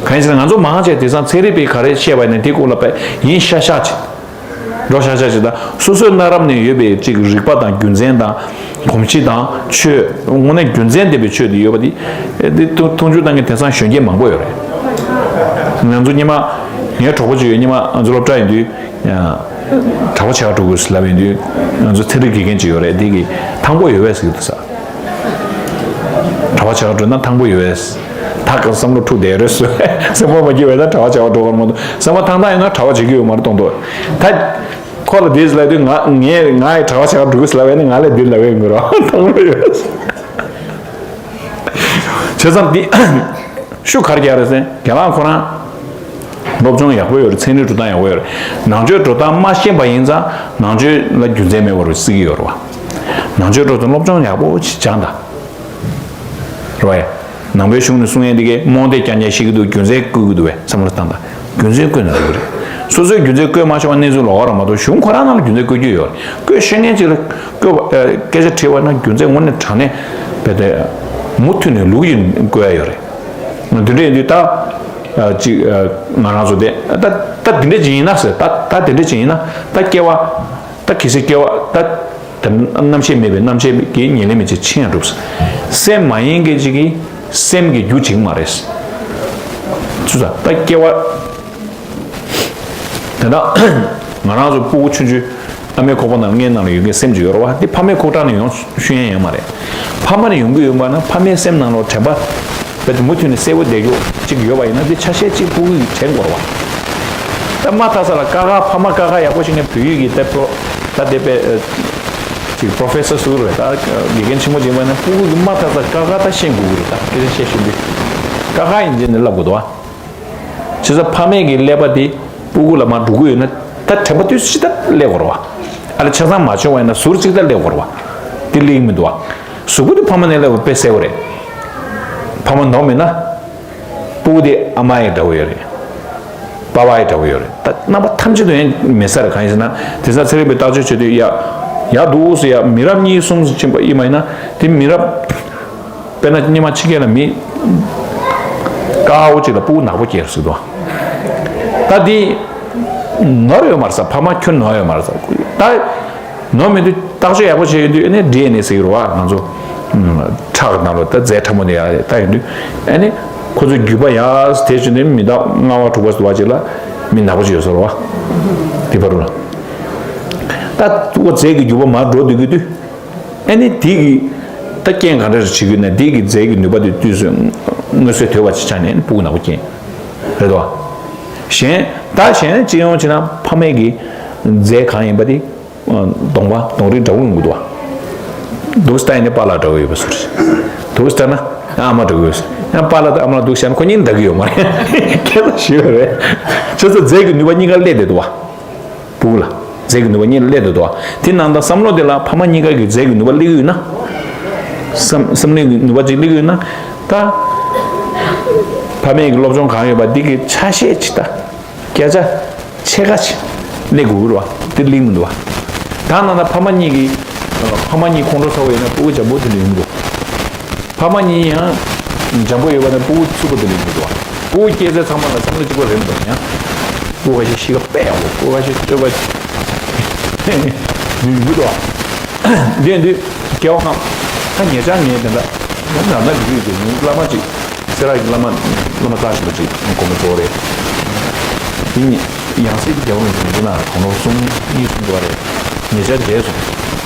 གང་ཡིན་ཟེར་ན་ང་ཚོ་མང་ཆེ་དེང་སང་ཚན་རིག་པས་ག་རེ་བཤད་པ་ཡིན་ན་དེ་སྐོར་ལ་དཔེ་ཡིན་ཤ་ཤ་ཅིག་འགྲོ་ཤ་ཤ་ཅིག་དང་སོ་སོའི་གནའ་རབས་ནས་ཡོད་པའི་ཅིག་རིག་པ་དང་རྒྱུ་མཚན་དང་གོམས་གཤིས་དང་ཆོས་དངོས་གནས་རྒྱུ་མཚན་ལྡན་པའི་ཆོས་དེ་ཡོད་པ་དེ་དེ་མཐོང་ཆུང་བཏང་མཁན་དེང་སང་གཞོན་སྐྱེས་མང་པོ་ཡོད་རེད། ང་ཚོ་སྔོན་མ་ངའི་གྲོགས་པོ་ཅིག་ཡོད། སྔོན་མ་ང་ཚོ་སློབ་གྲྭ་ཡིན་དུས་གྲྭ་པ་ཆེ་བ་འགྲོ་དགོས་ལབ་ཡིན་དུས་ང་ཚོ་ཚན་རིག་དགེ་རྒན་ཅིག་ཡོད་རེད། དེ་གིས་ཐང་པོ་ཡོད་པས་ཟེར་གྱི་འདུག་ས། གྲྭ་པ་ཆེ་བ་འགྲོ་ན་ཐང་པོ་ཡོད་པས། ད་ག་བསམ་བློ་འཁྲུག་བསྡད་རེད་ཟེར། སེམས་པ་མ་སྐྱིད་པས་ན་གྲྭ་པ་ཆེ་བ་འགྲོ་གར་མ་གཏོགས་སེམས་པ་ཐང་ཐང་ཡིན་ན་གྲྭ་པ་བྱེད་ཀྱི་ཡོད་མ་རེད་མཐོང་ཐོས། ད་ ཁོ་ལ་དེ་ལབ་དུས་ང་ངས་ང་ཡི་གྲྭ་པ་ཆགས་འགྲོ་གི་ལབ་ཡ་ནི་ང་ལས་འདི་ལབ་ཡ་ཡིན་དགོས་རོགས་དང་པོ་ཡོད། བྱས་ཙང་འདི་ཤུགས་ག་རེ་རྒྱག་རེད་ཟེར་རྒན་ལགས་ཁོ་རང་སློབ་སྦྱོང་ཡག་པོ་ཡོད་རེད། ཚན་རིག་འགྲོ་སྟངས་ཡག་པོ་ཡོད་རེད། ནང་ཆོས་འགྲོ་སྟངས་མ་ཤེས་པ་ཡིན་ཙང་ནང་ཆོས་ལ་རྒྱུ་མཚན་མེད་པ་རུ་བརྩི་གི་ཡོད་རེད་བ། ནང་ཆོས་འགྲོ་སྟངས་སློབ་སྦྱོང་ཡག་པོ་ཅིག་སྦྱངས་དང་། རེད་བ། ནང་པའི་གཞུང་ནས་གསུང་ཡས་འདི་གའི་རྨོངས་དད་རྐྱང་རྐྱང་ཤེས་ཀྱི་འདུག་རྒྱུ་མཚན་བཀོད་ཀྱི་འདུག་བས་བསམ་བློ་བཏང་དང་། རྒྱུ་མཚན་བཀོད་ན་འགྲིག་གི་རེད། སོ་སོའི་རྒྱུ་མཚན་བཀོད་མ་ཆོག་པ་གནས་ཚུལ་ལོགས་ཀ་རང་མ་གཏོགས་གཞུང་ཁོ་རང་ནང་ལ་རྒྱུ་མཚན་བཀོད་རྒྱུ་ཡོད་རེད། བཀོད་ཤེས་མཁན་ཅིག་ལ་བཀོད་པ་ཨ། སྐད་ཆ་དྲིས་པ་ན་རྒྱུ་མཚན་དངོས་གནས་དྲང་གནས་རྦད་དེ་མུ་མཐུད་ནས་ལུགས་ཀྱི་བཀོད་ཡ་ཡོད་རེད། འདི་འདྲ་ཡིན་དུས་ད་ཨ། ཅིག་ཨ། ང་རང་ཚོ་དེ་ད་ད་འདི་འདྲ་ཅིག་ཡིན་ན་ཟེར། ད་ད་འདི་འདྲ་ཅིག་ཡིན་ན་ད་སྐྱེ་བ་ད་གལ་སྲིད་སྐྱེ་བ་ད་ད་རྣམ་ཤེས་མེད་པའི་རྣམ་ཤེས་ཀྱི་ཉེར་ལེན་མེད་ཅིག་ཕྱིན་ཡང་འགྲུབ། སེམས་མ་ཡིན་མཁན་ཅིག་གིས་སེམས་ཀྱི་རྒྱུ་བྱེད་ཀྱི་མ་རེད། ཚུལ་ས་ད་སྐྱེ་བ། དེ་དག་ང་རང་ཚོ་སྤུ་གུ་ཆུང་ཆུང་ཨ་མའི་ཁོག་པ་ནང་ལ་མངལ་ནང་ལ་ཡོད་མཁན་སེམས་ཅིག་ཡོད་རེད་བ། འདི་ཕ་མའི་ཁོག་ཁྲག་ནས་ཡོང་ཤེས་ཡ་ཡོད་མ་རེད། ཕ་མ་ནས་ཡོང་གི་ཡོད་པ་ན་ཕ་མའི་སེམས་ནང་ལ་དྲན་པ་རྦད་དེ་མུ་མཐུད་ནས་གསལ་པོ་བསྡད་རྒྱུ་ཅིག་ཡོད་པ་ཡིན་ན་འདི་ཆ་ཤས་ཅིག་སྤུ་གུ་ཡིས་དྲན་དགོས་རེད་བ། ད་མ་མཐའ་ས་ལ་ཀ་ཁ་ཕ་མ་ཀ་ཁ་ཡག་པོ་ཞིག་ནས་བོད་ཡིག་གི་དེབ་པོ་ད་དེ་པའི་ཅིག་པོ་རོ་ཕེ་སར་ཟུར་རེད། ད་དགེ་རྒན་ཆེན་མོ་ཅིག་ཡིན་པ་ན་སྤུ་གུ་གིས་མ་མཐའ་ས་ཀ་ཁ་ད་ཤེས་དགོས་ཀྱི་རེད། ད་སྐད་ཆ་བཤད་ཤེས་འདི་ཀ་ཁ་ཡིན་ཅེས་ནས་ལབ་དགོས་འདུག་བ། བྱས་ཙང་ཕ་མས་ཀྱི་ཀླད་པ་དེ་སྤུ་གུ་ལ་མར་འགྲོ་གི་ཡོད་ན་ད་དྲན་པ་དུས་སུ་ཅི་ལྟར་སླེབས་དགོས་རེད་བ། ཨ་ལ་ཆ་ཚང་མ་བྱུང་བ་ཡིན་ན་ཟུར་གཅིག་ལྟར་སླེབས་དགོས་རེད་བ། དེ་སླེབས་ཀྱི་མི་འདུག་བ། གཟུགས་པོ་དེ་ཕ་མ་ནས་སླེབས་པ་དཔེ་གསལ་པོ་རེད། ཕ་མ་ནོར་མེད་ན། སྤུ་གུ་དེ་ཨ་མ་ཡི་འདྲ་པོ་ཡོད་རེད། པ་ཕ་ཡི་འདྲ་པོ་ཡོད་རེད། ད་རྣམ་པ་ཐམས་ཅད་དུ་ཡང་མེད་ས་རེད། གང་ཡིན་ཟེར་ན་དེང་སང་ཚན་རིག་པས་བརྟག་དཔྱད་བྱེད་དུས་ཡ། ཡ་འདུག་ཟེར་ཡ་མི་རབས་གཉིས་གསུམ་ཕྱིན་པ་ཡིན་པ་ཡིན་ན་དེ་མི་རབས། དཔེར་ན་སྔོན་མ་ཕྱི་རྒྱལ་ལ་མི་དཀར་པོ་ཅིག་ལ་སྤུ་གུ་ནག་པོ་སྐྱེས་ཟེར་འདུག་ད་འདི་ནོར་ཡོད་མ་རེད་ས། ཕ་མ་ཁྱོན་ནོར་ཡོད་མ་རེད་ས། ད་ནོར་མེད་དུས་བརྟག་དཔྱད་ཡག་པོ་བྱས་ཡོང་དུས་ཨ་ནི་ཌི་ཨེན་ཨེ་ཟེར་གྱི་རེད་བ། ང་ཚོ་ཁྲག་གི་ནང་ལ་ད་རྫས་ཕྲ་མོ་འདི་ཡག་ལྟ་ཡོང་དུས་ཨ་ནི་ཁོ་ཚོ་རྒྱུད་པ་ཡག་དེ་བྱས་ནས་མི་ནག་ལྔ་པ་དྲུག་པ་ཟེར་བ་ཅིག་ལ་མི་ནག་པོ་ཅིག་ཡོད་ས་རེད་བ། དེ་བར་ལ་ད་ཁོ་རྫས་ཀྱི་རྒྱུད་པ་མར་འགྲོ་སྡོད་ཀྱི་དུས། ཨ་ནི་དེ་གི་ད་རྐྱེན་ག་འདྲ་ཞིག་བྱེད་ཀྱི་ན་དེ་གི་རྫས་ཀྱི་ནུས་པ་དེ་དུས་སུ་མངོན་གསལ་དོད་པ་ཅིག་ཆགས་ནས་ཨ་ནི་སྤུ་གུ་ནག་པོ་སྐྱེས། རེད་དོ། གཞན་ད་གཞན་སྤྱི་ཡོངས་བྱས་ན་ཕ་མས་ཀྱི་རྫས་གང་ཡིན་པ་དེ་གདོང་པ་གདོང་རིས་འདྲ་བོ་ཡོང་གི་འདུག་བ། འདུག་སེ་ལྟ་ཡིན་ན་པཱ་ལགས་འདྲ་བོ་ཡོད་པ་བཟོ་རེད། འདུག་སེ་ལྟ་ན་ཨ་མ་འདྲ་བོ་ཡོད་ས། ཡང་པཱ་ལགས་དང་ཨ་མ་ལགས་འདུག་སེ་བཤད་ན་ཁོ་གཉིས་འདྲ་གི་ཡོད་མ་རེད། ཁྱེད་ལ་ཞུས་པ་རེད། ཁྱེད་ཚོ་རྫས་ཀྱི་ནུས་པ་གཉིས་ཀ་སླེབས་བསྡད་འདུག་བ། སྤུ་གུ་ལ་རྫས་ཀྱི་ནུས་པ་གཉིས་ལ་སླེབས་བསྡད་འདུག་བ། དེ་ནང་ལྟར་བསམ་བློ་དེ་ལ་ཕ་མ་གཉིས་ཀ་གི་རྫས་ཀྱི་ནུས་པ་སླེབས་ཀྱི་ཡོད་ན། བསམ་བསམ་བློའི་ནུས་པ་ཅིག་སླེབས་ཀྱི་ཡོད་ན། ད་ཕ་མས་ཀྱི་སློབ་སྦྱོང་གང་ཡོད་པ་འདི་གི་ཆ་ཤས་ཅིག་ད། སྐད་ཆ་ཕྱེད་ཀ་ཅིག་སླེབས་དགོས་ཀྱི་རེད་བ། དེ་སླེབས་མི་འདུག་བ། ད་ནང་ལ་ཕ་མ་གཉིས་ཀྱི་ཕ་མ་གཉིས་ཁོང་ཁྲོ་ཚ་བོ་ཡོད་ན་སྤུ་གུ་འཇམ་པོ་དེ་འདྲ་ཡོང་གི་འདུག་ཕ་མ་གཉིས་ཡང་འཇམ་པོ་ཡོད་པ་ན་སྤུ་གུ་ཚུགས་པ་དེ་འདྲ་ཡོང་གི་འདུག་བ། སྤུ་གུ་སྐྱེས་ཚེ་ཚང་མ་ལ་བསམ་བློ་གཅིག་པ་རེད་མི་འདུག་ཡང་སྤུ་གུ་ཁ་ཤས་གཤིས་ཀ་དཔེ་ཡག་པོ་སྤུ་གུ་ཁ་ཤས་སྤྱོད་པ་ཡོང་གི་འདུག་བ། དེ་ཡིན་དུས་སྐྱེ་བ་སྔ་ད་ཉེ་ཆར་ངས་དེ་འདྲ་ང་ད་ལྟ་འགྲིག་གི་ཡོད་ཀྱི་ངའི་བླ་མ་ཅིག་སེ་ར་གི་བླ་མ་བླ་མ་རྩ་ཆེན་པོ་ཅིག་དགོངས་པ་རྫོགས་རེད། དེ་ནི་ཡང་སྲིད་དེ་རྒྱལ་བ་རིན་པོ་ཆེ་མི་འདུག་ན་དགུང་ལོ་གསུམ་གཉིས་གསུམ་འགྲོ་བ་རེད། ཉེ་ཆར་མཇལ་སོང་།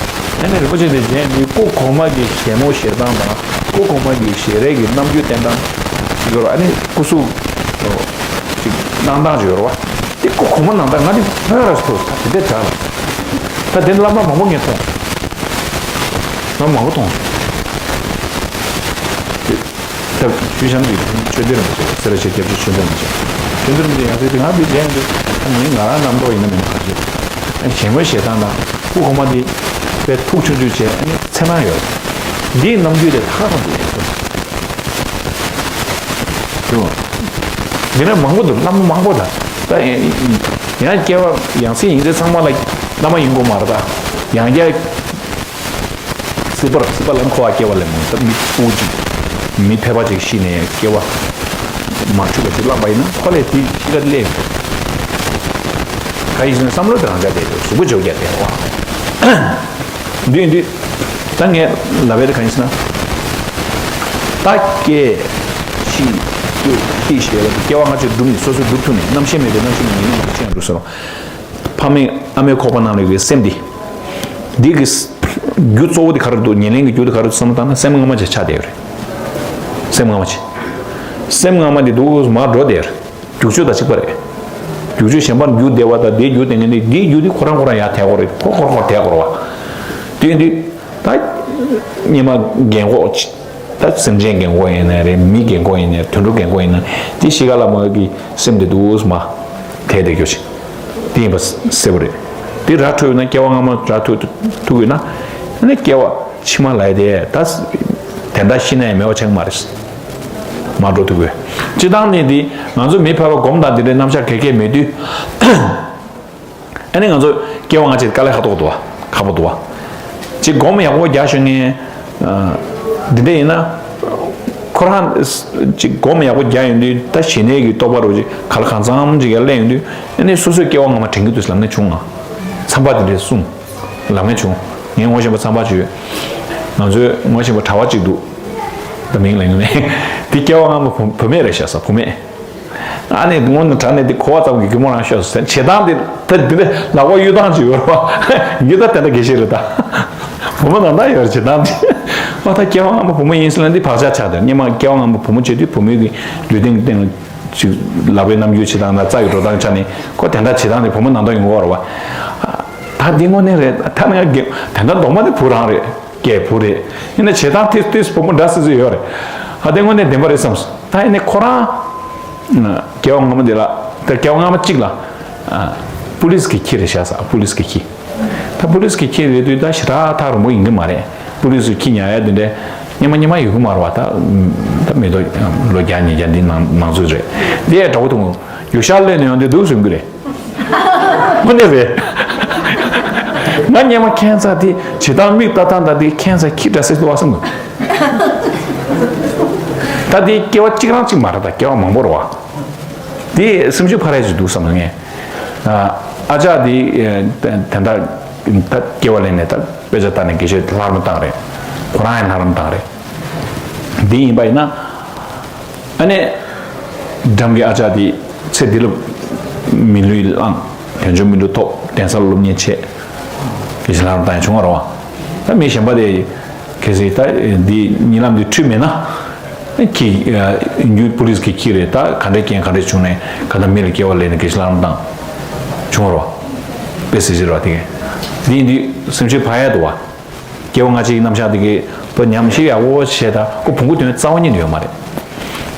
ཨ་ནི་རིན་པོ་ཆེ་དེ་མཇལ་ནི་སྐུ་གོང་མ་གི་བཞད་མོ་བཞད་སྟངས་དང་སྐུ་གོང་མ་གི་ཞལ་རས་ཀྱི་རྣམ་འགྱུར་བསྟན་སྟངས་ཅིག་ཡོད་རེད། ཨ་ནི་སྐུ་གཟུགས་ཅིག་གནང་སྟངས་ཅིག་ཡོད་རེད་བ། དེ་སྐུ་གོང་མ་ནང་ལྟར་ང་དེ་ཧོན་ར་སོ་ད་དེ་འདྲ་དྲག་ལ། ད་དེ་བླ་མ་མང་པོ་ངས་མཐོང་། ང་མང་པོ་མཐོང་། ད་ཆུ་བྱམས་ཀྱི་ཆོས་སྡེ་རིན་པོ་ཆེ་སེ་ར་བྱེས་སྐྱབས་རྗེ་ཆོས་སྡེ་རིན་པོ་ཆེ་ཆོས་སྡེ་རིན་པོ་ཆེ་ཡང་སྲིད་དེ་ང་འདི་ལན་འདི་ད་ངས་ང་རང་རྣམ་རྟོག་ཡིན་ན་མིན་ན་ག་རེ་ཨ་ནི་བཞད་མོ་བཞད་སྟངས་དང་སྐུ་གོང་མ་འདི་དཔེ་ཐུགས་ཆུང་ཆུང་བྱས་ཨ་ནི་མཚན་སྣང་ཡོད། འདིའི་རྣམ་འགྱུར་དེ་ད་ག་རང་དུ་ཡིན་སོང་། རེད་བ། འདི་ན་མང་པོ་འདུག་བླ་མ་མང་པོ་དང་ད་ཡང་སྐྱེ་བ་ཡང་སྲིད་ཡིན་ཚེ་ཚང་མ་ལ་བླ་མ་ཡིན་དགོས་མ་རེད་ད་ཡང་བསྐྱར། སྲིད་པར་སྲིད་པ་ལམ་འཁོར་བ་སྐྱེ་བ་ལས་མང་ད་མི་སྤུ་གུ་ཅིག་མི་ཕལ་པ་ཅིག་ཤི་ནས་སྐྱེ་བ་མ་འཆུག་པ་ཅིག་བླངས་པ་ཡིན་ན་ཁོ་ལས་དེ་ཤི་ཁ་སླེབས་ཡོང་། ག་ཡིན་ཟེར་ན་བསམ་བློ་དེ་རང་འཇགས་བསྡད་ཡོད་གཟུགས་པོ་བརྗོད་རྒྱག་བསྡད་ཡོད། འདུས་འདུས་ད་ངས་ལབ་པའི་དེ་ག་ཡིན་ཟེར་ན། ད་སྐྱེ་ཤི་སྐྱེ་ཤི་ཞེས་པ་དེ་སྐྱེ་བ་སྔ་ཕྱི་བསྒྲུབས་ནས་སོ་སོས་བསྒྲུབ་ཐུབ་ནས་རྣམ་ཤེས་མེད་པའི་རྣམ་ཤེས་ནི་ཉེར་ལེན་གྱི་ཕྱིར་ཡང་འགྲོ་ཟེར་རོ། ཕ་མའི་ཨ་མའི་ཁོག་པ་ནང་ལ་ཡོད་པའི་སེམས་འདི། འདི་གི་རྒྱུ་གཙོ་བོ་དེ་ག་རེ་འདུག་ཉེར་ལེན་གྱི་རྒྱུ་དེ་ག་རེ་འདུག་བསམ་བློ་བཏང་ན་སེམས་སྔ་མ་ཅིག་ཆགས་བསྡད་ཡོད་རེད། སེམས་སྔ་མ་ཅིག་སེམས་སྔ་མ་འདི་འདུག་མར་འགྲོ་བསྡད་ཡོད་རེད། རྒྱུག་ཆུ་དང་གཅིག་པ་རེད། རྒྱུ་ཆོས་གཞན་པར་འགྱུར་བདེ་བ་དང་དེའི་རྒྱུ་དེ་ངན་དེ་དེའི་རྒྱུ་དེ་ཁོ་རང་ཁོ་རང་ཡར་ཐལ་དགོས་རེད། ཁོ་ཁོ་རང་ཁོ་རང་ཐལ་དགོས་རེད་བ། དེ་ཡིན་དུས་ད་སྙེ་མ་རྒན་གོག་ཅིག་ད་སེམས་ཅན་རྒན་གོག་ཡིན་ནའི་རེད། མི་རྒན་གོག་ཡིན་ནའི་དུད་འགྲོ་རྒན་གོག་ཡིན་ན་དེ་ཤི་ཁ་ལ་མ་གི་སེམས་དེ་འདུག་སེ་མ་ཐལ་བསྡད་རྒྱུ་ཅིག་དེ་ཡིན་པ་གསལ་པོ་རེད། དེ་ར་འཕྲོད་ན་སྐྱེ་བ་སྔ་མ་ར་འཕྲོད་ཐུབ་ཡོད་ན་ཨ་ནི་སྐྱེ་བ་ཕྱི་མ་ལ་ཡ་དེ་ད་དེ་འདྲ་ཤི་ན་ཡང་མེད་པ་ཆགས་ཀྱི་མ་རེད། མ་འགྲོ་ཐུབ་དགོས། སྤྱིར་བཏང་ནི་འདི་ང་ཚོ་མི་ཕལ་པ་སྒོམ་དང་འདི་འདྲའི་རྣམ་གཞག་ག་གེ་མེད་དུས། ཨ་ནི་ང་ཚོ་སྐྱེ་བ་སྔ་ཕྱི་དཀའ་ལས་ཁག་པོ་འདུག་བ། ཁག་པོ་འདུག་བ། ཅིག་སྒོམ་ཡག་པོ་རྒྱག་ཤེས་མཁན། འདི་འདྲ་ཡིན་ན། ཁོ་རང་ཅིག་སྒོམ་ཡག་པོ་རྒྱག་ཡོང་དུས་ད་ཞི་གནས་ཀྱི་རྟོགས་པ་རོ་ཅིག་ག་ལ་གང་འཚམ་ཅིག་ཡར་སླེབས་ཡོང་དུས་ཨ་ནི་སོ་སོའི་སྐྱེ་བ་སྔ་མ་དྲན་གྱི་འདུག་ལབ་མཁན་བྱུང་ང་། མཚམས་པ་འདི་འདྲས་གསུངས། ལབ་མཁན་བྱུང་། ངས་ངོ་ཤེས་པ་མཚམས་པ་བྱོས། ང་ཚོའི་ངོ་ཤེས་པ་གྲྭ་པ་གཅིག་འདུག་ད་མིང་ལ་ཡོང་ནས་དེ་སྐྱེ་བ་སྔ་མ་བུ་བུད་མེད་རེད་ཤག་ས་བུད་མེད། ཨ་ནི་སྔོན་ནས་དྲ་ནས་དེ་གོ་བ་ཙམ་གྱིས་གུས་མོ་རང་ཤོར་ཟེར་བྱེད་སྟངས་དེ་ད་འདི་འདྲ་ལག་པ་གཡུག་སྟངས་ཅིག་ཡོད་རེད་བ། ཡིན་ད་དེ་འདྲ་དགེ་བཤེས་རེད་ད། བུ་མོ་ནང་ད་ཡོད་རེད་བྱེད་སྟངས་དེ། ཨ་ད་སྐྱེ་བ་སྔ་མ་བུ་མོ་ཡིན་ཟེར་ན་འདི་བག་ཆགས་ཆགས་དེ་སྔོན་མ་སྐྱེ་བ་སྔ་མ་བུ་མོ་བྱེད་དུས་བུ་མོའི་གི་ལུས་སྟེང་གི་སྟེང་ལ་ཅིག་ལག་པའི་རྣམ་འགྱུར་བྱེད་སྟངས་དང་རྩ་གི་འགྲོ་སྟངས་ཆ་ནས་ཁོ་དེ་འདྲ་བྱེད་སྟངས་དེ་བུ་མོ་ནང་ད་ཡོང་གི་ཡོད་རེད་བ། ད་འདི་དངོས་གནས་རེད། ད་ནི་ང་དགེ་དེ་འདྲ་གདོང་པ་དེ་བུ་རང་རེད། སྐྱེས་བུ་རེད། ཡིན་ན་བྱེད་སྟངས་དེ་དུས་བུ་མོ་འདྲ་སི་སི་ཡོད་རེད། ཨ་དེ་དངོས་གནས་བདེན་པ་རེད་བསམས། ད་ཡིན་ནའི་ཁོ་རང་སྐྱེ་བ་སྔ་མ་དེ་ལ་ད་སྐྱེ་བ་སྔ་མ་གཅིག་ལ་པུ་ལིས་ཀྱི་ཁྱི་རེད་ཤག་ས། པུ་ལིས་ཀྱི་ཁྱི། ད་པུ་ལིས་ཀྱི་ཁྱི་རེད་དུས་ད་ཞེ་དྲག་ཐག་རིང་པོ་ཡིན་གྱི་མ་རེད། པུ་ལིས་ཀྱི་ཁྱི་ཉར་ཡ་དེ་འདྲ་སྙེ་མ་སྙེ་མ་ཡོད་གི་མ་རེད་བ། ད་ད་མི་ཐོག་ལོ་བརྒྱ་ཉིས་བརྒྱ་འདི་ནང་ནང་ཚུད་རེད། དེ་ཡ་འདྲ་པོ་འདུག་ཡུལ་ཤར་སླེབས་ནས་ཡང་འདི་འདུག་ཟེར་གི་རེད། དངོས་གནས་རེད། ང་སྔོན་མ་ཁྱད་མཚར་དེ་བྱེད་སྟངས་མིག་ལྟ་སྟངས་དང་དེ་ཁྱད་མཚར་ཁྱི་འདྲ་སེ་འདུག་བསམ་གི། ད་དེ་སྐྱེ་བ་གཅིག་རང་གཅིག་མ་རེད། ད་སྐྱེ་བ་མང་པོ་རེད་བ། དེ་སེམས་ཤུགས་འཕར་ཡ་ཅིག་འདུག་བསམ་ངས། ཨ་ཅག་དེ་དེ་འདྲ་ད་སྐྱེ་བ་ལེན་ནས་ད་དཔེ་ཆ་ལྟ་ནས་དགེ་བཤེས་ལྷ་རམས་བཏང་རེད། ཁོ་རང་ཡང་ལྷ་རམས་བཏང་རེད། དེ་ཡིན་པ་ཡིན་ན། ཨ་ནི། འགྲམ་གྱི་ཨ་ཅག་དེ་ཚེ་འདི་ལ་མི་ལུས་བླངས། དལ་འབྱོར་མི་འགྲོ་ཐོབ། གདན་ས་སློབ་གཉེར་བྱས། དགེ་བཤེས་ལྷ་རམས་བཏང་ཡ་བྱུང་བ་རེད་བ། ད་མི་གཞན་པ་དེ་གལ་སྲིད་ད་འདི་གཉིད་ལམ་འདི་འཁྲུལ་མེད་ན། ཁྱི་ཡུལ་པུ་ལིས་ཀྱི་ཁྱི་རེད། ད་ག་འདྲའི་རྐྱེན་ག་འདྲ་བྱུང་ནས་ག་ད་མི་ལ་སྐྱེ་བ་ལེན་ནས་དགེ་བཤེས་ལྷ་རམས་བཏང་། བྱུང་བ་རེད་བ། དཔེ་གཟི་བརྗིད་རེད་བ་དེ་གས། འདི་འདི་སེམས་ཤུགས་འཕར་ཡ་འདུག་བ། སྐྱེ་བ་སྔ་ཕྱི་ཡི་རྣམ་གཞག་དེ་གའི་ད་ཉམས་ཞིབ་ཡག་པོ་བྱས། ད་ཁོ་བོང་གུ་དོན་རྩ་བ་ཉིད་ནས་ཡོད་མ་རེད།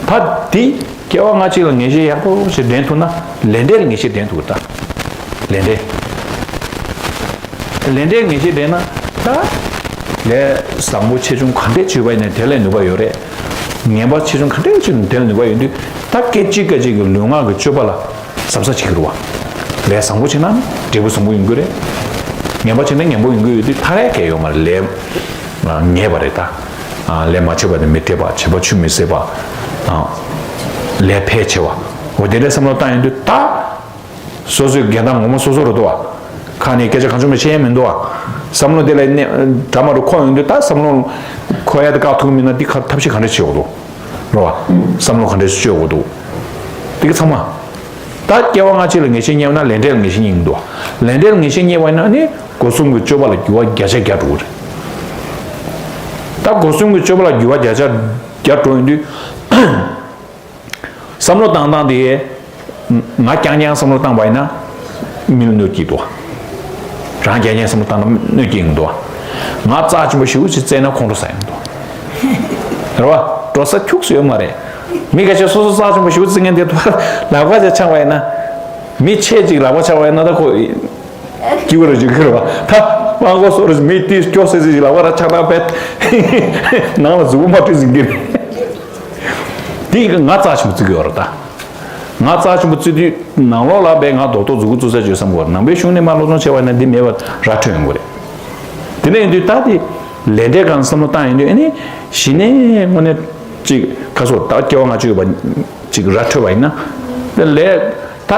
ད་དེ་སྐྱེ་བ་སྔ་ཕྱི་ལ་ངེས་ཤེས་ཡག་པོ་ཞིག་འདྲེན་ཐུབ་ན་ལས་འབྲས་ལ་ངེས་ཤེས་འདྲེན་ཐུབ་ད། ལས་འབྲས། ལས་འབྲས་ངེས་ཤེས་འདྲེན་ན་ད་ལས་བཟང་པོ་ཆེ་ཆུང་ག་འདྲས་བྱས་པ་ཡིན་ན་དེ་ལ་ནུས་པ་ཡོད་རེད། ངན་པ་ཆེ་ཆུང་ག་འདྲས་བྱས་ན་དེ་ལ་ནུས་པ་ཡོད་དུས་ད་སྐད་ཅིག་སྐད་ཅིག་གི་ལུས་ངག་གི་སྤྱོད་པ་ལ། གཟབ་གཟབ་བྱེད་ཀྱི་རེད་བ། ལས་བཟང་པོ་བྱེད་ན་འབྲས་བུ་བཟང་པོ་ཡོང་གི་རེད། ངན་པ་བྱེད་ན་ངན་པོ་ཡོང་གི་ཡོད་དུས་ཐར་ཡ་གང་ཡང་ཡོད་མ་རེད། ལས་ཉེས་པ་རེད་ད། ལས་མ་བྱས་པ་དེ་མི་འབྲས་པ། བྱས་པ་ཆུད་མི་ཟ་བ། ལས་ཕལ་ཆེ་བ། འོ་དེ་འདྲའི་བསམ་བློ་བཏང་ཡོང་དུས་ད། སོ་སོའི་འགལ་ཟླ་ངོ་མ་སོ་སོ་རེད་དོ། ཁ་ནས་སྐད་ཆ་གང་བྱུང་མི་བཤད་ཡ་མི་འདུག་བ། བསམ་བློ་དེ་ལ་གནས་འདྲ་མ་འགྲོ་འཁོར་ཡོང་དུས་ད་བསམ་བློ་འཁོར་ཡ་དེ་བཀག་ཐུབ་ཀྱི་མིན་ན་འདི་ཁ་ཐབས་ཤེས་ག་འདྲ་བྱེད་དགོས་འདུག་རེད་བ། བསམ་བློ་ག་འདྲས་སྤྱོད་དགོས་འདུག་དེ་ག་ཚང་མ། ད་སྐྱེ་བ་སྔ་ཕྱི་ལ་ངེས་ཤེས་རྙེད་པ་ན་ལས་འབྲས་ལ་ངེས་ཤེས་རྙེད་ཀྱི་འདུག་ལས་འབྲས་ལ་ངེས་ཤེས་རྙེད་པ་ཡིན་ན་ནི་སྒོ་གསུམ་གྱི་སྤྱོད་པ་ལ་འགྱུར་བ་བརྒྱ་ཆ་བརྒྱ་འགྲོ་གི་རེད། ད་སྒོ་གསུམ་གྱི་སྤྱོད་པ་ལ་འགྱུར་བ་བརྒྱ་ཆ་བརྒྱ་འགྲོ་ཡོང་དུས། བསམ་བློ་བཏང་སྟངས་དེ། ང་རྐྱང་རྐྱང་བསམ་བློ་བཏང་པ་ཡིན་ན། མི་ལ་གནོད་སྐྱེལ་འདུག་རང་རྐྱང་རྐྱང་བསམ་བློ་བཏང་ན་གནོད་སྐྱེལ་གྱི་འདུག་ང་རྩ་ཆེན་པོ་ཞེ་པོ་ཅིག་བཙལ་ན་ཁོང་ཁྲོ་ཟ་ཡོང་འདུག་རེད་བ། འགྲོ་ས་ཁྱུག་སུ་ཡོད་མ་རེད། མི་ཁ་ཤས་སོ་སོ་རྩ་ཆེན་པོ་ཞེ་པོ་བརྩི་མཁན་དེ་ཐོག་ལག་པ་ཅིག་འཆང་བ་ཡིན་ན། མི་ཆེ་ཅིག་ལག་པ་འཆང་བ་ཡིན་ན་ད་ཁོ། སྐྱིད་པོ་རེ་བྱེད་ཀྱི་རེད་བ། ད་མ་གོ་སོ་རེ་མི་དེ་སྐྱོ་སེ་སེ་ཞིག་ལག་པ་ར་འཆང་ན་བས། ནང་ལ་གཟུགས་པོ་མ་འཁྲུད་ཟིན་གྱི་རེད། དེ་ཡི་གེ་ང་རྩ་ཆེན་པོ་བརྩི་གི་ཡོད་རེད་ད། ང་རྩ་ཆེན་པོ་བརྩི་དུས་ནང་ལོགས་ལ་བས་ང་རྡོག་རྡོག་མཛུབ་གུ་བཙུགས་ས་བྱོས་བསམ་གི་ཡོད་རེད། ནང་པའི་གཞུང་ནས་མ་སློབ་སྦྱོང་བྱས་པ་ཡིན་ན་འདི་མེད་པ་ར་འཕྲོད་ཡོང་གི་རེད། དེ་ནས་ཡིན་དུས་ད་དེ་ལས་འབྲས་སྒང་བསམ་བློ་བཏང་ཡོང་དུས་ཨ་ནི་གཞི་ནས་དངོས་གནས་ཅིག་ཁ་སོ་ད་སྐྱེ་བ་སྔ་ཕྱི་ཡོད་པ་ཅིག་ར་འཕྲོད་པ་ཡིན་ན། དེ་ལས་ད་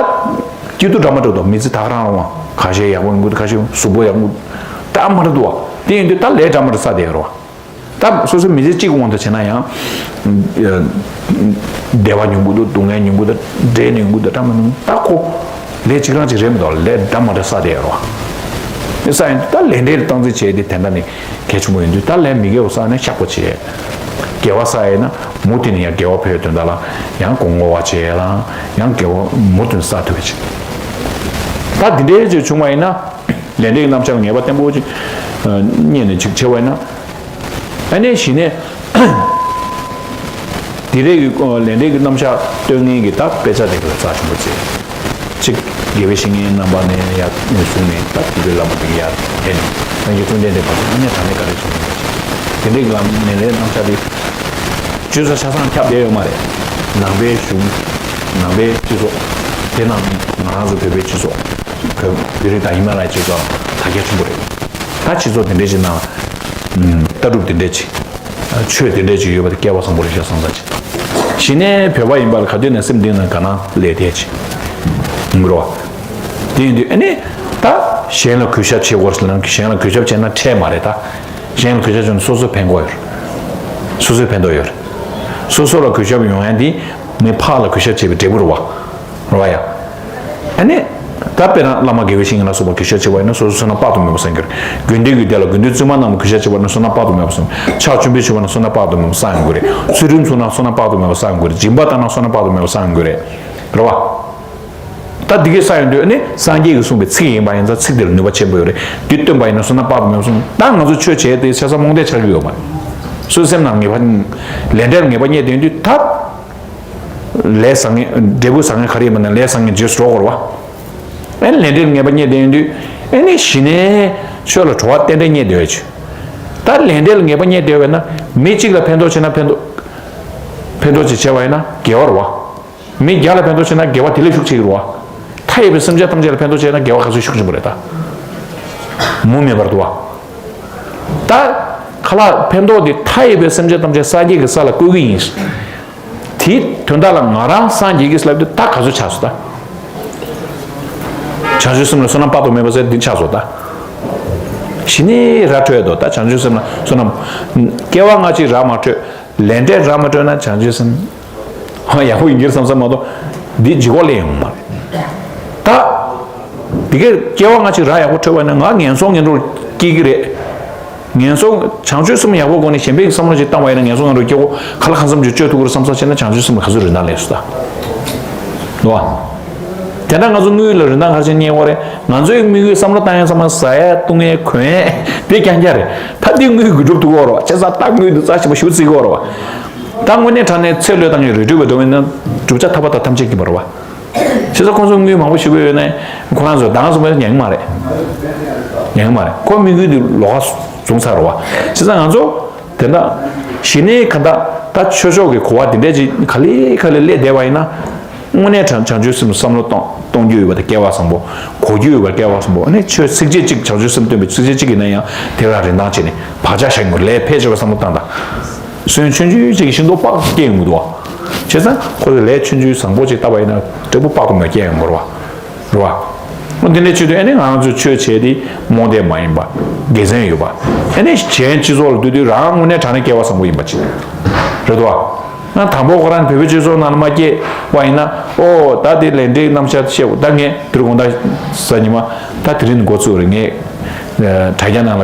སྐྱིད་སྡུག་འདྲ་མ་འདྲ་འདུག་མི་ཚེ་ད་ག་རང་རུང་བ། ཁ་ཤས་ཡག་པོ་ཡོང་གི་འདུག་ཁ་ཤས་གཟུགས་པོ་ཡག་པོ་འདྲ་མ་འདྲ་འདུག་བ། དེ་ཡིན་དུས་ད་ལས་འདྲ་མ་འདྲ་བསགས་བསྡད་ཡོད་རེད་བ། ད་སོ་སོའི་མི་ཚེ་གཅིག་གི་དབང་དུ་བྱས་ན་ཡང་། བདེ་བ་མྱོང་གི་འདུག་སྡུག་བསྔལ་མྱོང་གི་འདུག་འདྲེས་ནས་ཡོང་གི་འདུག་འདྲ་མ་མྱོང་། ད་ཁོ་ལས་གཅིག་རང་གཅིག་རེད་མི་འདུག་ལས་འདྲ་མ་འདྲ་བསགས་བསྡད་ཡོད་རེད་བ། ས་ཡིན་ད་ལས་འབྲས་ལ་སྟངས་འཛིན་བྱས་ཏེ་དེ་འདྲ་ནི་གལ་ཆེན་པོ་ཡིན་དུས་ད་ལས་མི་དགེ་བ་བསགས་ནས་བཤགས་པ་བྱས། དགེ་བ་བསགས་ཡས་ན་མུ་མཐུད་ནས་ཡང་དགེ་བ་འཕེལ་དོན་དག་ལ་ཡང་སྒོ་བསྔོ་བ་བྱས་ལ་ཡང་དགེ་བ་མུ་མཐུད་བསགས་ཐུབ་པ་བྱས། ད་འདི་འདྲའི་ཅིག་བྱུང་བ་ཡིན་ན། ལས་འབྲས་ཀྱི་རྣམ་གཞག་ངེས་པ་བརྟན་པོ་ཅིག་རྙེད་ནས་ཅིག་བྱས་པ་ཡིན་ན། ཨ་ནི་གཞི་ནས་དེ་རིང་གི་ལས་འབྲས་ཀྱི་རྣམ་གཞག་སྟོན་མཁན་གྱི་ད་དཔེ་ཆ་དེ་ག་ལ་རྩ་ཆེན་པོ་བྱས། གཅིག་དགེ་བའི་བཤེས་གཉེན་རྣམ་པ་ནས་ཡར་ནས་བཟུང་ནས་ད་དེ་འདྲའི་བླ་མ་དེ་ག་ཡར་ཕེབས་ནས་སངས་རྒྱས་བཅོམ་ལྡན་འདས་བར་དུ་དངོས་གནས་དྲང་གནས་ག་རེ་བྱུང་ཡོད་ཅེས། དེ་འདྲའི་ལམ་ནས་ལས་རྣམ་གཞག་དེ་ཅུང་ཟད་ཆ་ཚང་ཁྱབ་བསྡད་ཡོད་མ་རེད། ནང་པའི་གཞུང་། ནང་པའི་སྤྱི་ཚོགས། དེ་ནང་ང་རང་ཚོ་བོད་པའི་སྤྱི་ཚོགས། བོད་བོད་རིགས་དང་ཧི་མ་ལ་ཡའི་སྤྱི་ཚོགས་དར་རྒྱས་ཆེན་པོ་རེད། ད་སྤྱི་ཚོགས་དེ་འདྲའི་ཅིག་ནང་ལྟ་གྲུབ་དེ་འདྲའི་ཅིག་ཆོས་དེ་འདྲའི་ཅིག་ཡོད་པ་དེ་སྐལ་བ་བཟང་པོ་རེད་ཤག་བསམ་ས་ཅིག་གཞི་ནས་བོད་པ་ཡིན་པ་ལ་ག་དུས་ནས་སེམས་གཏིང་ནས་དགའ་སྣང་སླེབས་བསྡད་ཅིག་ཡིན་དགོས་རེད་བ། དེ་ཡིན་དུས་ཨ་ནི་ད་གཞན་ལ་གུས་ཞབས་བྱེད་དགོས་ཟེར་ན་གཞན་ལ་གུས་ཞབས་བྱས་ན་འཕྲད་མ་རེད་ད། གཞན་ལ་གུས་ཞབས་བྱས་ན་སོ་སོ་ཕན་གྱི་ཡོད་རེད། སོ་སོའི་ཕན་ཐོགས་ཡོད་རེད། སོ་སོ་ལ་གུས་ཞབས་ཡོང་ཡ་འདི་མི་ཕར་ལ་གུས་ཞབས་བྱེད་པའི་འབྲས་བུ་རེད་བ། རེད་བ་ཡ། ཨ་ནི། ད་དཔེར་ན་བླ་མ་དགེ་བའི་བཤེས་གཉེན་ལ་སོགས་པ་གུས་ཞབས་བྱེད་པ་ཡིན་ན་སོ་སོ་བསོད་ནམས་དཔག་ཏུ་མེད་པ་བསགས་ཀྱི་རེད། དགེ་འདུན་གྱི་སྡེ་ལ་དགེ་འདུན་བཙུན་མ་རྣམས་ལ་གུས་ཞབས་བྱེད་པ་ཡིན་ན་བསོད་ནམས་དཔག་ཏུ་མེད་པ་བསགས། ཕྱག་མཆོད་འབུལ་ཞུས་པ་ན་བསོད་ནམས་དཔག་ཏུ་མེད་པ་བསགས་ཀྱི་རེད། ཚུལ་ཁྲིམས་བསྲུངས་ན་བསོད་ནམས་དཔག་ཏུ་མེད་པ་བསགས་ཀྱི་རེད། སྦྱིན་པ་བཏང་ན་བསོད་ནམས་དཔག་ཏུ་མེད་པ་བསགས་ཀྱི་རེད། རེད་བ། ད་འདི་གའི་ས་ཡོང་དུས་ནི་སངས་རྒྱས་ཀྱིས་གསུངས་པའི་ཚིག་ཡིན་པ་ཡིན་ཙང་ཚིག་དེ་ལ་ནུས་པ་ཆེན་པོ་ཡོད་རེད། འདི་སྟོན་པ་ཡིན་ན་བསོད་ནམས་དཔག་ཏུ་མེད་པ་གསུངས། ད་ང་ཚོ་ཆོས་བྱས་ཏེ་བྱས་ཙང་རྨོངས་དད་ཆགས་ཀྱི་ཡོད་མ་རེད། སོ་སོའི་སེམས་ནང་ངེས་པ། ལས་འབྲས་ལ་ངེས་པ་རྙེད་དེ་ཡོང་དུས་ད། ལས་བཟང་ངན་འབྲས་བུ་བཟང་ངན་ག་རེ་ཡིན་པ་ན་ལས་བཟང་ངན་རྗེས་སུ་འགྲོ་དགོས་རེད་བ། ཨེ་ལས་འབྲས་ལ་ངེས་པ་རྙེད་དེ་ཡོང་དུས་ཨེ་ནི་གཞི་ནས་ཆོས་ལ་གྲོགས་པོ་རྟེན་འབྲེལ་རྙེད་དེ་ཡོད་ཅིག་ད་ལས་འབྲས་ལ་ངེས་པ་རྙེད་དེ་ཡོད་པས་ན་མི་གཅིག་ལ་ཕན་ཐོགས་བྱས་ན་ཕན་ཐོགས། ཕན་ཐོགས་ཅིག་བྱས་པ་ཡིན་ན་དགེ་བ་རེད་བ། མི་བརྒྱ་ལ་ཕན་ཐོགས་བྱས་ན་དགེ་བ་དེ་ལས་ཤུགས་ཆེ་གི་རེད་བ། མཐའ་ཡས་པའི་སེམས་ཅན་ཐམས་ཅད་ལ་ཕན་ཐོགས་བྱས་ན་དགེ་བ་ག་ཚོད་ཤུགས་ཆེན་པོ་རེད་ད། མུ་མེད་པར་འདུག་བ། ད། ཁ་ལག་ཕན་ཐོགས་དེ་མཐའ་ཡས་པའི་སེམས་ཅན་ཐམས་ཅད་སངས་རྒྱས་ཀྱི་ས་ལ་བཀོད་ཀྱི་ཡིན། དེའི་དོན་དག་ལ་ང་རང་སངས་རྒྱས་ཀྱི་ས་ལབ་དུས་ད་ག་ཚོད་ཆགས་སོང་ད། བྱང་ཆུབ་སེམས་ལ་བསོད་ནམས་དཔག་ཏུ་མེད་པ་ཟེར་འདི་ཆགས་སོང་ད། གཞི་ནས་ར་འཕྲོད་དོ་ད་བྱང་ཆུབ་སེམས་ལ་བསོད་ནམས། སྐྱེ་བ་སྔ་ཕྱི་ར་མ་འཕྲོད། ལས་འབྲས་ར་མ་འཕྲོད་ན་བྱང་ཆུབ་སེམས། ཧ་ཡག་པོ་ཡིན་གྱི་རེད་བསམ་བསམ་མ་གཏོགས། འདི་ལྗིད་ཁོག་སླེབས་ཡོང་མ་རེད། ད། འདི་གའི་སྐྱེ་བ་སྔ་ཕྱི་ར་ཡག་པོ་འཕྲོད་པ་ན་ང་ངན་སོང་ངན་འགྲོར་སྐྱེ་གི་རེད། ངན་སོང་བྱང་ཆུབ་སེམས་ཡག་པོ་སྒོ་ནས་གཞན་ཕན་གྱི་བསམ་བློ་ཅིག་བཏང་བ་ཡིན་ན་ངན་སོང་ངན་འགྲོར་སྐྱེ་གོ་ཁ་ལ་ཁ་མཚམས་ཅིག་གཅོད་ཐུབ་ཀྱི་རེད་བསམ་བསམ་བྱས་ན་བྱང་ཆུབ་སེམས་ལ་ག་ཚོད་རིན་ཐང་སླེབས་སོང་ད། འདུག་བ། དེ་འདྲ་ང་ཚོ་དངུལ་ལ་རིན་ཐང་ག་རེ་ཅིག་རྙེད་ཀྱི་ཡོད་རེད། ང་ཚོའི་དམིགས་ཡུལ་བསམ་བློ་བཏང་ཡ་ཚང་མ་ཟ་ཡ་བཏུང་ཡ་གོན་ཡ་དེ་རྐྱང་རྐྱང་རེད། ད་འདི་དངུལ་གྱིས་འགྲུབ་ཐུབ་ཀྱི་ཡོད་རེད་བ། བྱས་ཙང་ད་དངུལ་འདི་རྩ་ཆེན་པོ་ཞེ་པོ་བརྩི་གི་ཡོད་རེད་བ། ད་དངོས་གནས་དྲང་གནས་ཚེ་བློས་བཏང་ཡ་རེ་སྒྲུབ་པ་འདྲ་བོ་ཡིན་ན་བསྒྲུབ་བྱ་ཐར་པ་དང་ཐམས་ཅད་མཁྱེན་པ་རེད་བ། བྱས་ཙང་ཁོང་ཚོ་དངུལ་མང་པོ་ཞེ་པོ་ཡོད་ན་ཁོ་རང་ཚོ་ད་ག་སོང་པས་ཉན་གི་མ་རེད། ཉན་གི་མ་རེད། ཁོ་དམིགས་ཡུལ་འདི་ལོགས་ཀ་བཟུང་ཚར་རེད་བ། བྱས་ཙང་ང་ཚོ། དེ་འདྲ། གཞི་ནས་ག་འདྲ་ད་ཆོས་ཕྱོགས་ཀྱི་གོ་བ་འདི་འདྲ་ཅིག་ག་ལེ་ག་ལེ་སླེབས་བསྡད་པ་ཡིན་ན། དངོས་གནས་དྲང་བྱང་ཆུབ་སེམས་བསམ་བློ་གཏོང་གཏོང་རྒྱུ་ཡོད་པ་དང་སྐལ་བ་བཟང་པོ། གོ་རྒྱུ་ཡོད་པ་སྐལ་བ་བཟང་པོ་ཨ་ནི་ཆོས་ཚིགས་བཅད་གཅིག་བྱང་ཆུབ་སེམས་སྟོན་པའི་ཚིགས་བཅད་གཅིག་ཡིན་ན་ཡང་དེ་ལ་རིན་ཐང་བྱས་ནས་བག་ཆགས་བཞག་དགོས་ལས་ཕལ་ཆེ་བ་བསམ་བློ་བཏང་དང་། སོན་ཆུང་ཆུང་ཅིག་གི་ཤིན་ཏུ་དཔག་སྐྱེ་ཡོང་གི་འདུག་བ། བྱས་ཙང་ཁོ་ཚོས་ལས་ཆུང་ཆུང་བཟང་པོ་ཅིག་བཏབ་པ་ཡིན་ན་འབྲས་བུ་དཔག་ཏུ་མེད་སྐྱེ་ཡོང་གི་རེད་བ། རེད་བ། འོ་འདི་འདྲའི་ཆེད་དུ་ཨ་ནི་ང་རང་ཚོས་ཆོས་བྱས་ཏེ་རྨོངས་དད་མ་ཡིན་པ། དགེ་མཚན་ཡོད་པ། ཨ་ནི་གཞན་སྤྱི་ཚོགས་ལ་འདུས་དུས་རང་དངོས་གནས་དྲང་གནས་སྐལ་བ་བཟང་པོ་ཡིན་པ་ཅིག་རེད་དོ། ང་དང་པོ་ཁོ་རང་བོད་པའི་སྤྱི་ཚོགས་ནང་ལ་མ་སྐྱེས་པ་ཡིན་ན་ཨོ་ད་དེ་ལས་འབྲས་རྣམ་གཞག་བཤད་འོ་ད་ངས་དེ་རུ་དགོང་དག་གཟའ་ཉི་མ་ད་དེ་རིང་འགོ་བཙུགས་རེད་ངས་དྲ་རྒྱ་ནང་ལ་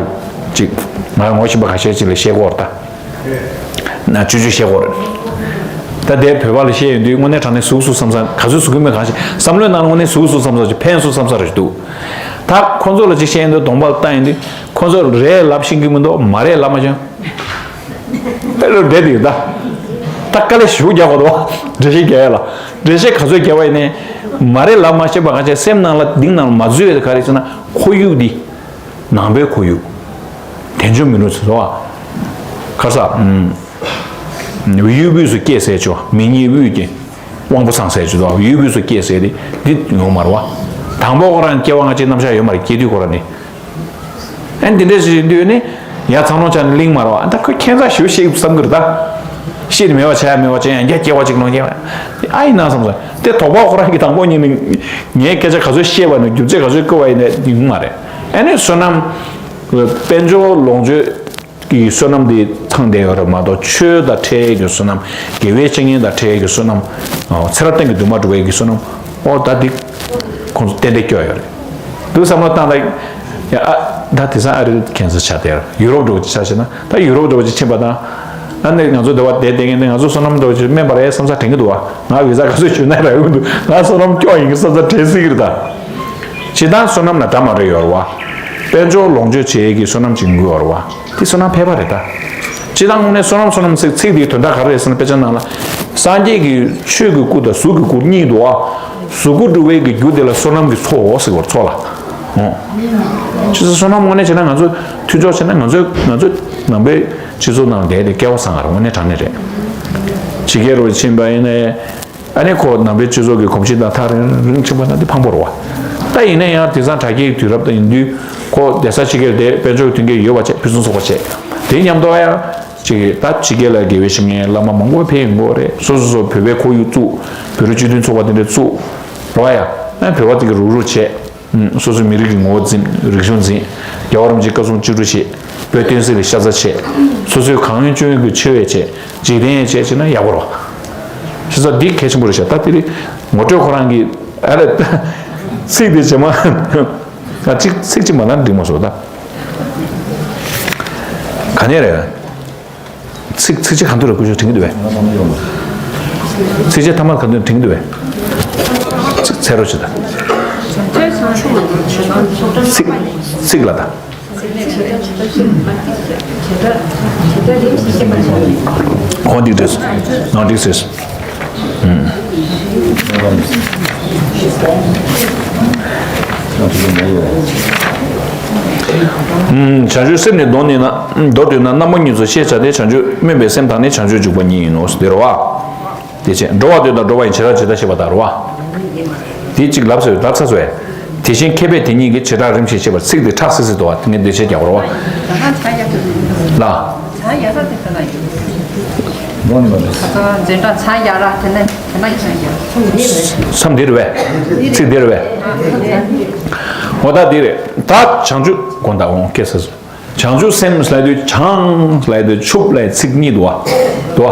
ཅིག་ང་ངོ་ཤེས་པ་ཁ་ཤས་ཅིག་ལ་བཤད་ཀྱི་ཡོད་རེད་ད། ན་ཆུ་ཆུ་བཤད་དགོས་རེད། ད་དེ་བོད་པ་ལ་བཤད་ཡོང་དུས་དངོས་གནས་དྲང་གནས་ཟུག་གཟུག་བསམ་ས་ག་ཚོད་ཟུག་གི་མེད་གང་ཤེས་བསམ་བློའི་ནང་ལ་དངོས་གནས་ཟུག་གཟུག་བསམ་ས་ཅིག་ཕན་སུ་བསམ་ས་རེ་ཞིག་འདུག་ད་ཁོ་ཚོ་ལ་ཅིག་བཤད་ཡོང་དུས་གདོང་པ་ལ་བལྟ་ཡོང་དུས་ཁོ་ཚོ་རེད་ལབ་ཤེས་ཀྱི་མི་འདུག་མ་རེད་ལབ་མ་བྱུང་། ཨེ་ལོ་བསྡད་དེ་ཡོད་ད། ད་དཀའ་ལས་ཞེ་པོ་རྒྱག་དགོས་འདུག་འགྲེལ་བཤད་རྒྱག་ཡ་ལ་འགྲེལ་བཤད་ག་ཚོད་རྒྱག་པ་ཡིན་ནའི་མ་རེད་ལབ་མ་ཤེས་པ་གང་ཤེས་སེམས་ནང་ལ་གཏིང་ནང་ལ་མ་འཛུལ་བའི་ག་རེ་ཟེར་ན་ཁོར་ཡུག་འདི། ནང་པའི་ཁོར་ཡུག་དལ་འབྱོར་མི་ནུབ་ཚོ་བ། ཁ་ས། དབུལ་པོས་སུ་སྐྱེས་ཟེར་ཆོག་མི་ཉིད་དབུལ་སྐྱེས། དབང་པོ་ཚང་ཟེར་ཆོག་དབུལ་པོས་སུ་སྐྱེས་ཟེར་ཏེ་འདི་ཡོང་མ་རེད་བ། དང་པོ་ཁོ་རང་སྐྱེ་བ་སྔ་ཕྱི་རྣམ་གཞག་ཡོད་མ་རེད་སྐྱེ་དུས་ཁོ་རང་ནི། ཨ་འདི་འདྲས་ཞིག་འདུས་ནི། ཡ་ཚང་ལོང་ཆ་ནི་གླིང་མ་རེད་བ་ཨ་ད་ཁོས་ཁྱད་མཚར་ཞེ་པོ་ཤེས་བསམ་གི་རེད་ད། ཤེས་ནི་མེད་པ་བྱ་ཡ་མེད་པ་བྱས་ཡང་བསྐྱར་སྐྱེ་བ་གཅིག་ལོང་སྐྱེ་བ། ཨ་ཡིན་ན་བསམ་སོང་དེ་དོགས་པ་ཁོ་རང་གི་དང་པོ་ཉིད་ནི། ངའི་སྐད་ཆ་ག་ཚོད་བཤད་པ་ནི་རྒྱུ་མཚན་ག་ཚོད་བཀོད་པ་ཡིན་ན་ཡིན་མ་རེད། ཨ་ནི་བསོད་ནམས། དཔལ་འབྱོར་ལོངས་སྤྱོད་ཀྱི་བསོད་ནམས་དེ་ཚང་བསྡད་ཡོད་རེད་མ་གཏོགས་ཆོས་དང་འཕྲད་ཡས་ཀྱི་བསོད་ནམས་དགེ་བའི་བཤེས་གཉེན་དང་འཕྲད་ཡས་ཀྱི་བསོད་ནམས། ཚེ་རབས་གཏན་གྱི་འདུན་མ་འགྲུབ་ཡས་ཀྱི་བསོད་ནམས་ཨོ་ད་འདི་ཁོང་ཚོ་ཏན་ཏན་སྐྱོ་ཡོད་རེད། འདུག་བསམ་བློ་བཏང་ད། ཡ་ཨ་ད་དེང་སང་ཨ་རི་ཁྱེད་ཚོ་ཆ་དེར་ཡུ་རོབ་འགྲོ་གི་ཆ་བྱས་ན་ད་ཡུ་རོབ་འགྲོ་གི་ཕྱིན་པ་དང་། ཨ་ནི་ང་ཚོ་འདི་བ་བསྡད་བསྡད་མཁན་ནི་ང་ཚོ་བསོད་ནམས་འགྲོ་གི་དམན་པ་རེད་བསམ་ས་དྲན་གྱི་འདུག་བ། ང་བི་ཟ་ག་ཚོད་ཞུས་ན་རག་གི་འདུག་ང་བསོད་ནམས་སྐྱོ་ཡིན་གྱི་བསམ་ས་དྲན་སྲིད་ཀྱི་རེད་ད། སྤྱིར་བཏང་བསོད་ནམས་ལ་འདྲ་མ་འདྲ་ཡོད་རེད་བ། དཔལ་འབྱོར་ལོངས་སྤྱོད་བྱེད་ཡས་ཀྱི་བསོད་ནམས་ཅིག་དགོས་རེད་བ། དེ་བསོད་ནམས་ཕལ་པ་རེད་ད། སྤྱིར་བཏང་དངོས་གནས་བསོད་ནམས་བསོད་ནམས་ཟེར་ཚིག་དེའི་དོན་དག་ག་རེ་རེད་ཟེར་ན། དཔེ་ཆ་ནང་ལ། སངས་རྒྱས་ཀྱི་ཆོས་ཀྱི་སྐུ་དང་གཟུགས་ཀྱི་སྐུ་གཉིས་འདུག་བ། གཟུགས་སྐུ་འགྲུབ་པའི་གི་རྒྱུ་དེ་ལ་བསོད་ནམས་ཀྱི་ཚོགས་ཟེར་བར་ཚོགས་ལ། འོ། ཅི་ཟེར་བསོད་ནམས་དངོས་གནས་བྱས་ན་ང་ཚོ་མཐུན་ཕྱོགས་བྱས་ན་ང་ཚོའི་ང་ཚོའི་ནང་པའི་སྤྱི་ཚོགས་ནང་བསྡད་དེ་སྐལ་བ་བཟང་ང་རེད། དངོས་གནས་དྲང་གནས་རེད། ཕྱི་རྒྱལ་རུ་ཕྱིན་པ་ཡིན་ནའི། ཨ་ནི་ཁོ་ནང་པའི་སྤྱི་ཚོགས་ཀྱི་གོམས་གཤིས་དང་ཐག་རིང་རིང་ཕྱིན་པ་ན་དེ་ཕངས་པོ་རེད་བ། ད་ཡིན་ན་ཡང་དེང་སང་དྲ་རྒྱའི་དུས་རབས་དང་ཡིན་དུས་ཁོ་བསྡད་ས་ཕྱི་རྒྱལ་དེ་དཔལ་འབྱོར་གྱི་མཐུན་རྐྱེན་ཡོད་པ་བྱས། ཕུན་སུམ་ཚོགས་པ་བྱས། དེ་མཉམ་དུ་ཡང་ཅིག་ད་ཕྱི་རྒྱལ་ལ་དགེ་བའི་བཤེས་གཉེན་བླ་མ་མང་པོ་ཕེབས་ཡོང་གི་རེད། སོ་སོ་སོ་བོད་པའི་ཁོར་ཡུག་བཙུགས། བོད་རིགས་སྤྱི་མཐུན་ཚོགས་པ་དེ་འདྲ་བཙུགས། རེད་བ་ཡ། ཨ་བོད་པ་དེ་གི་རུག་རུག་བྱས། སོ་སོའི་མི་རིགས་ཀྱི་ངོ་བོ་འཛིན། རིག་གཞུང་འཛིན། རྒྱལ་བ་རིན་པོ་ཆེའི་བཀའ་གསུང་བཅུ་དྲུག་བཞེས། བོད་བསྟན་སྲིད་ལ་ཤ་ཚ་བྱས། སོ་སོའི་གང་ཡོད་ཅི་ཡོད་ཀྱི་ཆེ་བས་བྱས། འཇིག་རྟེན་ཡང་བྱས་བྱས་ན་ཡག་པོ་རེད། ཞེ་ས་འདི་གལ་ཆེན་པོ་རེད་ཤག་ད་དེ་རིང་ངོ་སྤྲོད་ཁོ་རང་གིས་ཨ་ལས་ཚིག་དེ་བྱེད་མ། ཨ་གཅིག་ཚིག་གཅིག་མ་ལབ་འགྲིག་མ་སོང་ད། ག་ནས་རེད། ཚིག་ཚིག་ཆ་གང་ཐུབ་རེ་ཀུ་ཤུ་དྲན་གྱི་འདུག་བས། ཚིག་ཆ་ཐ་མ་གང་ཐུབ་དྲན་གྱི་འདུག་བས། ཚིག་ཚེ་རོ་ཆེ་ད། ཚིག་ཚིག་ལ་ད། ཁོང་འདི་འདྲས། ནང་འདྲས་ཟེར། བྱང་ཆུབ་སེམས་ནི་མདོར་བསྡུས་ན། མདོར་བསྡུས་ན་རྣམ་པ་གཉིས་སུ་ཤེས་བྱ་སྟེ། བྱང་ཆུབ་སྨོན་པའི་སེམས་དང་ནི། བྱང་ཆུབ་འཇུག་པ་གཉིས་ཡིན་ནོ། དེ་རེད་བ། དེ་བཞིན་འགྲོ་བ་འདོད་དང་འགྲོ་བ་ཡི་བྱེ་བྲག་ཇི་ལྟར་ཤེས་པ་དང་རེད་བ། དེ་གཅིག་ལབ་ཟེར་ལབ་ཚར་སོང་བས། དེ་བཞིན་མཁས་པས་དེ་གཉིས་ཀྱི་བྱེ་བྲག་རིམ་བཞིན་ཤེས་པར་ཚིག་འདི་ཁྲག་སིལ་སིལ་དུ་བ། དེ་ངས་འདི་བྱས་རྒྱག་པ་རེད་བ། ལ། མཚམས་འདི་རེད་བས། ཚིག་འདི་རེད་བས། འོ་ད་འདི་རེད། ད་བྱང་ཆུབ་དགོངས་དག་འོང་སྐད་ཟེར། བྱང་ཆུབ་སེམས་ལབ་དུས་བྱང་ལབ་དུས་ཆུབ་ལབ་ཚིག་གཉིས་འདུག་བ། འདུག་བ།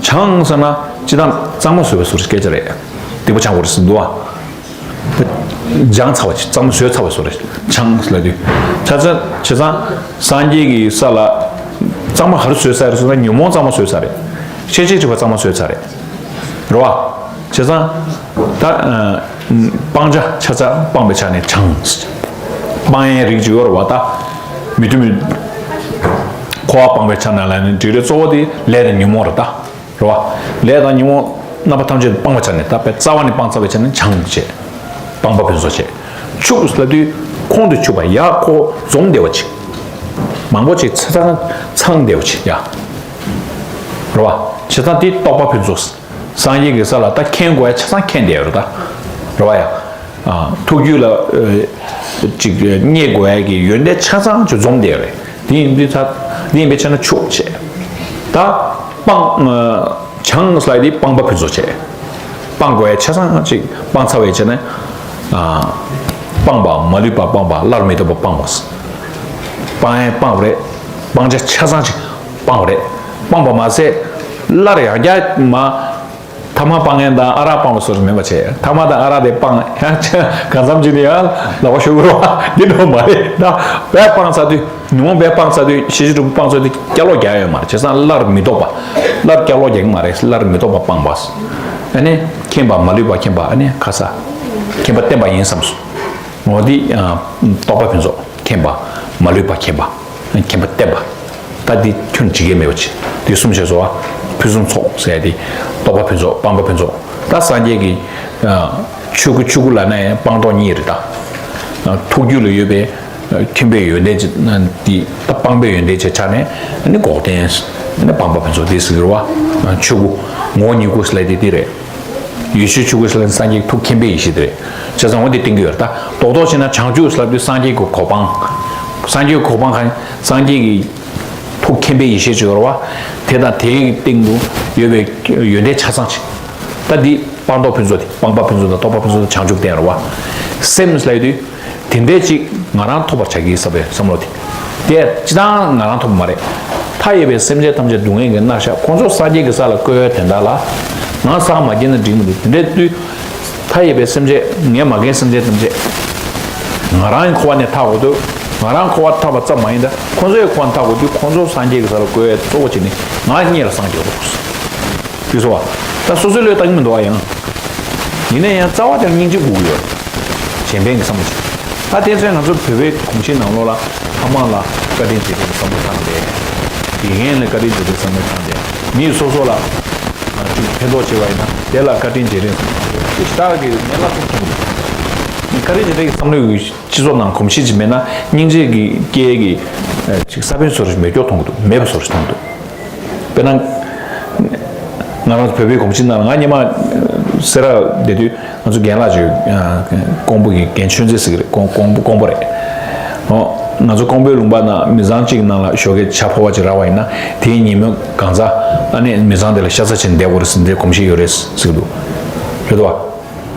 བྱང་ཟེར་ན་སྤྱིར་བཏང་གཙང་མ་བཟོས་པའི་བཟོ་སྐད་ཆ་རེད། སྡིག་པ་སྦྱང་དགོས་རེད་ཟེར་འདུག་བ། སྦྱངས་ཚར་བ་ཅིག་གཙང་མ་བཟོས་ཚར་བའི་བཟོ་རེད། བྱང་ལབ་དུས། ཆ་ཚང་བྱས་ཙང་སངས་རྒྱས་ཀྱི་ས་ལ་གཙང་མ་ག་རེ་བཟོས་ཚར་རེད་ཟེར་ན་ཉོན་མོངས་གཙང་མ་བཟོས་ཚར་རེད། ཤེས་བྱའི་སྒྲིབ་པ་གཙང་མ་བཟོས་ཚར་རེད། རེད་བ། བྱས་ཙང་། ད། སྤང་བྱ་ཆ་ཚང་སྤངས་པའི་ཆ་ནས་བྱང་། སྤང་ཡའི་རིགས་ཅིག་ཡོད་རེད་བ་ད། མི་མཐུན་མི། འཁོར་བ་སྤངས་པའི་ཆ་ནས་ལ་ནི་འབྲས་རིགས་གཙོ་བོ་དེ་ལས་དང་ཉོན་མོངས་རེད་ད། རེད་བ། ལས་དང་ཉོན་མོངས་རྣམ་པ་ཐམས་ཅད་སྤངས་པའི་ཆ་ནས་ད་དཔེ་རྩ་བ་ནས་སྤངས་ཚར་བའི་ཆ་ནས་བྱང་བྱས། སྤངས་པ་ཕུན་ཚོགས་བྱས། ཕྱུག་ལབ་དུས་ཁོང་དུ་ཆུད་པ་ཡག་ཁོ་འཛོམས་བསྡད་པ་ཅིག་མང་པོ་ཅིག་ཚ་ཚང་ཚང་བསྡད་པ་ཅིག་ཡ། རེད་བ། བྱས་ཙང་དེ་རྟོགས་པ་ཕུན་ཚོགས། སངས་རྒྱས་ཀྱི་ས་ལ་ད་མཁྱེན་དགོས་ཡ་ཆ་ཚང་མཁྱེན་བསྡད་ཡོད་རེད་ད། རེད་བ་ཡ། ཐུགས་རྒྱུད་ལ་ཅིག་རྙེད་དགོས་ཡ་གི་ཡོན་ཏན་ཆ་ཚང་ཅིག་འཛོམས་བསྡད་ཡོད་རེད། དེ་ཡིན་དུས་ད་དེ་ཡིན་པའི་ཆ་ན་ཕྱུག་བྱས། ད་སྤང་། བྱང་ལབ་དེ་སྤངས་པ་ཕུན་ཚོགས་བྱས། སྤང་དགོས་ཡ་ཆ་ཚང་ཅིག་སྤངས་ཚར་བའི་ཆ་ནས། སྤངས་པ་མ་ལུས་པ་སྤངས་པ་སླར་མི་ལྡོག་པ་སྤངས་པ། སྤང་ཡ་སྤངས་པ་རེད། སྤང་བྱ་ཆ་ཚང་ཅིག་སྤངས་པ་རེད། སྤངས་པ་མ་ཟད། སླར་ཡང་བསྐྱར་མ། ཐ་མ་སྤང་མཁན་དང་ཨ་རག་སྤངས་པ་སོགས་མེད་པ་བྱས། ཐ་མ་དང་ཨ་རག་དེ་སྤངས་ཡང་ཆ་གང་འཚམ་ཅིག་ནི་ཡང་ལག་པ་ཤོར་གི་རེད་བ། འདི་འདྲ་མ་རེད་ད། བས་སྤངས་ཚར་དུས། ཉོན་མོངས་བས་སྤངས་ཚར་དུས་ཤེས་བྱའི་སྒྲིབ་པ་སྤངས་ཚར་དུས་བསྐྱར་ལོག་རྒྱག་ཡོད་མ་རེད། བྱས་ཙང་སླར་མི་ལྡོག་པ། སླར་བསྐྱར་ལོག་རྒྱག་གི་མ་རེད། སླར་མི་ལྡོག་པ་སྤངས་པ། ཨ་ནི་མཁྱེན་པ་མ་ལུས་པ་མཁྱེན་པ། ཨ་ནི་ཁ་ས་མཁྱེན་པ་བསྟན་པ་ཡིན་བསམ་སོང་། འོ་འདི་རྟོགས་པ་ཕུན་ཚོགས། མཁྱེན་པ་མ་ལུས་པ་མཁྱེན་པ། མཁྱེན་པ་བསྟན་པ། ད་འདི་ཁྱོན་ཇི་སྐད་མེད་པ་ཆེ། འདི་གསུམ་བྱས་སོ། ཕུན་སུམ་ཚོགས་ཟེར་ཡ་དེ་རྟོགས་པ་ཕུན་ཚོགས་སྤངས་པ་ཕུན་ཚོགས། ད་སངས་རྒྱས་ཀྱི་ཆོས་སྐུ། ཆོས་སྐུ་ལབ་ན་ཡང་སྤངས་རྟོགས་གཉིས་རེད་ད། ཐུགས་རྒྱུད་ལ་ཡོད་པའི་མཁྱེན་པའི་ཡོན་ཏན་གྱི་འདི་ད་སྤངས་པའི་ཡོན་ཏན་གྱི་ཆ་ནས་ནི་འགོག་བདེན་ནི་སྤངས་པ་ཕུན་ཚོགས་དེ་ཟེར་གྱི་རེད་བ། ཆོས་སྐུ་ངོ་བོ་ཉིད་སྐུ་ཟེར་ལབ་དེ་དེ་རེད། ཡེ་ཤེས་ཆོས་སྐུ་ཟེར་ལབ་སངས་རྒྱས་ཐུགས་མཁྱེན་པའི་ཡེ་ཤེས་དེ་རེད། བྱས་ཙང་འོ་དེ་བསྟན་གྱི་ཡོད་རེད་ད། རྡོག་རྡོག་བྱས་ན་བྱང་ཆུབ་ཟེར་ལབ་དུས་སངས་རྒྱས་ཀྱི་གོ་འཕང་། སངས་རྒྱས་ཀྱི་གོ་འཕང་གང་། སངས་རྒྱས་ཀྱི་ཐུགས་མཁྱེན་པའི་ཡེ་ཤེས་ཅིག་ཡོད་རེད་བ། དེ་དང་དེའི་སྟེང་དུ་ཡོད་པའི་ཡོན་ཏན་ཆ་ཚང་ཅིག་ད་འདི་སྤངས་རྟོགས་ཕུན་ཚོགས་དེ། སྤངས་པ་ཕུན་ཚོགས་དང་རྟོགས་པ་ཕུན་ཚོགས་དང་བྱང་ཆུབ་བསྟན་རེད་བ། སེམས་ལབ་དུས་དེ་འདྲའི་ཅིག་ང་རང་ཐོབ་པར་བྱ་གི་བསམ་པའི་བསམ་བློ་དེ། དེ་སྤྱིར་བཏང་ང་རང་ཐོབ་པ་མ་རེད། མཐའ་ཡས་པའི་སེམས་ཅན་ཐམས་ཅད་སྡུག་བསྔལ་གྱིས་མནར་བཞག་ཁོང་ཚོ་སངས་རྒྱས་ཀྱི་ས་ལ་བཀོད་ཡ་དོན་དག་ལ། ང་སངས་མ་རྒྱས་ན་འགྲིག་མི་འདུག་དེ་འདྲའི་དུས། མཐའ་ཡས་པའི་སེམས་ཅན། ངས་མ་མཁྱེན་སེམས་ཅན་ཐམས་ཅད། ང་རང་གི་འཁོར་བ་ནས་ཐར་དགོས་དུས། ང་རང་འཁོར་བ་ཐར་བ་ཙམ་མ་ཡིན་ད་ཁོང་ཚོའི་འཁོར་བ་ཐར་དགོས་དུས་ཁོང་ཚོ་སངས་རྒྱས་ཀྱི་ས་ལ་བཀོད་ཡ་གཙོ་བོ་བྱས་ནས་ང་གཉིས་ལ་སངས་རྒྱས་དགོས། དེ་ཚོ་བ། ད་སོ་སོའི་བློས་བཏང་གི་མི་འདུག་བ་ཡང་། ཡིན་ན་ཡང་རྩ་བ་དེར་སྙིང་རྗེ་དགོས་ཀྱི་ཡོད། གཞན་ཕན་གྱི་བསམ་བློ་ཅིག་ད་དེ་ཚོས་ང་ཚོ་བོད་པའི་གོམས་གཤིས་ནང་ལོགས་ལ་ཕ་མ་ལ་བཀའ་དྲིན་རྗེས་དྲན་གྱི་བསམ་བློ་བཏང་སྟེ། དགེ་རྒན་ལ་བཀའ་དྲིན་རྗེས་དྲན་བསམ་བློ་བཏང་སྟེ། མི་སོ་སོ་ལ་ཅིག་ཕན་ཐོགས་བྱས་པ་ཡིན་ན་དེ་ལ་བཀའ་དྲིན་རྗེས་དྲན་བསམ་བློ་བཏང་སྟེ་ཞེ་དྲག་གི་ངན་སློང་ཐུག་ཐུབ་མི་འདུག་བཀའ་དྲིན་རྗེས་དྲན་གྱི་བསམ་བློ་ཡོད། སྤྱི་ཚོགས་ནང་གོམས་གཤིས་ཅིག་མེད་ན་སྙིང་རྗེ་གི་སྐྱེ་གི་ཅིག་ས་བོན་བཟོ་འདྲ་མེད་སྐྱོ་མཐོང་གི་འདུག་མེད་པ་བཟོ་འདྲ་མཐོང་གི་འདུག་དཔེར་ན། ང་རང་ཚོ་བོད་པའི་གོམས་གཤིས་ནང་ལ་ང་སྔོན་མ་སེ་ར་བསྡད་དུས་ང་ཚོ་རྒན་ལགས་ཅིག་ཀོང་པོ་གི་རྒན་ཆོས་མཛད་ཟེར་གི་རེད། ཀོང་ཀོང་པོ་ཀོང་པོ་རེད། ཨོ། ང་ཚོ་ཀོང་པོའི་ལུང་པ་ན་མི་ཚང་གཅིག་ནང་ལ་ཞོགས་ཀས་ཇ་ཕོར་པ་ཅིག་རག་པ་ཡིན་ན་དེའི་ཉིན་མོ་གང་ཚ་ཨ་ནི་མི་ཚང་དེ་ལ་ཤ་ཚ་བྱས་ནས་བསྡད་དགོས་རེད་ཟེར་འདྲའི་གོམས་གཤིས་ཡོད་རེད་ཟེར་གི་འདུག་རེད་དོ།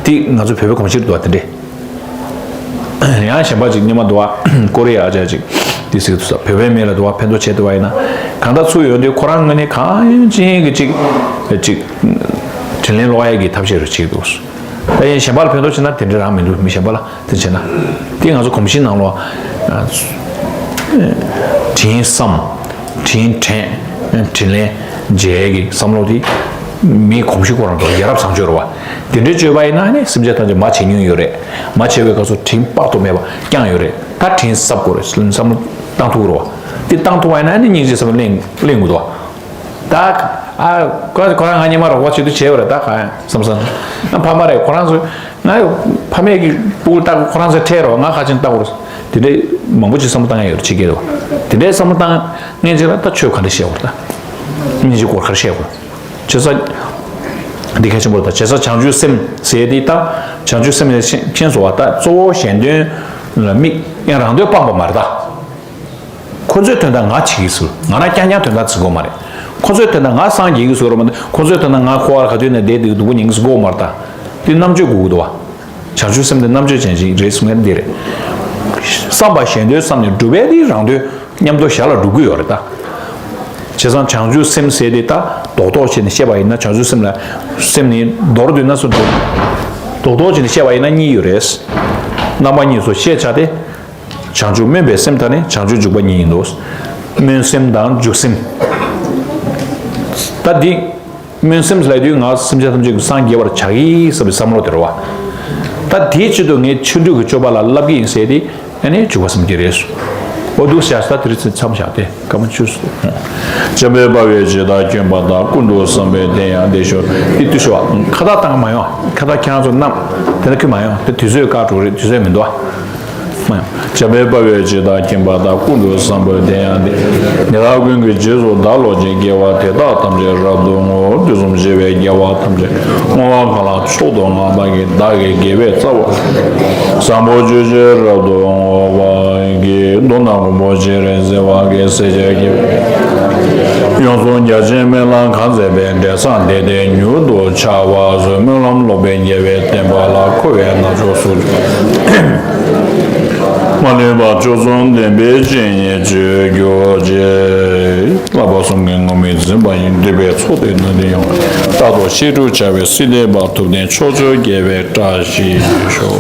དེ་ང་ཚོ་བོད་པའི་གོམས་གཤིས་རེད་དོ་དེ་འདྲས། ཡང་གཞན་པ་ཅིག་སྔོན་མ་འདུག་བ། ཀོ་རི་ཡ་ཨ་ཅག་ཅིག་དེ་ཟེར་གི་འདུག་ས། བོད་པའི་མི་ལ་འདུག་བ་ཕན་ཐོགས་བྱས་འདུག་བ་ཡིན་ན། གང་ལྟར་ཚུར་ཡོང་དུས་ཁོ་རང་ངོས་ནས་གང་ཡོང་ཅིག་གི་ཅིག་ཅིག་དྲིན་ལན་ལོག་ཡ་གི་ཐབས་ཤེས་རུ་བྱེད་ཀྱི་འདུག་ད་ཡིན་གཞན་པ་ལ་ཕན་ཐོགས་བྱེད་ན་དེ་འདྲ་རང་མི་འདུག་མི་གཞན་པ་ལ་དེ་བྱེད་ན། དེ་ང་ཚོ་གོམས་གཤིས་ནང་ལོགས་དྲིན་བསམ། དྲིན་དྲན། དྲིན་ལན་འཇལ་གྱི་བསམ་བློ་དེ་མིའི་གོམས་གཤིས་ཁོ་རང་དང་ཡ་རབས་བཟང་སྤྱོད་རེད་བ། དེ་འདྲའི་སྤྱོད་པ་ཡིན་ན་ནི་སེམས་ཅན་ཐམས་ཅད་མ་བྱེད་མྱོང་ཡོད་རེད། མ་བྱེད་པའི་སྐབས་སུ་དྲིན་དཔག་ཏུ་མེད་པ་བསྐྱངས་ཡོད་རེད། ད་དྲིན་གསབ་དགོས་རེད་བསམ་བློ་བཏང་ཐུབ་ཀྱི་རེད་བ། དེ་བཏང་ཐུབ་པ་ཡིན་ན་ནི་སྙིང་རྗེ་བསམ་བློ་གླེང་གླེང་དགོས་འདུག་བ། ད་ཨ་ཁོ་ཁོ་རང་ང་སྔོན་མ་རོགས་པ་བྱེད་དུ་བྱས་པ་རེད། ད་གང་ཡང་བསམ་བསམ་ང་ཕ་མ་རེད། ཁོ་རང་ཚོས་ང་ཕ་མས་ཀྱི་སྤུ་གུ་ལྟ་ཁོ་རང་ཚོས་ཁྲལ་རོགས་ང་ཁ་ཆེན་ལྟ་དགོས་རེད། དེ་འདྲའི་མང་པོ་ཅིག་བསམ་བློ་བཏང་ཡ་ཡོད་རེད། ཕྱི་རྒྱལ་དུ་དེ་འདྲའི་བསམ་བློ་བཏང་མཁན་ཅིག་ལ་ད་ཆོས་ག་འདྲ་བཤད་དགོས་རེད། ད་སྙིང་རྗེ་སྐོར་ག་རེ་བཤད་དགོས་རེད། བྱས་ཙང་འདི་གལ་ཆེན་པོ་རེད། ད་བྱས་ཙང་བྱང་ཆུབ་སེམས་ཟེར་དེ་ད་བྱང་ཆུབ་སེམས་ལ་མཁྱེན་སོང་བ། ད་གཙོ་བོ་གཞན་དོན་ལ་དམིགས་ཡང་རང་དོན་སྤངས་པ་མ་རེད་ད། ཁོ་ཚོའི་དོན་དག་ང་བྱེད་ཀྱི་ཟེར། ང་རང་རྐྱང་རྐྱང་དོན་དག་བྱེད་དགོས་མ་རེད། ཁོ་ཚོའི་དོན་དག་ང་སངས་རྒྱས་ཀྱི་ཟེར་བ་མ་གཏོགས་ཁོ་ཚོའི་དོན་དག་ང་འཁོར་བ་ག་དུས་ནས་བསྡད་དེ་སྡུག་པོ་མྱོང་གི་ཟེར་དགོས་མ་རེད་ད། དེ་རྣམ་དཔྱོད་དགོས་ཀྱི་འདུག་བ། བྱང་ཆུབ་སེམས་དེ་རྣམ་དཔྱོད་ཅན་ཞིག་རེད་གསུང་མཁན་འདི་རེད། བསམ་པ་གཞན་དོན་བསམ་ནས་སྒྲུབ་པའི་དེ་རང་དོན་མཉམ་དུ་ཞར་ལ་སྒྲུབ་ཀྱི་ཡོད་རེད་ད། བྱས་ཙང་བྱང་ཆུབ་སེམས་ཟེར་དེ་ད་རྡོག་རྡོག་བྱས་ནས་བཤད་པ་ཡིན་ན། བྱང་ཆུབ་སེམས་ལ་སེམས་ནི་མདོར་བསྡུས་ན་སུ་འདུག་རྡོག་རྡོག་བྱས་ནས་བཤད་པ་ཡིན་ན་གཉིས་ཡོད་རེད། རྣམ་པ་གཉིས་སུ་ཤེས་བྱ་སྟེ། བྱང་ཆུབ་སྨོན་པའི་སེམས་དང་ནི་བྱང་ཆུབ་འཇུག་པ་གཉིས་ཡིན་ནོ། སྨོན་སེམས་དང་འཇུག་སེམས། ད་འདི་སྨོན་སེམས་ལབ་དུས་ང་སེམས་ཅན་ཐམས་ཅད་ཀྱི་སངས་རྒྱས་པར་བྱ་གི་བསམ་པའི་བསམ་བློ་དེ་རེད་བ། ད་དེའི་ཆེད་དུ་ངས་ཆོས་དྲུག་གི་སྤྱོད་པ་ལ་བསླབ་ཀྱི་ཡིན་ཟེར་ཏེ་ཨ་ནི་འཇུག་པ་སེམས་བསྐྱེད་རེད། འོ་འདུག་བྱས་ད་དེ་རིང་མཚམས་བཞག་སྟེ་སྐར་མ་བཅུ། འཇམ་དཔལ་དཔའ་བོས་ཇི་ལྟར་བསྐྱངས་པ་དག་ཀུན་ཏུ་བཟང་པོའི་དེ་ཡང་དེ་ཤོག་དེ་དུས་ཤོག་ཁ་བཏགས་བཏང་མ་ཡོང་། ཁ་བཏགས་ཁྱེད་རང་ཚོ་བསྣམས་དེ་ལ་ཁུལ་མ་ཡོང་། དེ་དུས་ཚོད་བཀག་འགྲོ་རེད། དུས་ཚོད་མི་འདུག་ཨ། འཇམ་དཔལ་དཔའ་བོས་ཇི་ལྟར་བསྐྱངས་པ་དག་ཀུན་ཏུ་བཟང་པོའི་དེ་ཡང་དེ། དེ་དག་ཀུན་གྱི་རྗེས་སུ་བདག་སློབ་ཅིང་། དགེ་བ་དེ་དག་ཐམས་ཅད་རབ་ཏུ་བསྔོ། དུས་གསུམ་གཤེགས་པའི་རྒྱལ་བ་ཐམས་ཅད་བསྔོ་བ་གང་ལ་མཆོག་ཏུ་བསྔགས་པ་ཡི། བདག་གི་དགེ་བའི་རྩ་བ་བཟང་པོ་སྤྱོད་ཕྱིར་རབ་ཏུ་བསྔོ་བ་ཡི། མདོར་ན་མགོན་པོ་སྤྱན་རས་གཟིགས་དབང་གིས་སྲས་བཅས་ཀྱི་ཡོངས་སུ་རྒྱ་ཆེའི་སྨོན་ལམ་གང་མཛད་པའི་འབྲས་བཟང་དེ་དེ་མྱུར་དུ་འཆར་བར་བཟོད། སྨོན་ལམ་སློབ་དཔོན་རྒྱལ་བའི་བསྟན་པ་ལ། འཁོར་བའི་ནག་ཕྱོགས་སུ་མ་ལུས་པ། སྐྱབས་སུ་འདུན་པའི་སྤྱན་ནི་ཆོས་གྱུར་ཅིག་བསླབ་པ་གསུམ་གྱི་ངོ་མི་འཛིན་པ་ཡི། འདུན་པའི་ཚོགས་དེ་ནི་དེ་ཡང་རྟག་ཏུ་བཤད་སྒྲུབ་བྱ་བའི་སྲིད་མཐའི་བར། ཐུབ་བསྟན་ཕྱོགས་བཅུར་རྒྱས་པའི་བཀྲ་ཤིས་ཤོག